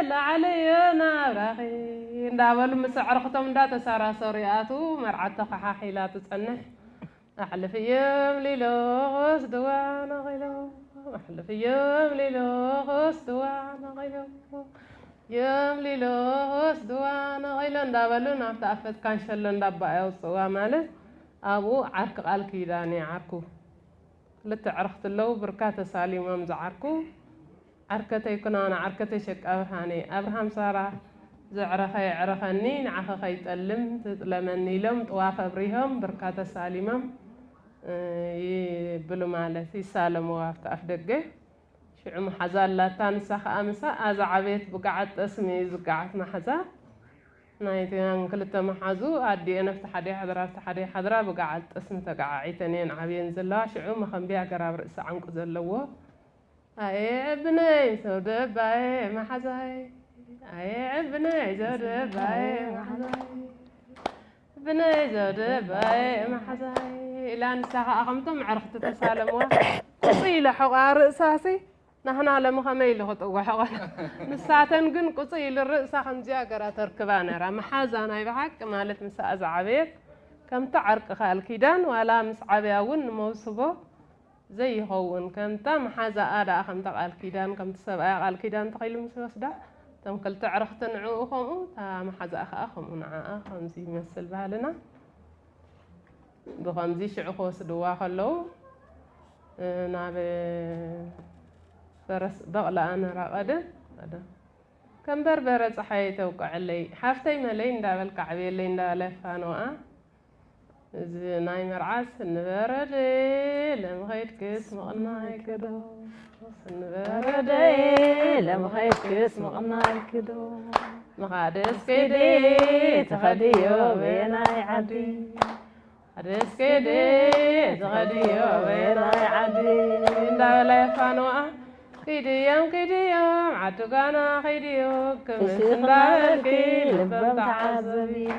ኣላዓልዮ ናብራኺ እንዳበሉ ምስ ኣዕርኽቶም እንዳተሳራሰሩ ይኣትዉ። መርዓት ተኸሓሒላ ትጸንሕ። ኣሕልፍዮም ሊሎ ክወስድዋ ነቒሎም ኣሕልፍዮም ሊሎ ክወስድዋ ነቒሎም ዮም ሊሎ ክወስድዋ ነቒሎ እንዳበሉ ናብቲ ኣፈት ካንሸሎ እንዳባ የውፅእዋ ማለት ኣብኡ ዓርኪ ቃል ኪዳን እየ ዓርኩ ክልተ ዕርኽቲ ኣለዉ ብርካ ተሳሊሞም ዝዓርኩ ዓርከተይ ኩናና ዓርከተይ ሸቃ ብርሃነይ ኣብርሃም ሳራ ዘዕረኸ የዕረኸኒ ንዓኸ ከይጠልም ትጥለመኒ ኢሎም ጥዋፍ ኣብሪሆም ብርካ ተሳሊሞም ይብሉ ማለት ይሳለምዋ ኣብቲ ኣፍ ደገ ሽዑ መሓዛ ኣላታ ንሳ ኸኣ ምሳኣ ዝዓበየት ብገዓት ጠስሚ እዩ ዝገዓት መሓዛ ናይተን ክልተ መሓዙ ኣዲኤን ኣብቲ ሓደ ይሓድራ ኣብቲ ሓደ ይሓድራ ብገዓት ጠስሚ ተገዓዒተን እየን ዓብየን ዘለዋ ሽዑ መኸንብያ ገራብ ርእሲ ዓንቁ ዘለዎ ኣየ ዕብነይ ዘውዲ ኣባየ መሓዛይ ኣየ ዕብነይ ዘውዲ ኣባየ መሓዛይ ዕብነይ ዘውዲ ኣባየ መሓዛይ ኢላ ንሳ ከዓ ከምቶም ኣዕርኽቲ ተሳለምዋ ቁፅይ ኢላ ሕቋ ርእሳሲ ናህና ለሚ ከመይ ኢሉ ክጥወሕ ቆላ ንሳተን ግን ቁፅይ ኢሉ ርእሳ ከምዚኣ ገራ ተርክባ ነራ መሓዛ ናይ ብሓቂ ማለት ምስኣ ዝዓበየት ከምቲ ዓርቂ ቃል ኪዳን ዋላ ምስ ዓብያ እውን ንመውስቦ ዘይኸውን፣ ከምታ መሓዛኣ ደኣ፣ ከምታ ቃል ኪዳን፣ ከምቲ ሰብኣያ ቃል ኪዳን ተኸይሉ ምስ ወስዳ፣ እቶም ክልተ ዕርኽቲ ንዕኡ ከምኡ፣ እታ መሓዛኣ ከኣ ከምኡ ንዓኣ ከምዚ ይመስል ባህልና። ብኸምዚ ሽዑ ክወስድዋ ከለዉ፣ እ፣ ናብ ፈረስ በቕላኣ ነራቐደ። ከም በርበረ ጸሓይ ተውቅዐለይ፣ ሓፍተይ መለይ እንዳበልካ ዓብየለይ እንዳበለ ፋኖኣ። እዚ ናይ መርዓስ፣ ስኒ በረደ ለምኸድክስ ምቕናይክዶ፣ ስኒ በረደ ለምኸድክስ ምቕናይክዶ፣ ምኻድስ ከይዲ ተኸድዮ በየናይ ዓዲ፣ ምኻድስ ከይዲ ተኸድዮ በየናይ ዓዲ እንዳበለ ፋኖኣ። ኪድዮም ኪድዮም ዓዲ ጓና ኪድዮ ክምስ እንዳበልኪ ልቦም ተዓዘብዮ።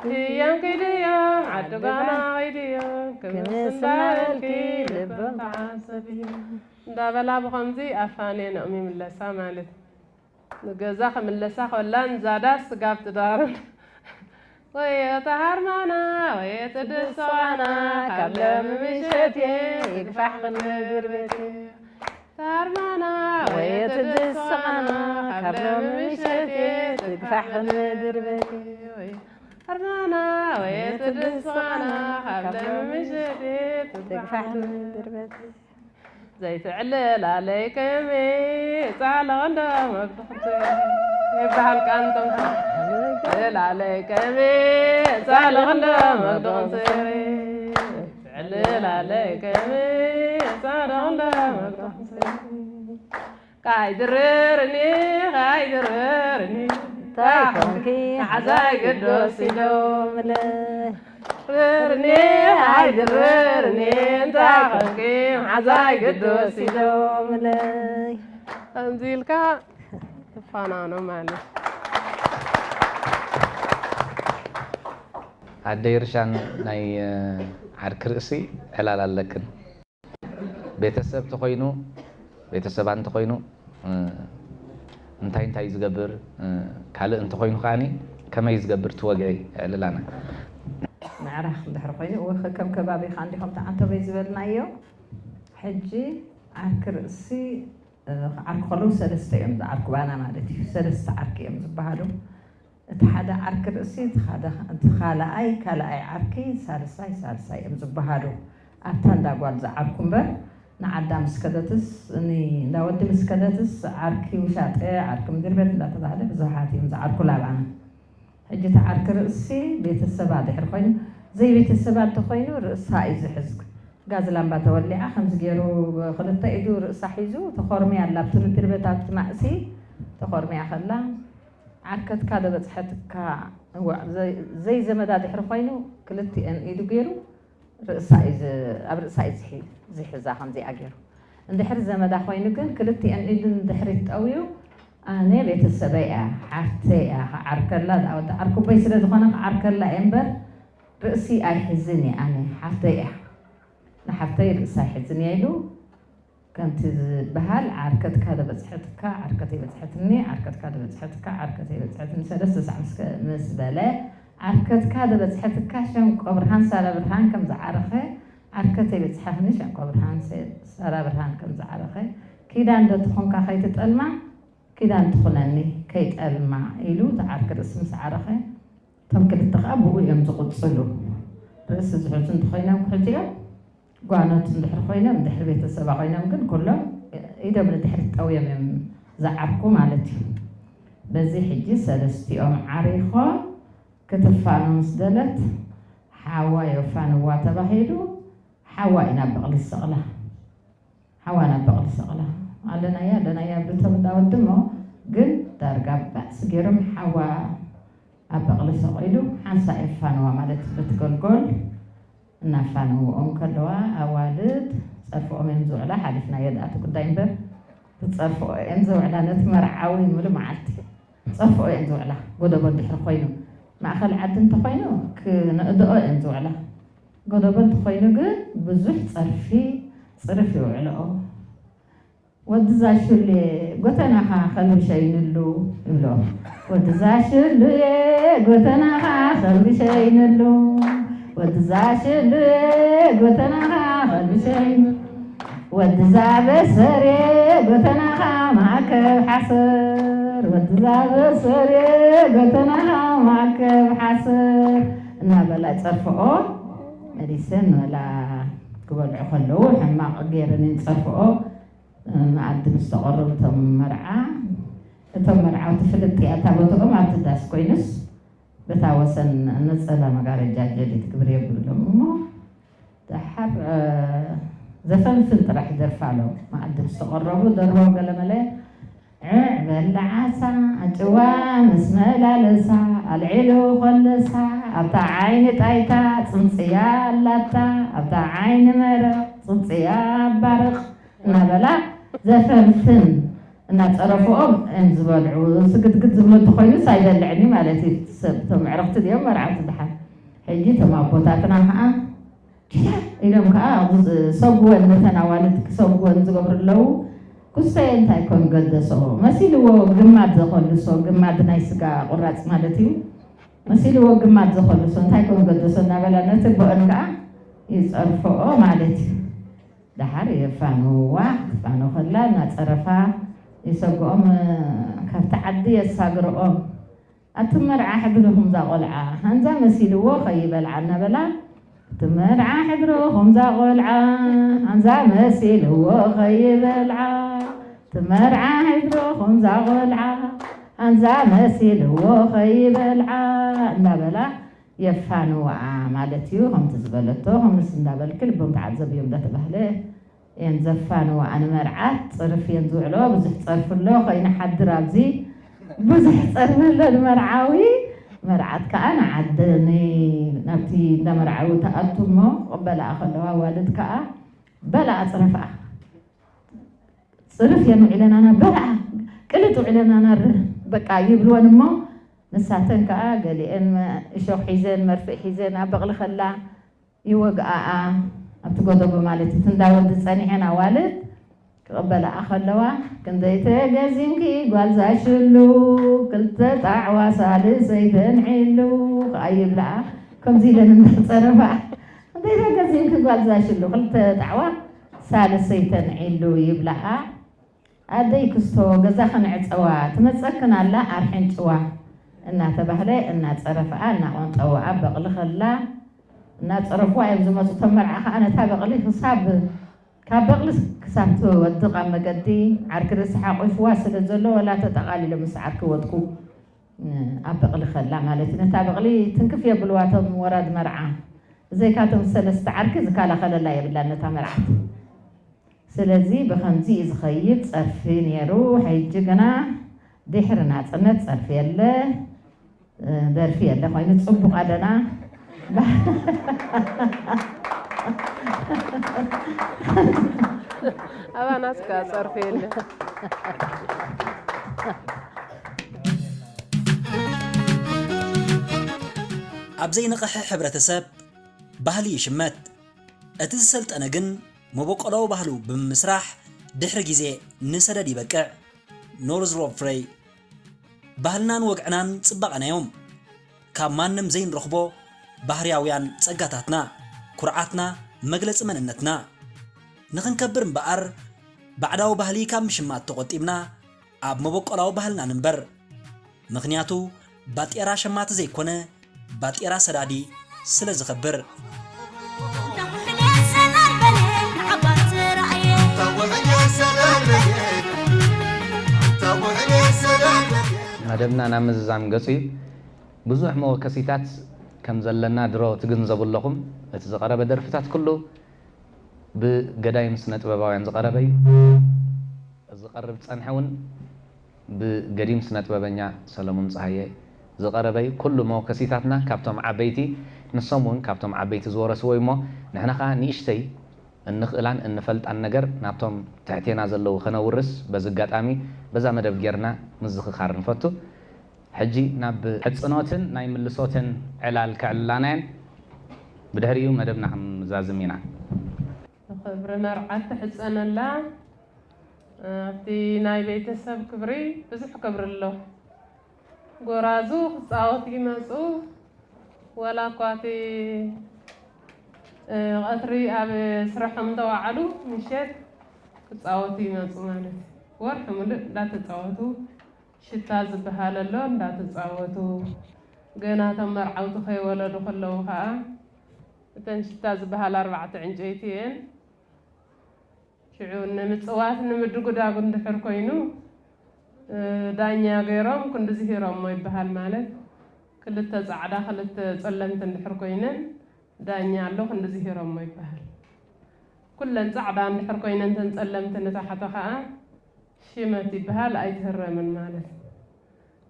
ኪድዮም ኪድዮም ዓዲ ጓና ኪድዮ ክምስ እንዳበልኪ ልቦም ተዓዘብዮ። እንዳበላ ብኸምዚ ኣፋንየንኦም ይምለሳ ማለት። ንገዛ ክምለሳ ከላ ንዛዳ ስጋብ ትዳርን። ወየ ተሃርማና ወየ ትድስዋና ካብ ለምምሸት ይግፋሕ ክንድር ቤት። ተሃርማና ወየ ትድስዋና ካብ ለምምሸት ትግፋሕ ክንድር ቤት። ሃርማና ወየ ትድስዋና ካብ ለምምሸት ትግፋሕ ክንድር ቤት። ዘይትዕልል ኣለይ ከመ ጻለቕንዶ መብድኽቲ ይበሃል ቃንቶም። ትዕልል ኣለይ ከመ ጻለቕንዶ መብድኽቲ። ትዕልል ኣለይ ከመ ጻለቕንዶ መብድኽቲ። ካይድርርኒ ካይድርርኒ እንታይ ኮንኪ ሓዛይ ግዶስ ኢሎምለይ። ድርኒ ኣይድርኒ እንታይ ኮንኪ ሓዛይ ግዶስ ኢሎምለይ። ከምዚ ኢልካ ትፋናኖ ማለት። ኣደይ ርሻን ናይ ዓርኪ ርእሲ ዕላል ኣለክን። ቤተሰብ ተኾይኑ፣ ቤተሰባ እንተኾይኑ፣ እ፣ እንታይ እንታይ እዩ ዝገብር፣ እ፣ ካልእ እንተኾይኑ ከኣኒ ከመይ ዝገብር እቲ ወግዒ የዕልላና። ምዕራኽ እንድሕር ኮይኑ፣ እወ፣ ከከም ከባቢኻ እንዲኹም ተዓንተበይ ዝበልናዮ። ሕጂ ዓርኪ ርእሲ፣ እ፣ ክዓርኩ ከለዉ ሰለስተ እዮም ዝዓርኩ፣ ባና ማለት እዩ። ሰለስተ ዓርኪ እዮም ዝበሃሉ። እቲ ሓደ ዓርኪ ርእሲ፣ እቲ ሓደ፣ እቲ ካልኣይ፣ ካልኣይ ዓርኪ፣ ሳልሳይ፣ ሳልሳይ እዮም ዝበሃሉ። ኣብታ እንዳ ጓል ዝዓርኩ እምበር፣ ንዓዳ ምስ ከደትስ፣ ኒ-፣ እንዳ ወዲ ምስ ከደትስ፣ ዓርኪ ውሻጠ፣ ዓርኪ ምድሪ ቤት እንዳተባህለ ብዙሓት እዮም ዝዓርኩ ላባና። ሕጂ እቲ ዓርኪ ርእሲ ቤተሰባ ድሕሪ ኮይኑ፣ ዘይቤተሰባ እንተኾይኑ ርእሳ እዩ ዝሕዝ። ጋዝ ላምባ ተወሊዓ ከምዚ ገይሩ ብኽልተ ኢዱ ርእሳ ሒዙ ተኾርምያ ኣላ። ኣብቲ ምድሪ ቤት ኣብቲ ማእሲ ተኾርምያ ከላ ዓርከትካ ደበጽሐትካ፣ እዋ፣ ዘይ-፣ ዘይዘመዳ ድሕሪ ኮይኑ ክልቲኤን ኢዱ ገይሩ ርእሳ እዩ ዝ-፣ ኣብ ርእሳ እዩ ዝሒ-፣ ዝሕዛ ከምዚኣ ገይሩ። እንድሕሪ ዘመዳ ኮይኑ ግን ክልቲኤን ኢዱ ንድሕሪት ጠውዩ፣ ኣነ ቤተሰበይ እያ፣ ሓፍተይ እያ፣ ክዓርከላ ዝኣወዳ ዓርኩበይ ስለ ዝኾነ ክዓርከላ እየ እምበር ርእሲ ኣይሕዝን እየ፣ ኣነ ሓፍተይ እያ፣ ንሓፍተይ ርእሲ ኣይሕዝን እየ ኢሉ ከምቲ ዝበሃል ዓርከትካ ደበጽሐትካ፣ ዓርከተይ በጽሐትኒ፣ ዓርከትካ ደበጽሐትካ፣ ዓርከተይ በጽሐትኒ፣ ሰለስተ ሳዕ ምስ ከ-፣ ምስ በለ፣ ዓርከትካ ደበጽሐትካ ሸንቆ ብርሃን ሳራ ብርሃን ከም ዝዓረኸ፣ ዓርከተይ በጽሐትኒ ሸንቆ ብርሃን ሰ-፣ ሳራ ብርሃን ከም ዝዓረኸ፣ ኪዳን ዶ ትኹንካ ከይትጠልማ፣ ኪዳን ትኹነኒ ከይጠልማ ኢሉ እቲ ዓርኪ ርእሲ ምስ ዓረኸ፣ እቶም ክልተ ኸኣ ብኡ እዮም ዝቕጽሉ። ርእሲ ዝሕዙ እንተኾይኖም ክሕዙ እዮም። ጓኖት እንድሕር ኮይኖም፣ እንድሕር ቤተሰባ ኮይኖም ግን ኩሎም ኢዶም ንድሕሪት ጠውዮም እዮም ዝዓርኩ ማለት እዩ። በዚ ሕጂ ሰለስቲኦም ዓሪኾም ክትፋኖ ምስ ደለት ሓዋ የፋንዋ ተባሂሉ፣ ሓዋ ኢና በቕሊ ዝሰቕላ። ሓዋ ናብ በቕሊ ሰቕላ። ኣለናያ፣ ኣለናያ ብልቶም እንዳወዲ እሞ ግን ዳርጋ ባእሲ ገይሮም ሓዋ ኣብ በቕሊ ሰቒሉ ሓንሳ የፋንዋ ማለት በቲ ገልጎል እናፋነውኦም ከለዋ ኣዋልድ ጸርፍኦም እየን ዝውዕላ። ሓሊፍናዮ ድኣቲ ጉዳይ እምበር ጸርፍኦ እየን ዝውዕላ። ነቲ መርዓዊ ሙሉ መዓልቲ ጸርፍኦ እየን ዝውዕላ። ጎደቦ እንድሕር ኮይኑ ማእኸል ዓዲ እንተኾይኑ ክንእድኦ እየን ዝውዕላ። ጎደቦ እንተኾይኑ ግን ብዙሕ ጸርፊ ጽርፍ ይውዕልኦ። ወድዛ ሽሌ ጎተናኻ ከልብሸይንሉ ይብሎ። ወድዛ ሽሉየ ጎተናኻ ከልብሸይንሉ። ወድዛ ሽሉየ ጎተናኻ ከልብሸይንሉ። ወዲ ዛበሰሬ ጎተናኻ ማእከብ ሓሰር፣ ወዲ ዛበሰሬ ጎተናኻ ማእከብ ሓሰር እናበላ ጸርፍኦ መሊሰን ወላ ክበልዑ ከለዉ ሕማቕ ገይረን እየን ጸርፍኦ። መኣዲ ምስ ተቐረቡ እቶም መርዓ፣ እቶም መርዓውቲ ፍልጥ እያ እታ ቦትኦም ኣብቲ ዳስ ኮይኑስ በታ ወሰን ነጸላ መጋረጃ ጀዲድ ግብሪ የብሎም እሞ ደሓር ዘፈንፍን ጥራሕ ይደርፋ ኣሎ። መኣዲ ምስ ተቐረቡ ደርሆ ገለመለ ዕዕ በላ ዓሳ ኣጭዋ ምስ መላለሳ ኣልዒሉ ኮለሳ ኣብታ ዓይኒ ጣይታ ጽንጽያ ኣላታ ኣብታ ዓይኒ መረቕ ጽንጽያ ኣባርቕ እናበላ ዘፈንፍን እናጸረፍኦም እዮም ዝበልዑ። ስግድግድ ዝብሎ እንተኾይኑስ ኣይበልዕን እዩ ማለት እዩ። ሰብ እቶም ኣዕርኽቲ ድዮም መርዓውቲ ድሓን። ሕጂ እቶም ኣቦታትና ከዓ ኪታ ኢሎም ከዓ ኣብዚ ዝሰጉወን ነተን ኣዋልድ ክሰጉወን ዝገብሩ ኣለዉ። ኩስተየ እንታይ ኮን ገደሶ መሲልዎ ግማድ ዘኸልሶ ግማድ ናይ ስጋ ቁራፅ ማለት እዩ። መሲልዎ ግማድ ዘኸልሶ እንታይ ኮን ገደሶ እናበላ ነቲ ቦአን ከዓ ይፀርፈኦ ማለት እዩ። ደሓር የፋንውዋ ክትፋኖ ከላ እናፀረፋ ይሰግኦም ካብቲ ዓዲ የሳግርኦም። ኣቲ መርዓ ሕድሪ ኹምዛ ቆልዓ ሃንዛ መሲልዎ ኸይበልዓ እናበላ እቲ መርዓ ሕድሪ ኹምዛ ቆልዓ ሃንዛ መሲልዎ ኸይበልዓ እቲ መርዓ ሕድሪ ኹምዛ ቆልዓ ሃንዛ መሲልዎ ኸይበልዓ እናበላ የፋንዋኣ ማለት እዩ። ከምቲ ዝበለቶ ከምስ እንዳበልኪ ልቦም ተዓዘብዮም እንዳተባህለ እየን ዘፋንዋኣ። ንመርዓት ጽርፍ እየን ዝውዕሎ። ብዙሕ ጸርፊ ኣሎ ከይንሓድር ኣብዚ ብዙሕ ጸርፊ ኣሎ ንመርዓዊ። መርዓት ከዓ ንዓደኒ ናብቲ እንዳ መርዓዊ ተኣቱ እሞ ክቕበላኣ ከለዋ ዋልድ ከዓ በላ ኣጽረፍኣ ጽርፍ እየን ውዒለናና በላ ቅልጥ ውዒለናና ር- በቃ ይብልወን እሞ ንሳተን ከዓ ገሊአን መ- እሾኽ ሒዘን መርፍእ ሒዘን ኣብ በቕሊ ከላ ይወግኣኣ ኣብቲ ጎደቦ ማለት እዩ። እቲ እንዳወዲ ጸኒሐን ኣዋልድ ክቕበላኣ ከለዋ ክንደይ ተገዚምኪ ጓልዛ ሽሉ ክልተ ጣዕዋ ሳልሰይ ተንዒሉ ከዓ ይብላኣ ከምዚ ኢለን እንዳጸረፋ ክንደይ ተገዚምኪ ጓልዛ ሽሉ ክልተ ጣዕዋ ሳልሰይ ተንዒሉ ይብላኣ። ኣደይ ክስቶ ገዛ ክንዕጸዋ ትመጸክን ኣላ ኣርሐን ጭዋ እናተባህለ እናጸረፍኣ እናቆንጠወኣ በቕሊ ከላ እናጸረፍዋ እዮም ዝመጹ። እቶም መርዓ ከዓ ነታ በቕሊ ክሳብ ካብ በቕሊ ክሳብ ትወድቕ ኣብ መገዲ ዓርኪ ርእሲ ሓቂፍዋ ስለ ዘሎ ወላ ተጠቓሊሎም ምስ ዓርኪ ወድቁ ኣብ በቕሊ ከላ ማለት እዩ። ነታ በቕሊ ትንክፍ የብልዋ እቶም ወራድ መርዓ። ብዘይካቶም ሰለስተ ዓርኪ ዝከላኸለላ የብላን ነታ መርዓት። ስለዚ ብኸምዚ እዩ ዝኸይድ ጸርፊ ነይሩ። ሕጂ ግና ድሕሪ ናጽነት ጸርፊ የለ፣ ደርፊ የለ ኮይኑ ጽቡቕ ኣለና። ኣባናስ ከኣ ጸርፊ የለ። ኣብ ዘይነቕሐ ሕብረተሰብ ባህሊ ይሽመት። እቲ ዝሰልጠነ ግን መበቆላዊ ባህሉ ብምምስራሕ ድሕሪ ግዜ ንሰደድ ይበቅዕ። ኖርዝሮብ ፍሬይ። ባህልናን ወግዕናን ጽባቐና እዮም። ካብ ማንም ዘይንረኽቦ ባህርያውያን ጸጋታትና፣ ኩርዓትና፣ መግለጺ መንነትና። ንኽንከብር እምበኣር ባዕዳዊ ባህሊ ካብ ምሽማት ተቖጢብና ኣብ መበቆላዊ ባህልና ንንበር። ምኽንያቱ ባጤራ ሸማቲ ዘይኮነ ባጤራ ሰዳዲ ስለ ዝኸብር። መደብና ናብ ምዝዛም ገጹ እዩ። ብዙሕ መወከሲታት ከም ዘለና ድሮ ትግንዘቡ ኣለኹም። እቲ ዝቐረበ ደርፍታት ኩሉ ብገዳይም ስነ ጥበባውያን ዝቐረበ እዩ። ዝቐርብ ዝጸንሐ እውን ብገዲም ስነ ጥበበኛ ሰለሙን ጸሃየ ዝቐረበ እዩ። ኩሉ መወከሲታትና ካብቶም ዓበይቲ፣ ንሶም እውን ካብቶም ዓበይቲ ዝወረስዎ እዩ እሞ ንሕና ኸኣ ንእሽተይ እንኽእላን እንፈልጣን ነገር ናብቶም ትሕቴና ዘለዉ ከነውርስ በዚ ኣጋጣሚ በዛ መደብ ጌርና ምዝኽኻር ንፈቱ። ሕጂ ናብ ሕጽኖትን ናይ ምልሶትን ዕላል ከዕልላና እየን። ብድሕሪኡ መደብና ክንዛዝም ኢና። ንኽብሪ መርዓት ትሕጸነላ ኣብቲ ናይ ቤተሰብ ክብሪ ብዙሕ ክብሪ ኣሎ። ጎራዙ ክጻወቱ ይመጹ፣ ዋላ እኳ እቲ ቀትሪ ኣብ ስርሖም እንተወዓሉ ምሸት ክጻወቱ ይመጹ ማለት እዩ። ወርሒ ሙሉእ እንዳተጻወቱ፣ ሽታ ዝበሃል ኣሎ፣ እንዳተጻወቱ፣ ገና እቶም መርዓውቲ ከይወለዱ ከለዉ ከኣ፣ እተን ሽታ ዝበሃል ኣርባዕተ ዕንጨይቲ እየን። ሽዑ ንምጽዋት ንምድጉዳጉ እንድሕር ኮይኑ፣ እ፣ ዳኛ ገይሮም ክንዲ ዝሂሮሞ ይበሃል። ማለት ክልተ ጻዕዳ ክልተ ጸለምቲ እንድሕር ኮይነን፣ ዳኛ ኣሎ ክንዲ ዝሂሮሞ ይበሃል። ኩለን ጻዕዳ እንድሕር ኮይነን፣ እተን ጸለምቲ ንታሕቲ ከኣ ሽመት ይበሃል፣ ኣይትህረምን ማለት።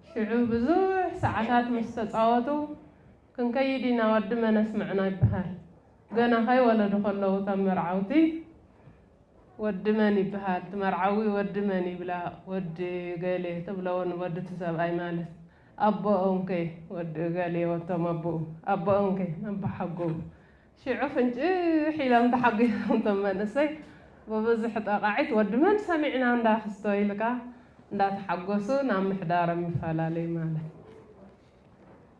ሽዑ ብዙሕ ሰዓታት ምስ ተጻወቱ፣ ክንከይድ ኢና ወዲ መን ኣስምዕና ይበሃል። ገና ከይወለዱ ከለዉ እቶም መርዓውቲ፣ ወዲ መን ይበሃል? እቲ መርዓዊ ወዲ መን ይብላ? ወዲ ገሌ ትብለዎ ንወዲ እቲ ሰብኣይ ማለት። ኣቦኦምከ? ወዲ ገሌ ወቶም ኣቦኡ። ኣቦኦምከ? ኣቦሓጎ። ሽዑ ፍንጭሕ ኢሎም ተሓጒሶም እቶም መንእሰይ። ብብዙሕ ጠቓዒት ወዲ መን ሰሚዕና እንዳ ክስቶ ኢልካ እንዳተሓጎሱ ናብ ምሕዳሮም ይፈላለዩ ማለት።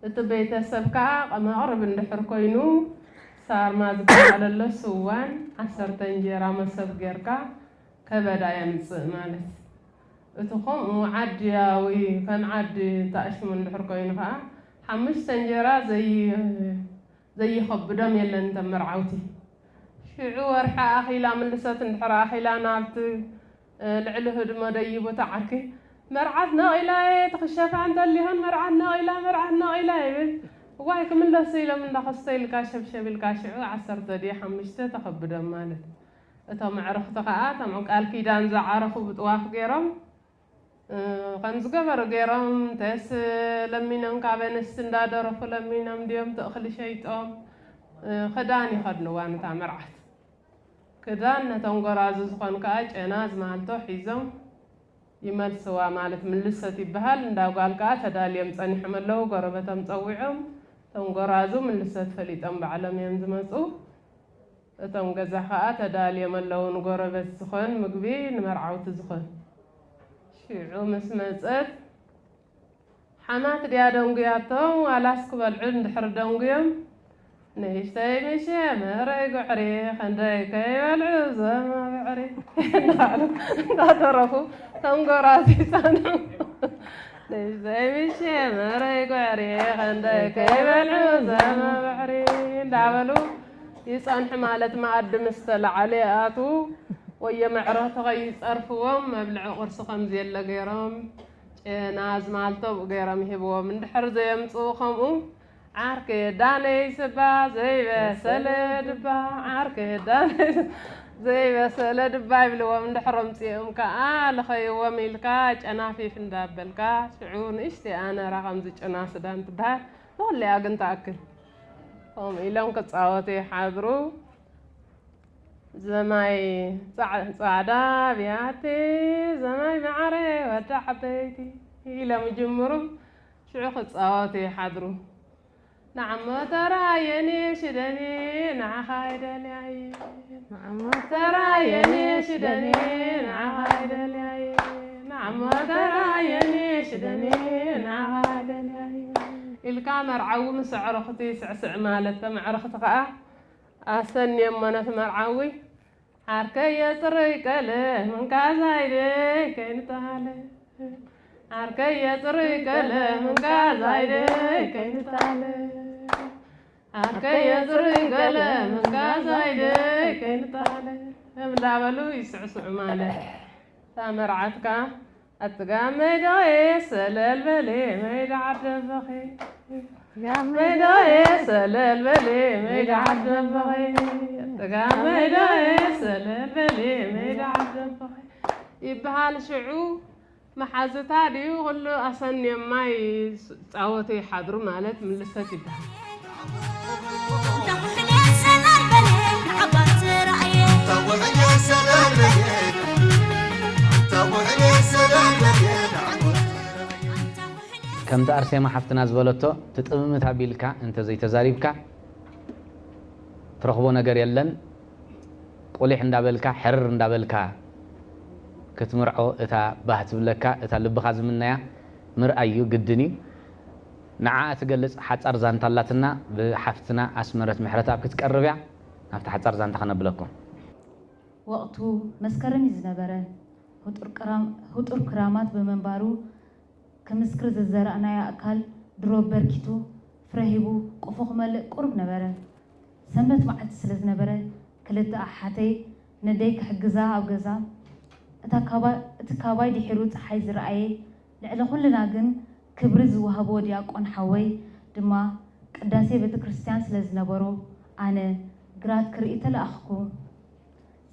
እቲ ቤተሰብ ከኣ መቕርብ እንድሕር ኮይኑ፣ ሳርማ ዝበሃል ኣሎ፣ ስዋን ዓሰርተ እንጀራ መሶብ ጌርካ ከበዳ የምጽእ ማለት። እቲ ከምኡ ዓድያዊ፣ ከም ዓዲ ተኣሽሙ እንድሕር ኮይኑ ከኣ፣ ሓሙሽተ እንጀራ ዘይ-፣ ዘይኸብዶም የለን እቶም መርዓውቲ። ሽዑ ወርሒ ኣኺላ ምልሰት እንድሕር ኣኺላ ናብቲ፣ እ፣ ልዕሊ ህድሞ ደይቡ እቲ ዓርኪ፣ "መርዓት ነቒላ እየ፣ ትኽሸፋ እንተሊሆን መርዓት ነቒላ፣ መርዓት ነቒላ" ይብል። እዋይ ክምለሱ ኢሎም እንዳኸስቶ ኢልካ ሸብሸብ ኢልካ ሽዑ ዓሰርተ ድዩ ሓሙሽተ ተኸብዶም ማለት። እቶም ኣዕርኽቲ ከኣ እቶም ቃል ኪዳን ዝዓረኹ ብጥዋፍ ገይሮም፣ እ፣ ከም ዝገበሩ ገይሮም፣ እንተስ ለሚኖም ካብ ኣንስቲ እንዳደረፉ ለሚኖም ድዮም፣ እቲ እኽሊ ሸይጦም፣ እ፣ ክዳን ይኸድንዋ ነታ መርዓት። ክዳን ነቶም ጎራዙ ዝኾን ከኣ ጨና ዝማልቶ ሒዞም ይመልስዋ ማለት ምልሰት ይበሃል። እንዳ ጓል ከኣ ተዳልዮም ጸኒሖም ኣለዉ። ጎረበቶም ጸዊዖም፣ እቶም ጎራዙ ምልሰት ፈሊጦም ባዕሎም እዮም ዝመጹ። እቶም ገዛ ከኣ ተዳልዮም ኣለዉ፣ ንጎረበት ዝኾን ምግቢ፣ ንመርዓውቲ ዝኾን። ሽዑ ምስ መጸት፣ ሓማት ድያ ደንጉያቶም፣ ዋላስ ክበልዑ እንድሕር ደንጉዮም፣ "ንእሽተይ ምሸ መረይ ጉዕሪ፣ ክንደይ ከይበልዑ ዘመብዕሪ" እንዳበሉ እንዳደረፉ፣ እቶም ጎራዙ ይጸንሑ። "ንእሽተይ ምሸ መረይ ጉዕሪ፣ ክንደይ ከይበልዑ ዘመብዕሪ" እንዳበሉ ይጸንሑ ማለት፣ መኣዲ ምስ ተለዓለ ይኣትዉ። ወየ መዕረቲ ከይጸርፍዎም መብልዒ ቁርሲ ከምዚ የለ ገይሮም፣ ጨና ዝማልቶ ብኡ ገይሮም ይህብዎም። እንድሕር ዘየምጽኡ ከምኡ፣ "ዓርከ ዳነይ ስባ ዘይበሰለ ድባ፣ ዓርከ ዳነይ ዘይበሰለ ድባ" ይብልዎም። እንድሕር ኣምጺኦም ከኣ ልኸይዎም ኢልካ ጨናፊፍ እንዳበልካ፣ ሽዑ ንእሽተይ ኣነራ ከምዚ ጨና ስዳን ትበሃል፣ ንኹለያ ግን ትኣክል። ከምኡ ኢሎም ክጻወቱ ይሓድሩ። ዘማይ ጻዕ-፣ ጻዕዳ ብያቲ፣ ዘማይ መዓረ ወዲ ዓበይቲ ኢሎም ይጅምሩ። ሽዑ ክጻወቱ ይሓድሩ። "ንዓሞ ተራየኒ ሽደኒ፣ ንዓኻ ይደልያይ። ንዓሞ ተራየኒ ሽደኒ፣ ንዓኻ ይደልያይ። ንዓሞ ተራየኒ ሽደኒ፣ ንዓኻ ይደልያይ" ኢልካ መርዓዊ ምስ ኣዕርኽቱ ይስዕስዕ ማለት፣ እቶም ኣዕርኽቲ ከኣ ኣሰንዮሞ ነቲ መርዓዊ፣ "ዓርከየ ጽሩይ ቀለም እንካ ዛይደይ ከይንጣለ፣ ዓርከየ ጽሩይ ቀለም እንካ ዛይደይ ከይንጣለ፣ ዓርከየ ጽሩይ ቀለም እንካ ዛይደይ ከይንጣለ" እንዳበሉ ይስዕስዑ ማለት። እታ መርዓት ከኣ፣ "ኣትጋመይ ዶየ ሰለል በሊ መይዳ ዓደበኺ፣ ኣትጋመይ ዶየ ሰለል በሊ መይዳ ዓደበኺ፣ ኣትጋመይ ዶየ ሰለል በሊ መይዳ ዓደበኺ" ይበሃል። ሽዑ መሓዝታ ድዩ ኩሉ ኣሰንዮም ማይ ይጻወቱ ይሓድሩ ማለት ምልሰት ይበሃል። ከምቲ ኣርሴማ ሓፍትና ዝበለቶ፣ ትጥምት ኣቢልካ እንተዘይተዛሪብካ፣ ትረኽቦ ነገር የለን። ቁሊሕ እንዳበልካ፣ ሕርር እንዳበልካ ክትምርዖ፣ እታ ባህ ትብለካ፣ እታ ልብኻ ዝምነያ ምርኣይ እዩ፣ ግድን እዩ። ንዓኣ ትገልጽ ሓጻር ዛንታ ኣላትና፣ ብሓፍትና ኣስመረት ምሕረተኣብ ክትቀርብ እያ። ናብታ ሓጻር ዛንታ ከነብለኩም። ወቕቱ መስከረም እዩ ዝነበረ። ህጡር ክራም-፣ ህጡር ክራማት ብምንባሩ፣ ክምስክር ዝዘራእናዮ ኣእካል ድሮ በርኪቱ፣ ፍረ ሂቡ፣ ቆፎ ክመልእ ቁሩብ ነበረ። ሰንበት መዓልቲ ስለ ዝነበረ፣ ክልተ ኣሓተይ ነደይ ክሕግዛ ኣብ ገዛ፣ እታ ካባ-፣ እቲ ካባይ ድሒሩ ጸሓይ ዝረኣየ፣ ልዕሊ ኩልና ግን ክብሪ ዝወሃቦ ዲያቆን ሓወይ ድማ ቅዳሴ ቤተ ክርስቲያን ስለ ዝነበሮ፣ ኣነ ግራት ክርኢ ተለኣኽኩ።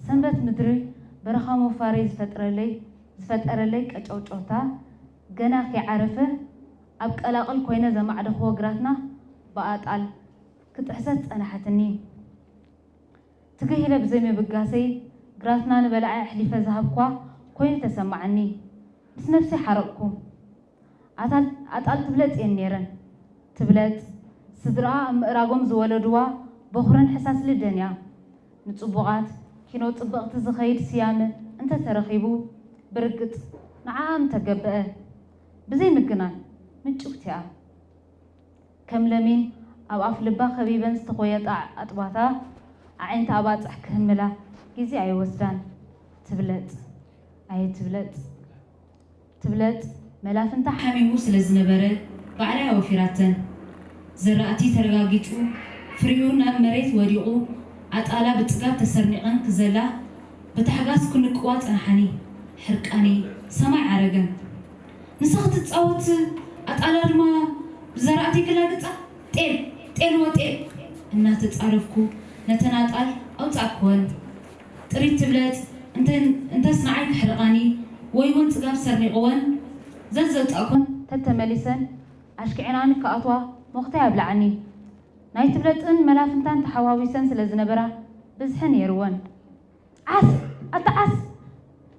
ሰንበት ምድሪ በረኻ ሞፋረይ ዝፈጥረለይ፣ ዝፈጠረለይ ቀጨውጨውታ ገና ከይዓረፈ፣ ኣብ ቀላቕል ኮይነ ዘማዕደኽዎ ግራትና ብኣጣል ክጥሕሰት ጸናሓትኒ። ትግህ ኢለ ብዘይምብጋሰይ፣ ግራትና ንበላዒ ኣሕሊፈ ዝሃብኳ ኮይኑ ተሰማዓኒ። ምስ ነብሰይ ሓረቕኩ። ኣታል-፣ ኣጣል ትብለጽ እየን ነይረን። ትብለጽ፣ ስድራኣ ኣብ ምእራጎም ዝወለድዋ በኹረን ሕሳስ ልደን እያ። ንጽቡቓት ኪኖ ጽብቕቲ ዝኸይድ ስያመ እንተ ተረኺቡ፣ ብርግጽ ንዓኣ ምተገብአ። ብዘይ ምግናን፣ ምጭውቲ እያ። ከም ለሚን ኣብ ኣፍ ልባ ከቢበን ዝተኾየጣ ኣጥባታ፣ ኣዒንታ ኣባጽሕ ክህምላ ግዜ ኣይወስዳን። ትብለጽ፣ ኣየ ትብለጽ። ትብለጽ፣ መላፍንታ ሓሚሙ ስለ ዝነበረ፣ ባዕላ እያ ወፊራተን። ዘራእቲ ተረጋጊጹ፣ ፍሪኡ ናብ መሬት ወዲቑ፣ ኣጣላ ብጽጋብ ተሰርኒቐን ክዘላ፣ ብታሕጋስ ክንቅዋ ጸንሓኒ። ሕርቃነይ ሰማይ ዓረገ። ንሳ ክትጻወት፣ ኣጣላ ድማ ብዘራእተይ ክላግጻ፣ ጤል፣ ጤል ወጤል እናተጻረፍኩ ነተን ኣጣል ኣውጻእኩወን። ጥሪት ትብለጽ፣ እንተ-፣ እንተስ ንዓይ ክሕርቓኒ ወይ እውን ጽጋብ ሰርኒቕወን ዘዘውጻእኩወን ተተመሊሰን ኣሽኪዕናኒ ክኣትዋ ሞኽታይ ኣብልዓኒ። ናይ ትብለጽን መላፍንታን ተሓዋዊሰን ስለ ዝነበራ ብዝሒ ነይርወን። ዓስ! ኣታ ዓስ!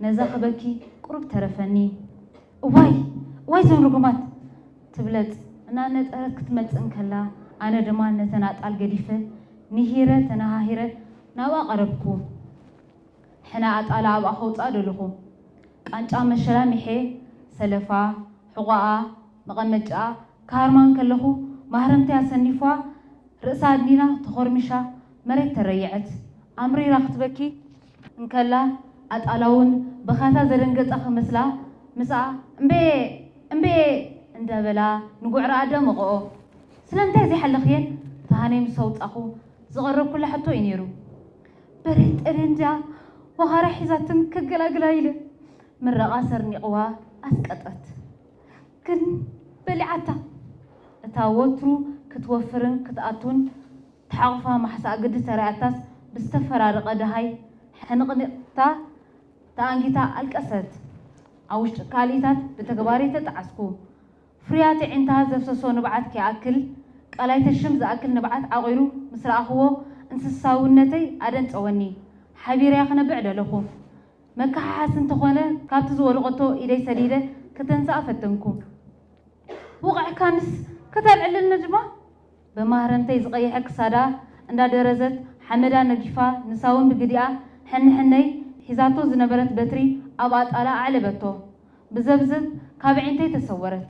ነዛ ክበኪ ቁሩብ ተረፈኒ። እዋይ! እዋይ እዞም ርጉማት! ትብለጽ እናነጠረት ክትመጽእ እንከላ፣ ኣነ ድማ ነተን ኣጣል ገዲፈ ንሂረ ተነሃሂረ ናብኣ ቀረብኩ። ሕነ ኣጣላ ኣብኣ ከውጽኣ ደለኹ። ቃንጫ መሸላ ሚሐ፣ ሰለፋ፣ ሕቖኣ፣ መቐመጫኣ ክሃርማ እንከለኹ፣ ማህረምተይ ኣሰኒፋ ርእሳ ኣድኒና ተኾርሚሻ መሬት ተረይዐት። ኣምሪራ ክትበኪ እንከላ፣ ኣጣላ እውን በኻታ ዘደንገጻ ክመስላ፣ ምስኣ "እምቤ! እምቤ!" እንዳበላ ንጉዕረኣ ደመቐኦ። "ስለምንታይ ዘይሓለኽየን?" ተሃነይ ምስ ኣውጻኹ ዝቐረብኩላ ሕቶ እዩ ነይሩ። "በሬት ጠልየን ድያ ወኻርያ ሒዛትን ከገላግላ ኢለ?" ምረቓ ሰርኒቕዋ ኣስቀጠት። ግን በሊዓታ። እታ ወትሩ ክትወፍርን ክትኣቱን ተሓቑፋ ማሕሳኣ ግዲ ተራእያታስ ብዝተፈራረቐ ደሃይ ሕንቕኒቕታ ተኣንጊታ ኣልቀሰት። ኣብ ውሽጢ ካልኢታት ብተግባረይ ተጣዓስኩ። ፍርያት ኣዒንታ ዘፍሰሶ ንብዓት ከይኣክል፣ ቃላይ ተሽም ዝኣክል ንብዓት ዓቒሩ ምስ ረኣኽዎ፣ እንስሳውነተይ ኣደንጸወኒ። ሓቢረያ ክነብዕ ደለኹ። መከሓሓሲ እንተኾነ፣ ካብቲ ዝወደቐቶ ኢደይ ሰዲደ ክተንስኣ ፈተንኩ። "ውቕዕካንስ ከተልዕልኒ ድማ?" ብማህረምተይ ዝቐየሐ ክሳዳ እንዳደረዘት ሓመዳ ነጊፋ፣ ንሳ እውን ብግዲኣ ሕንሕነይ ሒዛቶ ዝነበረት በትሪ ኣብ ኣጣላ ኣዕለበቶ። ብዘብዘብ ካብ ኣዒንተይ ተሰወረት።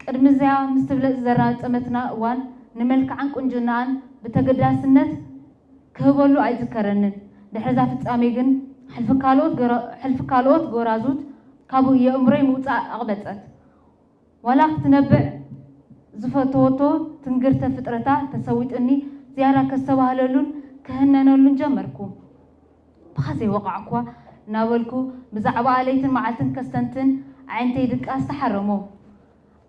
ቅድሚ እዚኣ ምስ ትብለጽ ዘራጸመትና እዋን፣ ንመልክዓን ቁንጅናኣን ብተገዳስነት ክህበሉ ኣይዝከረንን። ድሕሪ እዛ ፍጻሜ ግን፣ ሕልፊ ካልኦት ጎራ-፣ ሕልፊ ካልኦት ጎራዙት ካብ የእምሮይ ምውጻእ ኣቕበጸት። ዋላ ክትነብዕ ዝፈተወቶ ትንግርተ ፍጥረታ ተሰዊጡኒ፣ ዝያዳ ከስተባህለሉን ክህነነሉን ጀመርኩ። ብኻ ዘይወቓዕኳ እናበልኩ፣ ብዛዕባኣ ለይትን መዓልትን ከስተንትን ኣዒንተይ ድቃስ ተሓረሞ።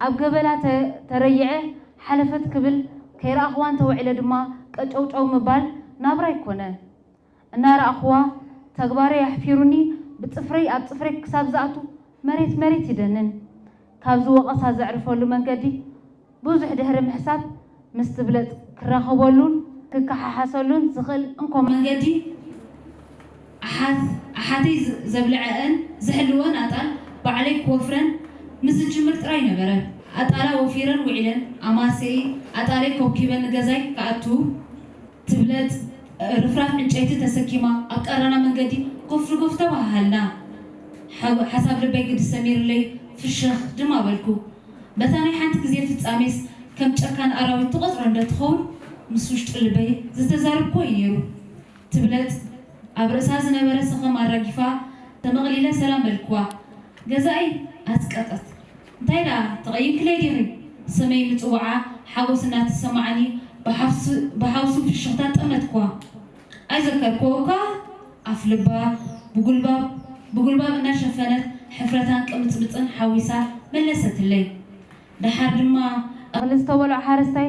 ኣብ ገበላ ተ-፣ ተረይዐ ሓለፈት ክብል፣ ከይረኣኽዋ እንተውዒለ ድማ ቀጨውጨው ምባል ናብራ ኣይኮነ። እናረኣኽዋ ተግባረይ ኣሕፊሩኒ፣ ብጽፍረይ ኣብ ጽፍረይ ክሳብ ዝኣቱ መሬት መሬት ይደንን። ካብዚ ወቐሳ ዘዕርፈሉ መንገዲ ብዙሕ ድሕሪ ምሕሳብ፣ ምስ ትብለጽ ክራኸበሉን ክከሓሓሰሉን ዝኽእል እንኮ መንገዲ፣ ኣሓት-፣ ኣሓተይ ዝ-፣ ዘብልዐአን ዝሕልወን ኣጣል ባዕለይ ክወፍረን ምስ ዝጅምር ጥራይ ነበረ። ኣጣላ ወፊረን ውዒለን፣ ኣማስየኢ ኣጣለይ ኮብኪበ ንገዛይ ክኣቱ፣ ትብለጽ ርፍራፍ ዕንጨይቲ ተሰኪማ ኣብ ቀረና መንገዲ ኮፍ ንጎፍ ተባሃሃልና። ሓ-፣ ሓሳብ ልበይ ግዲ ሰሚርለይ ፍሽኽ ድማ በልኩ። በታ ናይ ሓንቲ ግዜ ፍጻሜስ ከም ጨካን ኣራዊት ትቖጽሮ እንደ ትኸውን ምስ ውሽጢ ልበይ ዝተዛረብኩዎ እዩ ነይሩ። ትብለጽ ኣብ ርእሳ ዝነበረ ሰኸም ኣራጊፋ ተመቕሊለ ሰላም በልክዋ። ገዛኢ ኣስቀጠት። እንታይ ደኣ ተቐይምክለይ ዲኺ? ስመይ ምጽውዓ ሓጎስ እናተሰማዓኒ ብሓፍሱ- ብሓውሱ ፍሽኽታ ጠመትክዋ። ኣይዘከርክዎ እኳ ኣፍ ልባ ብጉልባብ ብጉልባብ እናሸፈነት ሕፍረታን ቅምጽምጽን ሓዊሳ መለሰትለይ። ደሓር ድማ እኽሊ ዝተበልዖ ሓረስታይ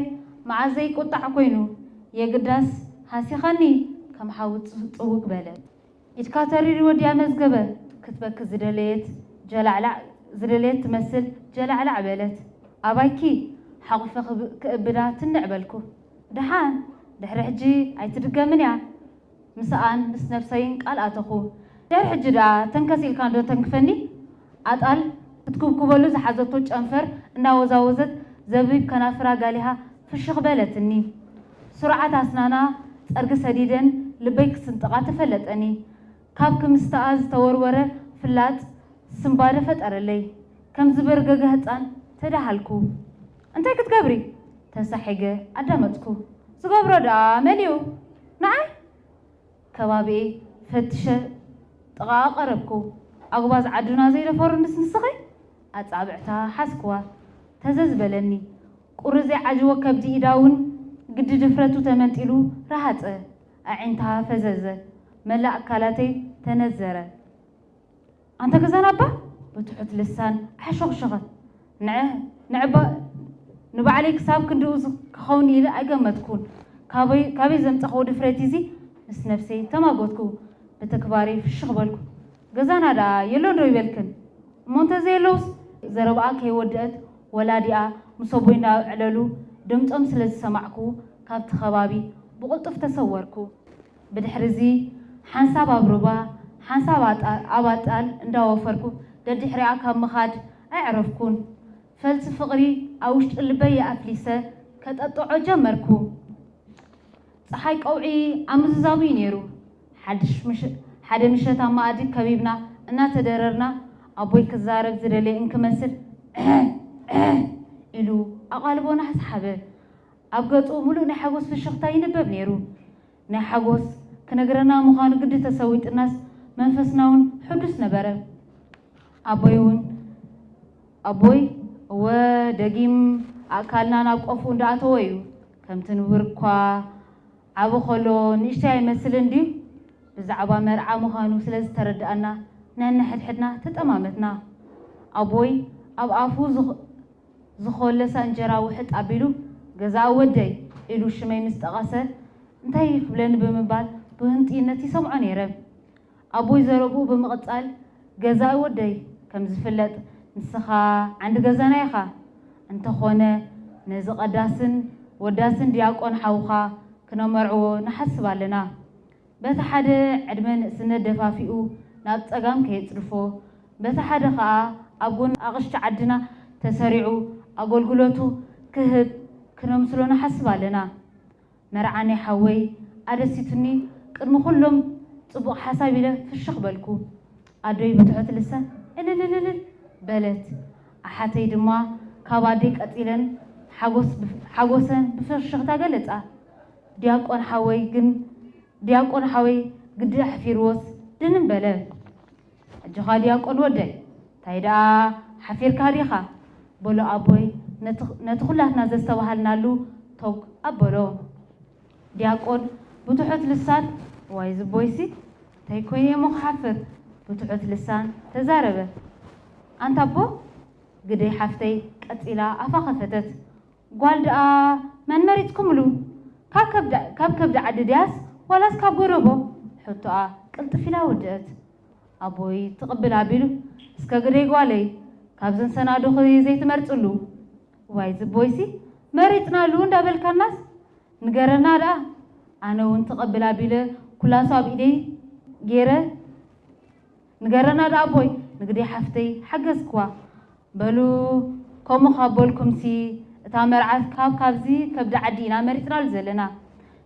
መዓዘ ይቁጣዕ ኮይኑ የግዳስ ሃሲኻኒ ከም ሓዊ ጽውግ በለ። ኢድካ ተሪር ወዲያ መዝገበ ክትበኪ ዝደለየት ጀላዕላዕ ዝደለየት ትመስል ጀላዕላዕ በለት። ኣባይኪ ሓቑፈ ክብ- ክእብዳ ትንዕ በልኩ። ደሓን ድሕሪ ሕጂ ኣይትድገምን እያ። ምስኣን ምስ ነብሰይን ቃል ኣተኹ። ድሕሪ ሕጂ ደኣ ተንከስ ኢልካ እንዶ ተንክፈኒ? ኣጣል ክትኩብኩበሉ ዝሓዘቶ ጨንፈር እናወዛወዘት ዘቢብ ከናፍራ ጋሊሃ ፍሽኽ በለትኒ። ስሩዓት ኣስናና ጸርጊ ሰዲደን ልበይ ክስንጥቓ ተፈለጠኒ። ካብ ክምስትኣ ዝተወርወረ ፍላጥ ስንባደ ፈጠረለይ። ከም ዝበርገገ ህጻን ተዳሃልኩ። እንታይ ክትገብሪ? ተሳሒገ ኣዳመጽኩ። ዝገብሮ ደኣ መን እዩ? ንዓይ? ከባቢኤ ፈትሸ ጥቓኣ ቀረብኩ። ኣጉባዝ ዓድና ዘይደፈሩ ንስንስኺ? ኣጻብዕታ ሓዝክዋ። ተዘዝ በለኒ። ቁሪ ዘይዓጅቦ ከብዲ ኢዳ እውን ግዲ ድፍረቱ ተመንጢሉ ረሃጸ። ኣዒንታ ፈዘዘ። መላእ ኣካላተይ ተነዘረ። ኣንታ ገዛና ኣባ ብትሑት ልሳን ኣሕሾኽሾኸት። ንዕ- ንዕባ- ንባዕለይ ክሳብ ክንድኡ ዝ- ክኸውን ኢለ ኣይገመትኩን። ካበይ- ካበይ ዘምጻኽዎ ድፍረት እዚ ምስ ነብሰይ ተማጎትኩ። ብተግባረይ ፍሽኽ በልኩ። ገዛና ደኣ የሎን ዶ ይበልክን? እሞ እንተዘየለውስ? ዘረብኣ ከይወደአት ወላዲኣ ምስ ኣቦይ እንዳዕለሉ ድምጾም ስለ ዝሰማዕኩ ካብቲ ከባቢ ብቕልጡፍ ተሰወርኩ። ብድሕሪ እዚ ሓንሳብ ኣብ ሩባ ሓንሳብ ኣጣ- ኣብ ኣጣል እንዳወፈርኩ ደድሕሪኣ ካብ ምኻድ ኣየዕረፍኩን። ፈልሲ ፍቕሪ ኣብ ውሽጢ ልበይ ኣፍሊሰ ከጠጥዖ ጀመርኩ። ጸሓይ ቀውዒ ኣብ ምዝዛሙ እዩ ነይሩ። ሓድሽ ምሽ- ሓደ ምሸት ኣብ መኣዲ ከቢብና እናተደረርና ኣቦይ ክዛረብ ዝደለየ እንክመስል ኢሉ ኣቓልቦና ሰሓበ። ኣብ ገጹ ምሉእ ናይ ሓጎስ ፍሽኽታ ይንበብ ነይሩ። ናይ ሓጎስ ክነግረና ምዃኑ ግዲ ተሰዊጥናስ መንፈስና እውን ሕዱስ ነበረ። ኣቦይ እውን ኣቦይ እወ ደጊም ኣእካልና ናብ ቆፉ እንዳኣተወ እዩ። ከምቲ ንቡር እኳ ዓቢ ከሎ ንእሽተይ ኣይመስልን ድዩ? ብዛዕባ መርዓ ምዃኑ ስለ ዝተረድኣና ነንሕድሕድና ተጠማመትና። ኣቦይ ኣብ ኣፉ ዝኽ- ዝኾለሳ እንጀራ ውሕጥ ኣቢሉ ገዛእ ወደይ ኢሉ ሽመይ ምስ ጠቐሰ እንታይ ክብለኒ ብምባል ብህንጥይነት ይሰምዖ ነይረ። ኣቦይ ዘረብኡ ብምቕጻል ገዛኢ ወደይ ከም ዝፍለጥ ንስኻ ዓንዲ ገዛና ኢኻ። እንተኾነ ነዚ ቀዳስን ወዳስን ዲያቆን ሓውኻ ክነመርዕዎ ንሓስብ ኣለና። በቲ ሓደ ዕድመ ንእስነት ደፋፊኡ ናብ ጸጋም ከየጽድፎ፣ በቲ ሓደ ኸኣ ኣብ ጎኒ ኣቕሽቲ ዓድና ተሰሪዑ ኣገልግሎቱ ክህብ ክነምስሎ ንሓስብ ኣለና። መርዓ ናይ ሓወይ ኣደሲቱኒ፣ ቅድሚ ኩሎም ጽቡቕ ሓሳብ ኢለ ፍሽኽ በልኩ። ኣደይ ብትሑት ልሳን እልልልልል በለት። ኣሓተይ ድማ ካብ ኣደይ ቀጺለን ሓጎስ ብፍ- ሓጎሰን ብፍሽኽታ ገለጻ። ዲያቆን ሓወይ ግን ዲያቆን ሓወይ ግዲ ኣሕፊርዎስ ድንን በለ። ኣጆኻ ዲያቆን ወደይ፣ እንታይ ደኣ ሓፊርካ ዲኻ? በሎ ኣቦይ ነቲ- ነቲ ኩላትና ዘስተባሃልናሉ ቶግ ኣበሎ። ዲያቆን ብትሑት ልሳን፣ ዋይ ዝቦይሲ፣ እንታይ ኮይነ እሞ ክሓፍር? ብትሑት ልሳን ተዛረበ። ኣንታ ኣቦ፣ ግደይ ሓፍተይ ቀጺላ ኣፋ ከፈተት። ጓል ደኣ መን መሪጽኩምሉ? ካብ ከብዲ- ካብ ከብዲ ዓዲ ድያስ ዋላስ ካብ ጎረቦ? ሕቶኣ ቅልጥፍ ኢላ ወደአት። ኣቦይ ትቕብል ኣቢሉ፣ እስከ ግደይ ጓለይ፣ ካብዘን ሰናዱኺ ዘይትመርጽሉ? ዋይ ዝቦይሲ፣ መሪጽናሉ እንዳበልካናስ ንገረና ደኣ። ኣነ እውን ትቕብል ኣቢለ ኩላሱ ኣብ ኢደይ ገይረ ንገረና ደኣ ኣቦይ፣ ንግደይ ሓፍተይ ሓገዝክዋ። በሉ ከምኡ ካብ በልኩምሲ እታ መርዓት ካብ ካብዚ ከብዲ ዓዲ ኢና መሪጽናሉ ዘለና።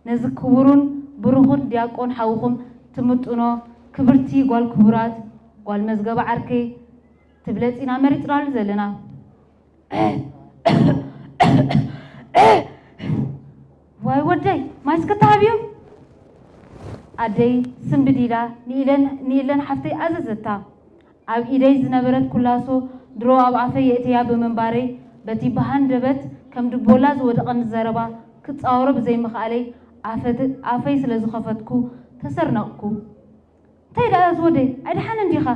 ነዚ ክቡሩን ብሩኹን ዲያቆን ሓውኹም ትምጥኖ ክብርቲ ጓል ክቡራት ጓል መዝገበ ዓርከይ ትብለጽ ኢና መሪጽናሉ ዘለና። ዋይ ወደይ ማይ እስከ ተሃብዮም። ኣደይ ስንብድ ኢላ ንኢለን ንኢለን ሓፍተይ ኣዘዘታ። ኣብ ኢደይ ዝነበረት ኩላሶ ድሮ ኣብ ኣፈይ የእተያ ብምንባረይ፣ በቲ ብሃንደበት ከም ድቦላ ዝወደቐኒ ዘረባ ክጻወሮ ብዘይምኽኣለይ፣ ኣፈት-፣ ኣፈይ ስለ ዝኸፈትኩ ተሰርነቕኩ። "እንታይ ደኣ ዝወደይ፣ ኣይደሓንን ዲኻ?"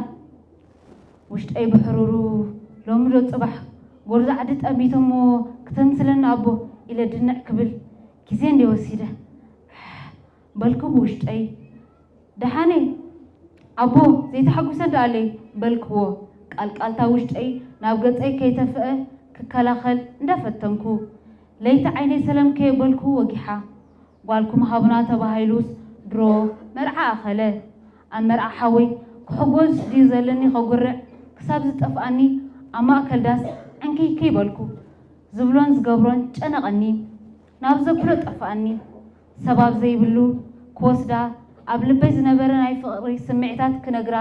ውሽጠይ ብሕሩሩ፣ "ሎሚ ዶ ጽባሕ ጎርዞ ዓዲ ጠሚቶሞ ክተምስለኒ ኣቦ?" ኢለ ድንዕ ክብል ግዜ እንድየ ወሲደ። በልኩ ብውሽጠይ። "ደሓነይ ኣቦ፣ ዘይተሓጉሰ ደኣለይ" በልክዎ። ቃልቃልታ ውሽጠይ ናብ ገጸይ ከይተፍአ ክከላኸል እንዳፈተንኩ፣ ለይቲ ዓይነይ ሰለም ከየበልኩ ወጊሓ። ጓልኩም ሃቡና ተባሂሉስ ድሮ መርዓ ኣኸለ። ኣብ መርዓ ሓወይ ክሕጎስ ድዩ ዘለኒ ከጉርዕ፣ ክሳብ ዝጠፍኣኒ ኣብ ማእከል ዳስ ዕንክይክይ በልኩ። ዝብሎን ዝገብሮን ጨነቐኒ። ናብ ዘብሎ ጠፍኣኒ። ሰባብ ዘይብሉ ክወስዳ፣ ኣብ ልበይ ዝነበረ ናይ ፍቕሪ ስምዒታት ክነግራ፣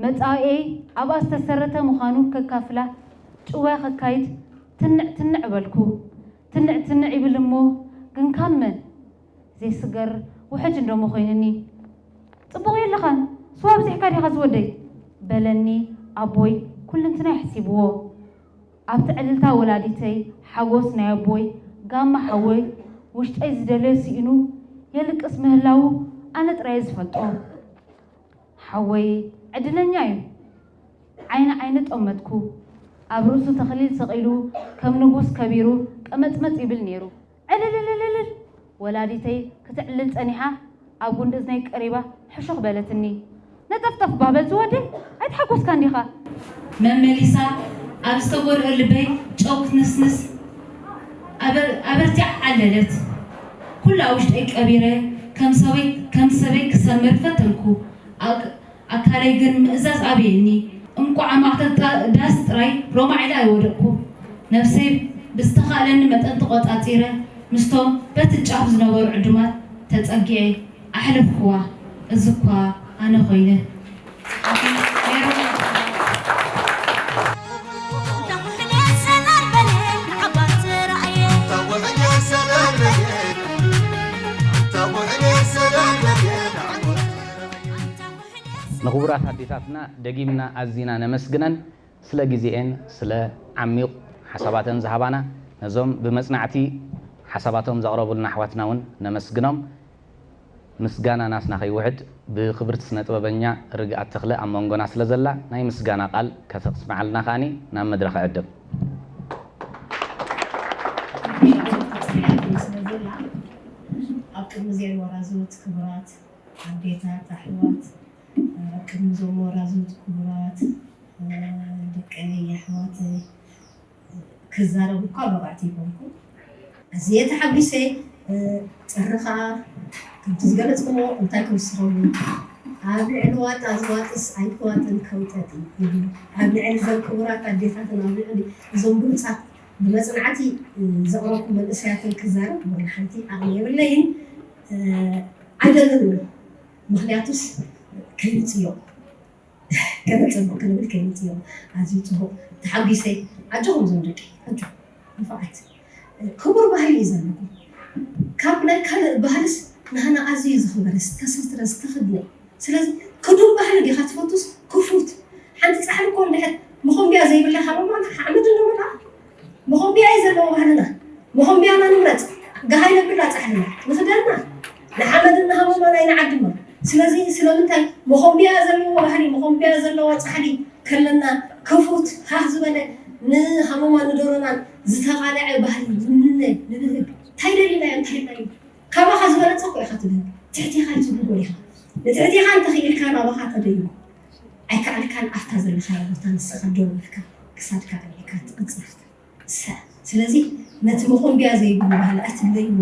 መጻኢኤይ ኣብኣ ዝተሰረተ ምዃኑ ከካፍላ፣ ጭወያ ከካይድ ትንዕ ትንዕ በልኩ። ትንዕ ትንዕ ይብል እሞ፣ ግን ካብ መን? ዘይስገር ውሕጅ እንደሞ ኮይንኒ። "ጽቡቕ የለኻን፣ ስዋ ኣብዚሕካ ዲኻ ዝወደይ?" በለኒ ኣቦይ ኩልንትናይ ሓሲብዎ። ኣብቲ ዕልልታ ወላዲተይ፣ ሓጎስ ናይ ኣቦይ፣ ጋማ ሓወይ፣ ውሽጠይ ዝደለዮ ስኢኑ የልቅስ ምህላዉ ኣነ ጥራይ እየ ዝፈልጦ። ሓወይ ዕድለኛ እዩ። ዓይኒ ዓይኒ ጠመትኩ። ኣብ ርእሱ ተኽሊል ሰቒሉ ከም ንጉስ ከቢሩ ቀመጽመጽ ይብል ነይሩ። ዕልልልልልል! ወላዲተይ ክትዕልል ጸኒሓ ኣብ ጉንዲ እዝነይ ቀሪባ ሕሹኽ በለትኒ። "ነጠፍጠፍ እባ በል ዝወደይ፣ ኣይተሓጎስካን ዲኻ?" መመሊሳ ኣብ ዝተጎድኦ ልበይ ጨው ክትንስንስ ኣበር-፣ ኣበርቲዓ ዓለለት። ኩላ ውሽጠይ ቀቢረ ከም ሰበይ፣ ከም ሰበይ ክሰምር ፈተንኩ። ኣክ-፣ ኣካለይ ግን ምእዛዝ ኣበየኒ። እንቋዕ ኣብ ማእከል ጣ-፣ ዳስ ጥራይ ሮማዕ ኢለ ኣይወደቅኩ። ነፍሰይ ብዝተኻእለኒ መጠን ተቖጻጺረ፣ ምስቶም በቲ ጫፍ ዝነበሩ ዕዱማት ተጸጊዐ ኣሕለፍክዋ። እዚ እኳ ኣነ ኮይነ። ንኽቡራት ኣዴታትና ደጊምና ኣዚና ነመስግነን፣ ስለ ግዜኤን፣ ስለ ዓሚቕ ሓሳባተን ዝሃባና፣ ነዞም ብመጽናዕቲ ሓሳባቶም ዘቕረቡልና ኣሕዋትና እውን ነመስግኖም። ምስጋና ናትና ከይውሕድ፣ ብኽብርቲ ስነ ጥበበኛ ርግኣት ተኽለ ኣብ መንጎና ስለ ዘላ፣ ናይ ምስጋና ቃል ከተስምዓልና ከኣኒ ናብ መድረኽ እዕድም። ኣብ ቅድሚ እዚአን ወራዙት ክቡራት ኣዴታት፣ ኣሕዋት፣ ኣብ ቅድሚ እዞም ወራዙት ክቡራት ደቀይ፣ ኣሕዋተይ ክዛረብ እኳ በቓዕቲ ኣይኮንኩን። ኣዝየ ተሓጒሰ። ጥሪ ኸኣ ከምቲ ዝገለጽኩዎ እንታይ ክውስኸሉ፣ ኣብ ልዕሊ ዋጣ ዝዋጥስ ኣይትዋጥን ከውጠጥ እዩ። ኣብ ልዕሊ እዘን ክቡራት ኣዴታትን ኣብ ልዕሊ እዞም ብሉጻት ብመጽናዕቲ ዘቕረብኩም መንእሰያትን ክዛረብ ወላ ሓንቲ ዓቕሚ የብለይን። ኣይደልን እውን። ምኽንያቱስ ከይምጽዮ ከነጽብቕ ክንብል ከይምጽዮ። ኣዝዩ ጽቡቕ። ተሓጒሰ። ኣጆኹም እዞም ደቂ፣ ኣጆኹም። ንፉዓት። ክቡር ባህሊ እዩ ዘለኩም። ካብ ናይ ካልእ ባህልስ ናህና ኣዝዩ ዝኽበረ፣ ዝተሰትረ፣ ዝተኸድነ። ስለዚ ክዱን ባህሊ ዲኻ ትፈቱስ ክፉት? ሓንቲ ጻሕሊ እኮ እንድሕር መኾንብያ ዘይብላ ሃመማ ሓመድ እንዶ መልኣ። መኾንብያ እዩ ዘለዎ ባህልና። መኾንብያና ንምረጽ። ገሃይ ነብላ ጻሕልና። ንኽደና። ንሓመድና ሃመማ ናይ ንዓድማ። ስለዚ ስለምንታይ መኾንብያ ዘለዎ ባህሊ፣ መኾንብያ ዘለዋ ጻሕሊ ከለና ክፉት ሃህ ዝበለ ንሃመማ ንደሮናን ዝተቓልዐ ባህሊ ንምነ ንብህግ። እንታይ ደሊና እያ እንታይ ኢልና እዩ? ካባኻ ዝበለጸ እኮ ኢኻ ትብህግ። ትሕቴኻ እዩ ትብሉ ጎሊኻ። ንትሕቴኻ እንተኽኢልካ ናባኻ ተደይቡ። ኣይከኣልካን ኣብታ ዘለኻያ ቦታ ንስኻ ደው ኢልካ ክሳድካ ኣልዒልካ ትቕጽር። ሰ-፣ ስለዚ ነቲ መኾንብያ ዘይብሉ ባህሊ ኣይትለይዎ።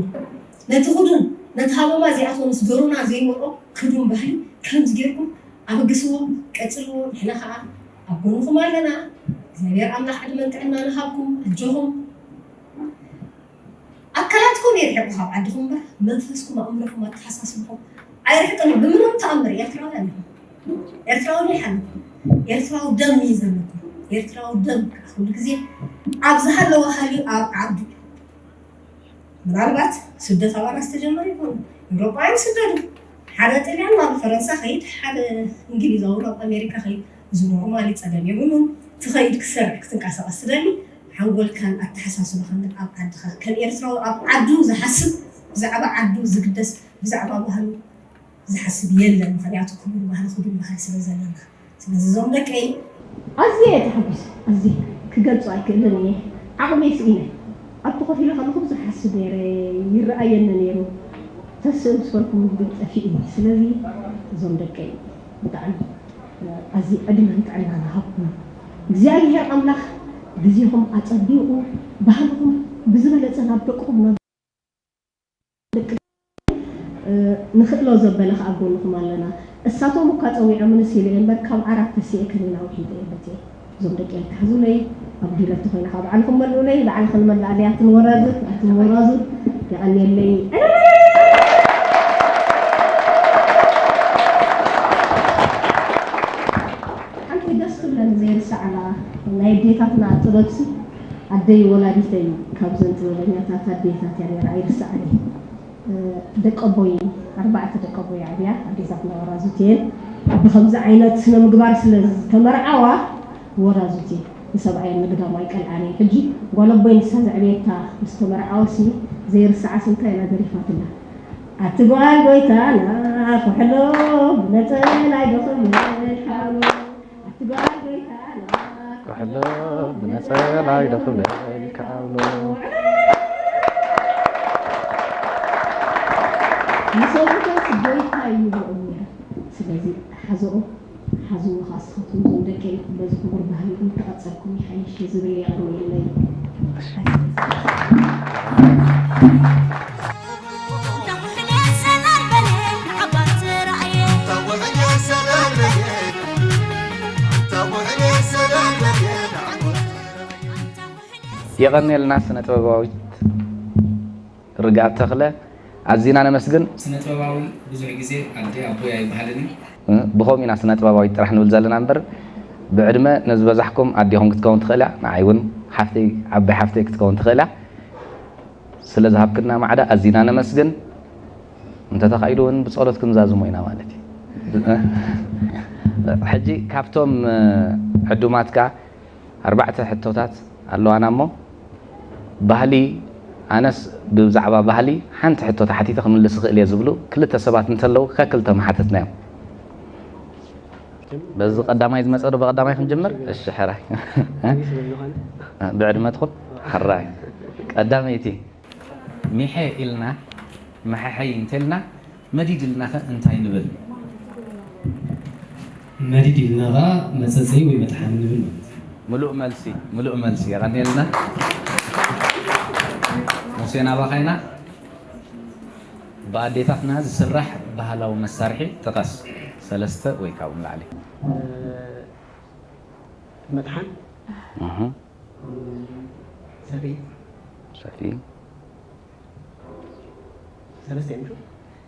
ነቲ ክዱን፣ ነቲ ሃመማ እዚኣቶ ምስ ደሮና ዘይመርኦ ክዱን ባህሊ ከምዚ ጌርኩም ኣበግስዎ፣ ቀጽልዎ። ንሕና ኸኣ ኣብ ጎንኹም ኣለና። እግዚኣብሔር ኣምላኽ ዕድመን ጥዕናን ይሃብኩም። ኣጆኹም። ኣካላትኩም ይርሕቁ ካብ ዓድኹም እምበር መንፈስኩም፣ ኣእምሮኹም፣ ኣተሓሳስብኹም ኣይርሕቅን እዩ ብምንም ተኣምር። ኤርትራውያን ኢኹም። ኤርትራዊ ሪሕ ኣለኩም። ኤርትራዊ ደም እዩ ዘለኩም። ኤርትራዊ ደም ከዓ ኩሉ ግዜ ኣብ ዝሃለወ ሃልዩ ኣብ ዓዱ። ምናልባት ስደት ኣባና ዝተጀመረ ይኾን። ኤውሮጳውያን ስደዱ። ሓደ ጥልያን ናብ ፈረንሳ ከይድ፣ ሓደ እንግሊዛዊ ናብ ኣሜሪካ ከይድ፣ እዚ ኖርማሊ ጸገም የብሉን። ትኸይድ ክሰርሕ ክትንቀሳቐስ ትደሊ፣ ሓንጎልካን ኣተሓሳስባኻን ግን ኣብ ዓድኻ። ከም ኤርትራዊ ኣብ ዓዱ ዝሓስብ፣ ብዛዕባ ዓዱ ዝግደስ፣ ብዛዕባ ባህሉ ዝሓስብ የለን። ምኽንያቱ ክቡር ባህሊ፣ ክቡር ባህሊ ስለ ዘለና። ስለዚ እዞም ደቀይ ኣዝየ እየ ተሓጒሰ፣ ኣዝየ ክገልጾ ኣይክእልን እየ። ዓቕመይ ስኢነ። ኣብቲ ኮፍ ኢለ ከለኹ ብዙሕ ሓስብ ነይረ፣ ይረኣየኒ ነይሩ። ተስእል ምስ በልኩም ግን ጠፊእኒ። ስለዚ እዞም ደቀይ ብጣዕሚ ኣዝየ ዕድመን ጥዕናን ይሃብኩም እግዚኣብሄር ኣምላኽ። ግዜኹም ኣጸቢቑ ባህልኹም ብዝበለጸ ናብ ደቅኹም ናብ ደቂ ንኽእሎ ዘበለ ከኣ ኣብ ጎንኹም ኣለና። እሳቶም እኳ ጸዊዖምንስ ኢለ እየ እምበር ካብ ዓራት ተሲኤ ከኒና ውሒጠ እየ በትየ። እዞም ደቂ ኣይትሓዙለይ፣ ኣብ ዲረት ተኾይና ካብ ባዕልኹም መልኡለይ፣ ባዕልኽን መላእለይ ኣትን ወራዙት ኣትን ወራዙት። የቐንየለይ። ሓንቲ ደስ ትብለኒ ዘይርሳዕላ ናይ ኣዴታትና ጥበብሲ ኣደይ ወላዲተይ ካብዘን ጥበበኛታት ኣዴታት እያ ነይራ ኣይርሳዕን እዩ። ደቀቦይ ኣርባዕተ ደቀቦይ ዓብያ ኣዴታትና ወራዙት እየን። ብከምዚ ዓይነት ስነ ምግባር ስለ ዝተመርዓዋ ወራዙት እየን። ንሰብኣየን ንግዳሙ ኣይቀልዓን እየን። ሕጂ ጓል ኣቦይ ንሳ ዘዕበየታ ምስ ተመርዓወሲ ዘይርሳዓስ እንታይ ኢላ ደሪፋትላ ኣቲ ጓል ጎይታና ኩሕሎ ብነፀላ ይደኽም ሓሎ ኣቲ ጓል ጎይታና ኩሕሎ ብነፀላ ይደኽም ከኣሎ ንሰብኡታት ጎይታ እዩ ይብልኦም ነይሩ። ስለዚ ሓዘኦም ሓዝዎ ኻስኻትኩም ዞም ደቀይ በዚ ክቡር ባህልኹም ተቐጸልኩም ይሓይሽ ዝብል የቕርበለይ። የቐንየልና ስነ ጥበባዊት ርግኣት ተኽለ ኣዚና ነመስግን። ስነ ጥበባዊ ብዙሕ ግዜ ኣደ ኣቦይ ኣይበሃልን እዩ። ብኸምኡ ኢና ስነ ጥበባዊት ጥራሕ ንብል ዘለና እምበር ብዕድመ ነዝበዛሕኩም ኣዴኹም ክትከውን ትኽእል እያ። ንዓይ እውን ሓፍተይ ዓባይ ሓፍተይ ክትከውን ትኽእል እያ። ስለ ዝሃብክና ማዕዳ ኣዚና ነመስግን። እንተተኻኢሉ እውን ብጸሎት ክንዛዝሞ ኢና ማለት እዩ። ሕጂ ካብቶም ዕዱማትካ ኣርባዕተ ሕቶታት ኣለዋና እሞ ባህሊ ኣነስ ብዛዕባ ባህሊ ሓንቲ ሕቶ ተሓቲተ ክምልስ እኽእል እየ ዝብሉ ክልተ ሰባት እንተለዉ ከክልተ ምሓተትናዮም። በዚ ቀዳማይ ዝመጸ ዶ ብቐዳማይ ክንጅምር? እሺ ሕራይ። ብዕድመ ትኹን? ሕራይ። ቀዳመይቲ ሚሐ ኢልና መሐሐይ እንተልና መዲድ ኢልናኸ እንታይ ንብል? መዲድ ኢልና ኸዓ መፀፀዪ ወይ መጥሓኒ ንብል ማለት እዩ። ምሉእ መልሲ ምሉእ መልሲ የቐንየልና። ሙሴ ናባኻ ኢና። ብኣዴታትና ዝስራሕ ባህላዊ መሳርሒ ጥቀስ። ሰለስተ ወይ ካብኡ ንላዕሊ። መጥሓን እህ ሰፍኢ ሰፍኢ ሰለስተ እዮም።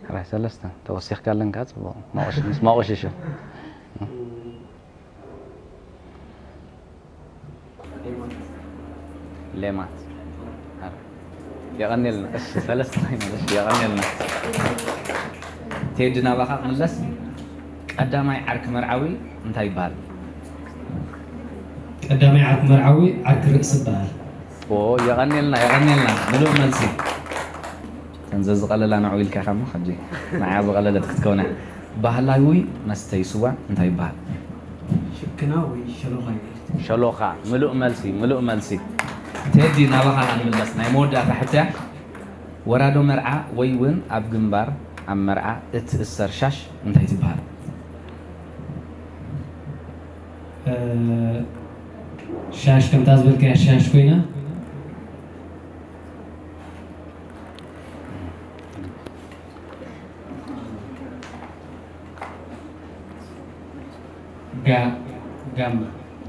ሕራይ ሰለስተ ተወሲኽካ ኣለንካ ጽቡቕ ማቆሽ ምስ ማቆሽሾ ሌማት የቐንየልና። እሺ ሰለስተ ኮይና እሺ የቐንየልና። ቴዲ ናባኻ ክምለስ። ቀዳማይ ዓርኪ መርዓዊ እንታይ ይበሃል? ቀዳማይ ዓርኪ መርዓዊ ዓርኪ ርእሲ ይበሃል። ኦ የቐንየልና የቐንየልና ምሉእ መልሲ። ከምዘ ዝቐለላ ንዑ ኢልካ ኢኻ እሞ ሕጂ ንዓያ ዝቐለለት ክትከውን እያ። ባህላዊ መስተይ ስዋ እንታይ ይበሃል? ሽክና ወይ ሸሎኻ ይበሃል። ሸሎኻ ምሉእ መልሲ ምሉእ መልሲ። ቴዲ ናባኻ ንመለስ ናይ መወዳእታ ሕቶ እያ። ወራዶ መርዓ ወይ እውን ኣብ ግንባር ኣብ መርዓ እትእሰር ሻሽ እንታይ ትበሃል? ሻሽ ከምታ ዝበልካያ ሻሽ ኮይና ጋማ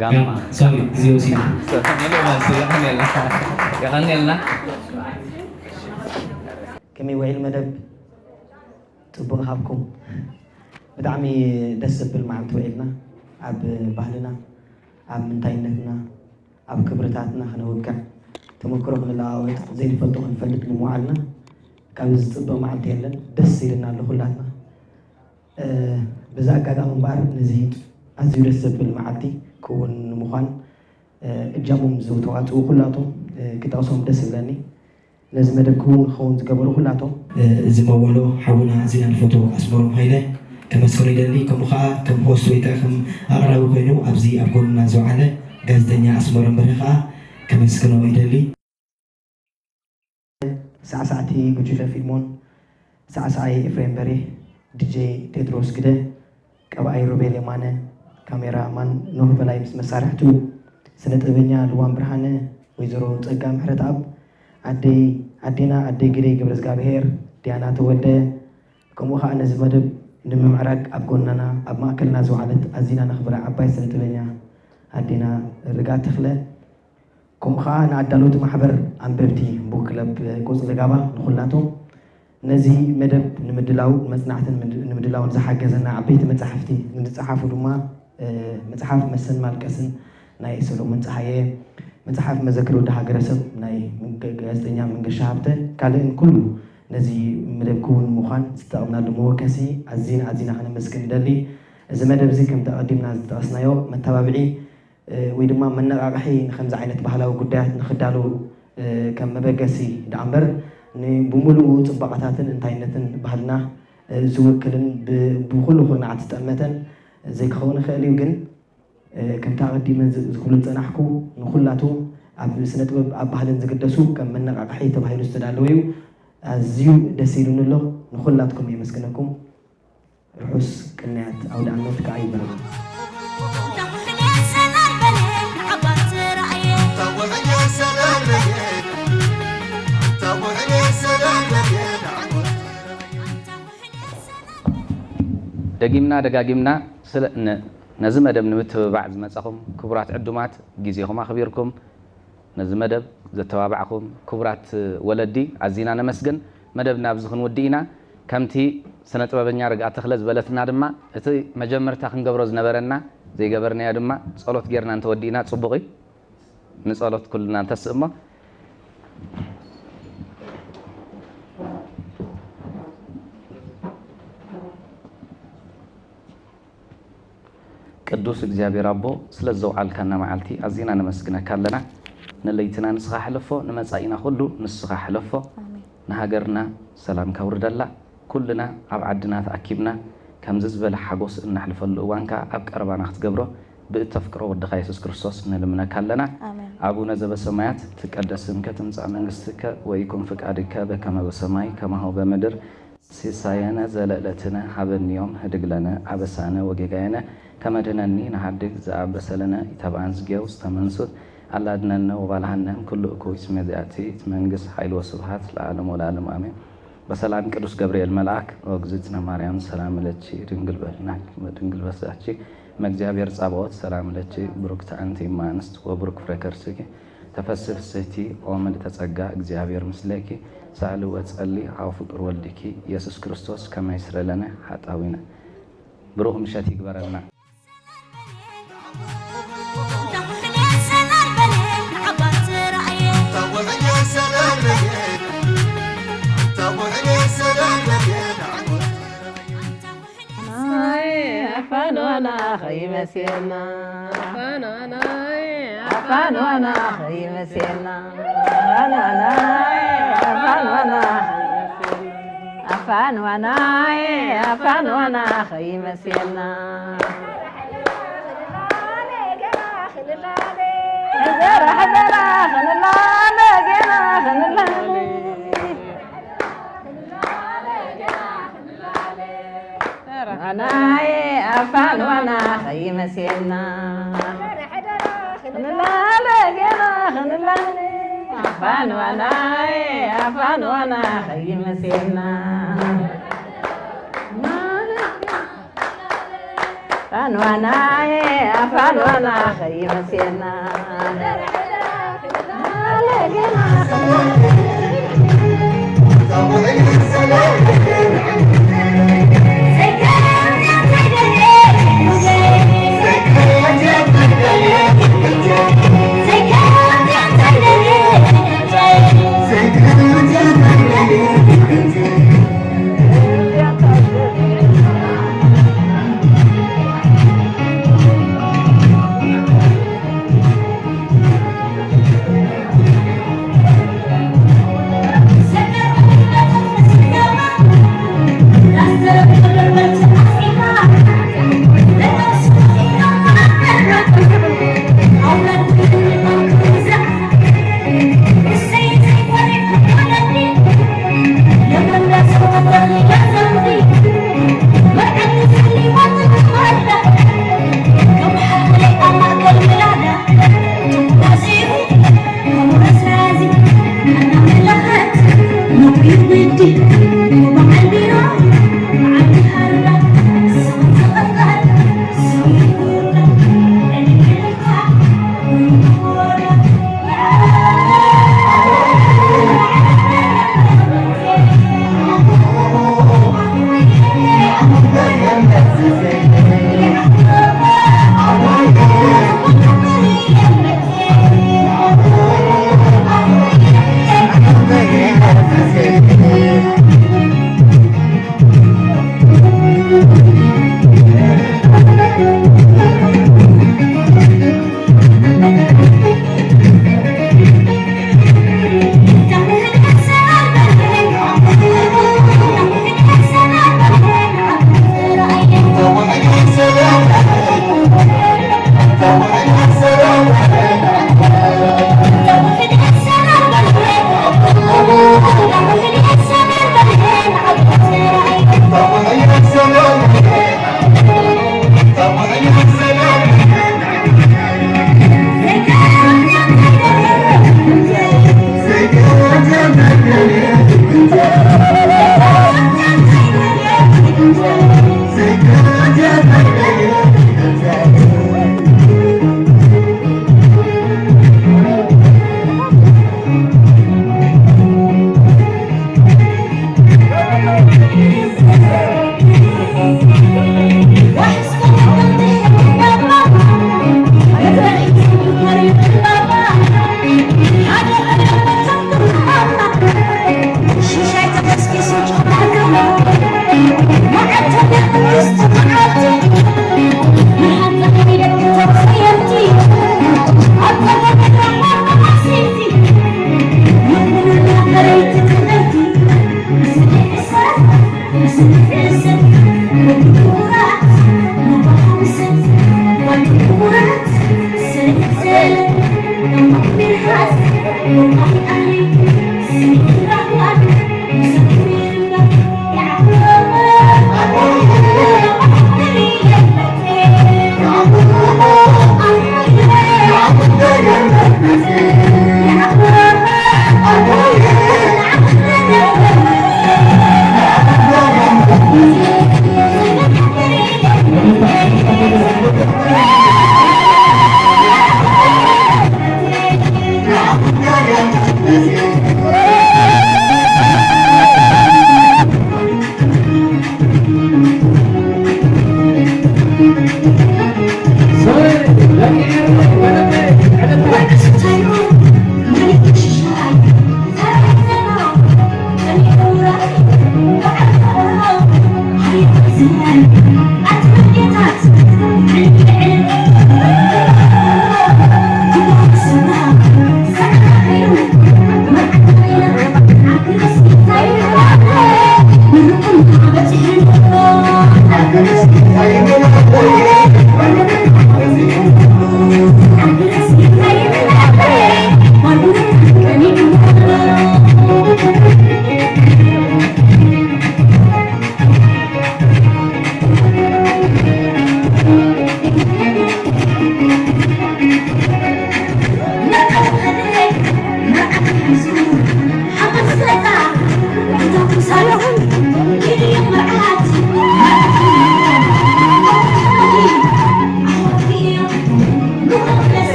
ጋማ ሶሪ ግዜ ወሲዱ። የቐንየልና። ከመይ ውዒል መደብ? ጽቡቕ ሃብኩም። ብጣዕሚ ደስ ዘብል መዓልቲ ውዒልና ኣብ ባህልና ኣብ ምንታይነትና ኣብ ክብርታትና ክነውግዕ ተመክሮ ክንለዋወጥ ዘይንፈልጦ ክንፈልጥ ንምውዓልና ካብዚ ዝጽብቕ መዓልቲ የለን። ደስ ኢልና ኣሎ ኩላትና። በዚ ኣጋጣሚ እምበኣር ነዚ ኣዝዩ ደስ ዘብል መዓልቲ ክውን ንምዃን እጃሞም ዝተዋፅኡ ኩላቶም ክጠቕሶም ደስ ዝብለኒ። ነዚ መደብ ክውን ክኸውን ዝገበሩ ኩላቶም። እዚ መወሎ ሓውና ኣዚና ንፈትዎ ኣስመሮም ሃይለ ከመስግኖ ይደሊ። ከምኡ ከዓ ከም ሆስት ወይ ከዓ ከም ኣቕራቢ ኮይኑ ኣብዚ ኣብ ጎንና ዝወዓለ ጋዜጠኛ ኣስመሮም በርሀ ከዓ ከመስግኖ ይደሊ። ሳዕሳዕቲ ጉጅለ ፊልሞን፣ ሳዕሳዓይ ኤፍሬም በሬ፣ ዲጄ ቴድሮስ ግደ፣ ቀብኣይ ሮቤል የማነ፣ ካሜራ ማን ኖህ በላይ ምስ መሳርሕቱ፣ ስነ ጥበበኛ ልዋም ብርሃነ፣ ወይዘሮ ጸጋ ምሕረትኣብ፣ ኣደይ ኣዴና ኣደይ ግደይ ገብረዝጋብሄር፣ ዲያና ተወልደ፣ ከምኡ ኸዓ ነዚ መደብ ንምምዕራግ ኣብ ጎናና ኣብ ማእከልና ዝወዓለት ኣዚና ነኽብራ ዓባይ ስነ ጥበበኛ ኣዴና ርግኣት ተኽለ፣ ከምኡ ኸዓ ንኣዳለውቲ ማሕበር ኣንበብቲ ቡክ ክለብ ቆጽሊ ጋባ ንኹላቶም ነዚ መደብ ንምድላው መጽናዕትን ንምድላውን ዝሓገዘና ዓበይቲ መጻሕፍቲ ንዝጸሓፉ ድማ መጽሓፍ መሰን ማልቀስን ናይ ሰሎሞን ጸሃየ፣ መጽሓፍ መዘክር ወዲ ሃገረሰብ ናይ ጋዜጠኛ መንገሻ ሃብተ ካልእን ኩሉ ነዚ መደብ ክውን ምዃን ዝተጠቐምናሉ መወከሲ ኣዚና ኣዚና ከነመስግን ንደሊ። እዚ መደብ እዚ ከምቲ ኣቐዲምና ዝጠቐስናዮ መተባብዒ ወይ ድማ መነቓቕሒ ንከምዚ ዓይነት ባህላዊ ጉዳያት ንክዳለዉ ከም መበገሲ ደኣ እምበር ብሙሉኡ ፅባቐታትን እንታይነትን ባህልና ዝውክልን ብኩሉ ኩርናዓት ዝጠመተን ዘይክኸውን ይኽእል እዩ። ግን ከምቲ ኣቐዲመ ዝብሎ ዝፀናሕኩ ንኩላቱ ኣብ ስነ ጥበብ ኣብ ባህልን ዝግደሱ ከም መነቓቕሒ ተባሂሉ ዝተዳለወ እዩ። ኣዝዩ ደስ ኢሉኒ ኣሎ። ንኩላትኩም የመስግነኩም። ርሑስ ቅንያት ኣውደ ዓመት ከዓ ይበል። ደጊምና ደጋጊምና ስለ ነዚ መደብ ንምትብባዕ ዝመጻኹም ክቡራት ዕዱማት፣ ግዜኹም ኣኽቢርኩም ነዚ መደብ ዘተባባዕኩም ክቡራት ወለዲ ኣዚና ነመስግን። መደብና ኣብዚ ክንውድእ ኢና። ከምቲ ስነ ጥበበኛ ርግኣት ተኽለ ዝበለትና ድማ እቲ መጀመርታ ክንገብሮ ዝነበረና ዘይገበርናዮ ድማ ጸሎት ጌርና እንተወዲእና ጽቡቕ እዩ። ንጸሎት ኩልና እንተስእሞ ቅዱስ እግዚኣብሔር ኣቦ፣ ስለ ዘውዓልካና መዓልቲ ኣዚና ነመስግነካ ኣለና። ንለይትና ንስኻ ሕለፎ፣ ንመጻኢና ኩሉ ንስኻ ሕለፎ። ኣሜን። ንሃገርና ሰላምካ ኣውርደላ። ኩልና ኣብ ዓድና ተኣኪብና ከምዚ ዝበለ ሓጎስ እነሕልፈሉ እዋን ከኣ ኣብ ቀረባና ክትገብሮ ብእተፍቅሮ ወድኻ የሱስ ክርስቶስ ንልምነካ ኣለና። ኣሜን። ኣቡነ ዘበሰማያት፣ ትቀደስ ስምከ፣ ትምጻእ መንግስትከ፣ ወይኩን ፍቃድከ በከመ በሰማይ ከማሁ በምድር። ሲሳየነ ዘለእለትነ ሀበኒ ዮም ህድግ ለነ አበሳነ ወጌጋየነ ከመ ድህነኒ ንሀድግ ዘአበሰ ለነ ኢተብአን ዝጌው ዝተመንሱት አላድነነ ወባልሃነ እምኩሉ እኩይ እስመ ዚአቲ መንግስት ኃይል ወስብሐት ለዓለም ወለዓለም አሜን። በሰላም ቅዱስ ገብርኤል መልአክ ኦግዝእትነ ማርያም ሰላም ለኪ ድንግል በድናኪ ወድንግል በስጋኪ እመ እግዚአብሔር ጻባኦት ሰላም ለኪ ብሩክት አንቲ እም አንስት ወብሩክ ፍሬ ከርስኪ ተፈሲ ፍስህቲ ኦ ምልእተ ጸጋ እግዚኣብሔር ምስሌኪ ሳዕሊ ወጸሊ ሀበ ፍቁር ወልድኪ ኢየሱስ ክርስቶስ ከመ ይስረ ለነ ኃጣዊነ። ብሩኽ ምሸት ይግበረልና። ኣፋንዋና ኸይመሴና ኣፋንዋና ኸይመሴና ኣፋንዋና ኸይመሴና ኣፋንዋናይ ኣፋንዋና ኸይመሴና ሕዘራ ሕዘራ ክንላለ ገና ክንላለ ኣፋንዋና ኸይመሴና ክንላለ ገና ክንላለ ኣፋንዋና ኣፋንዋና ኸይመሴና ኣፋንዋና ኣፋንዋና ኸይመሴና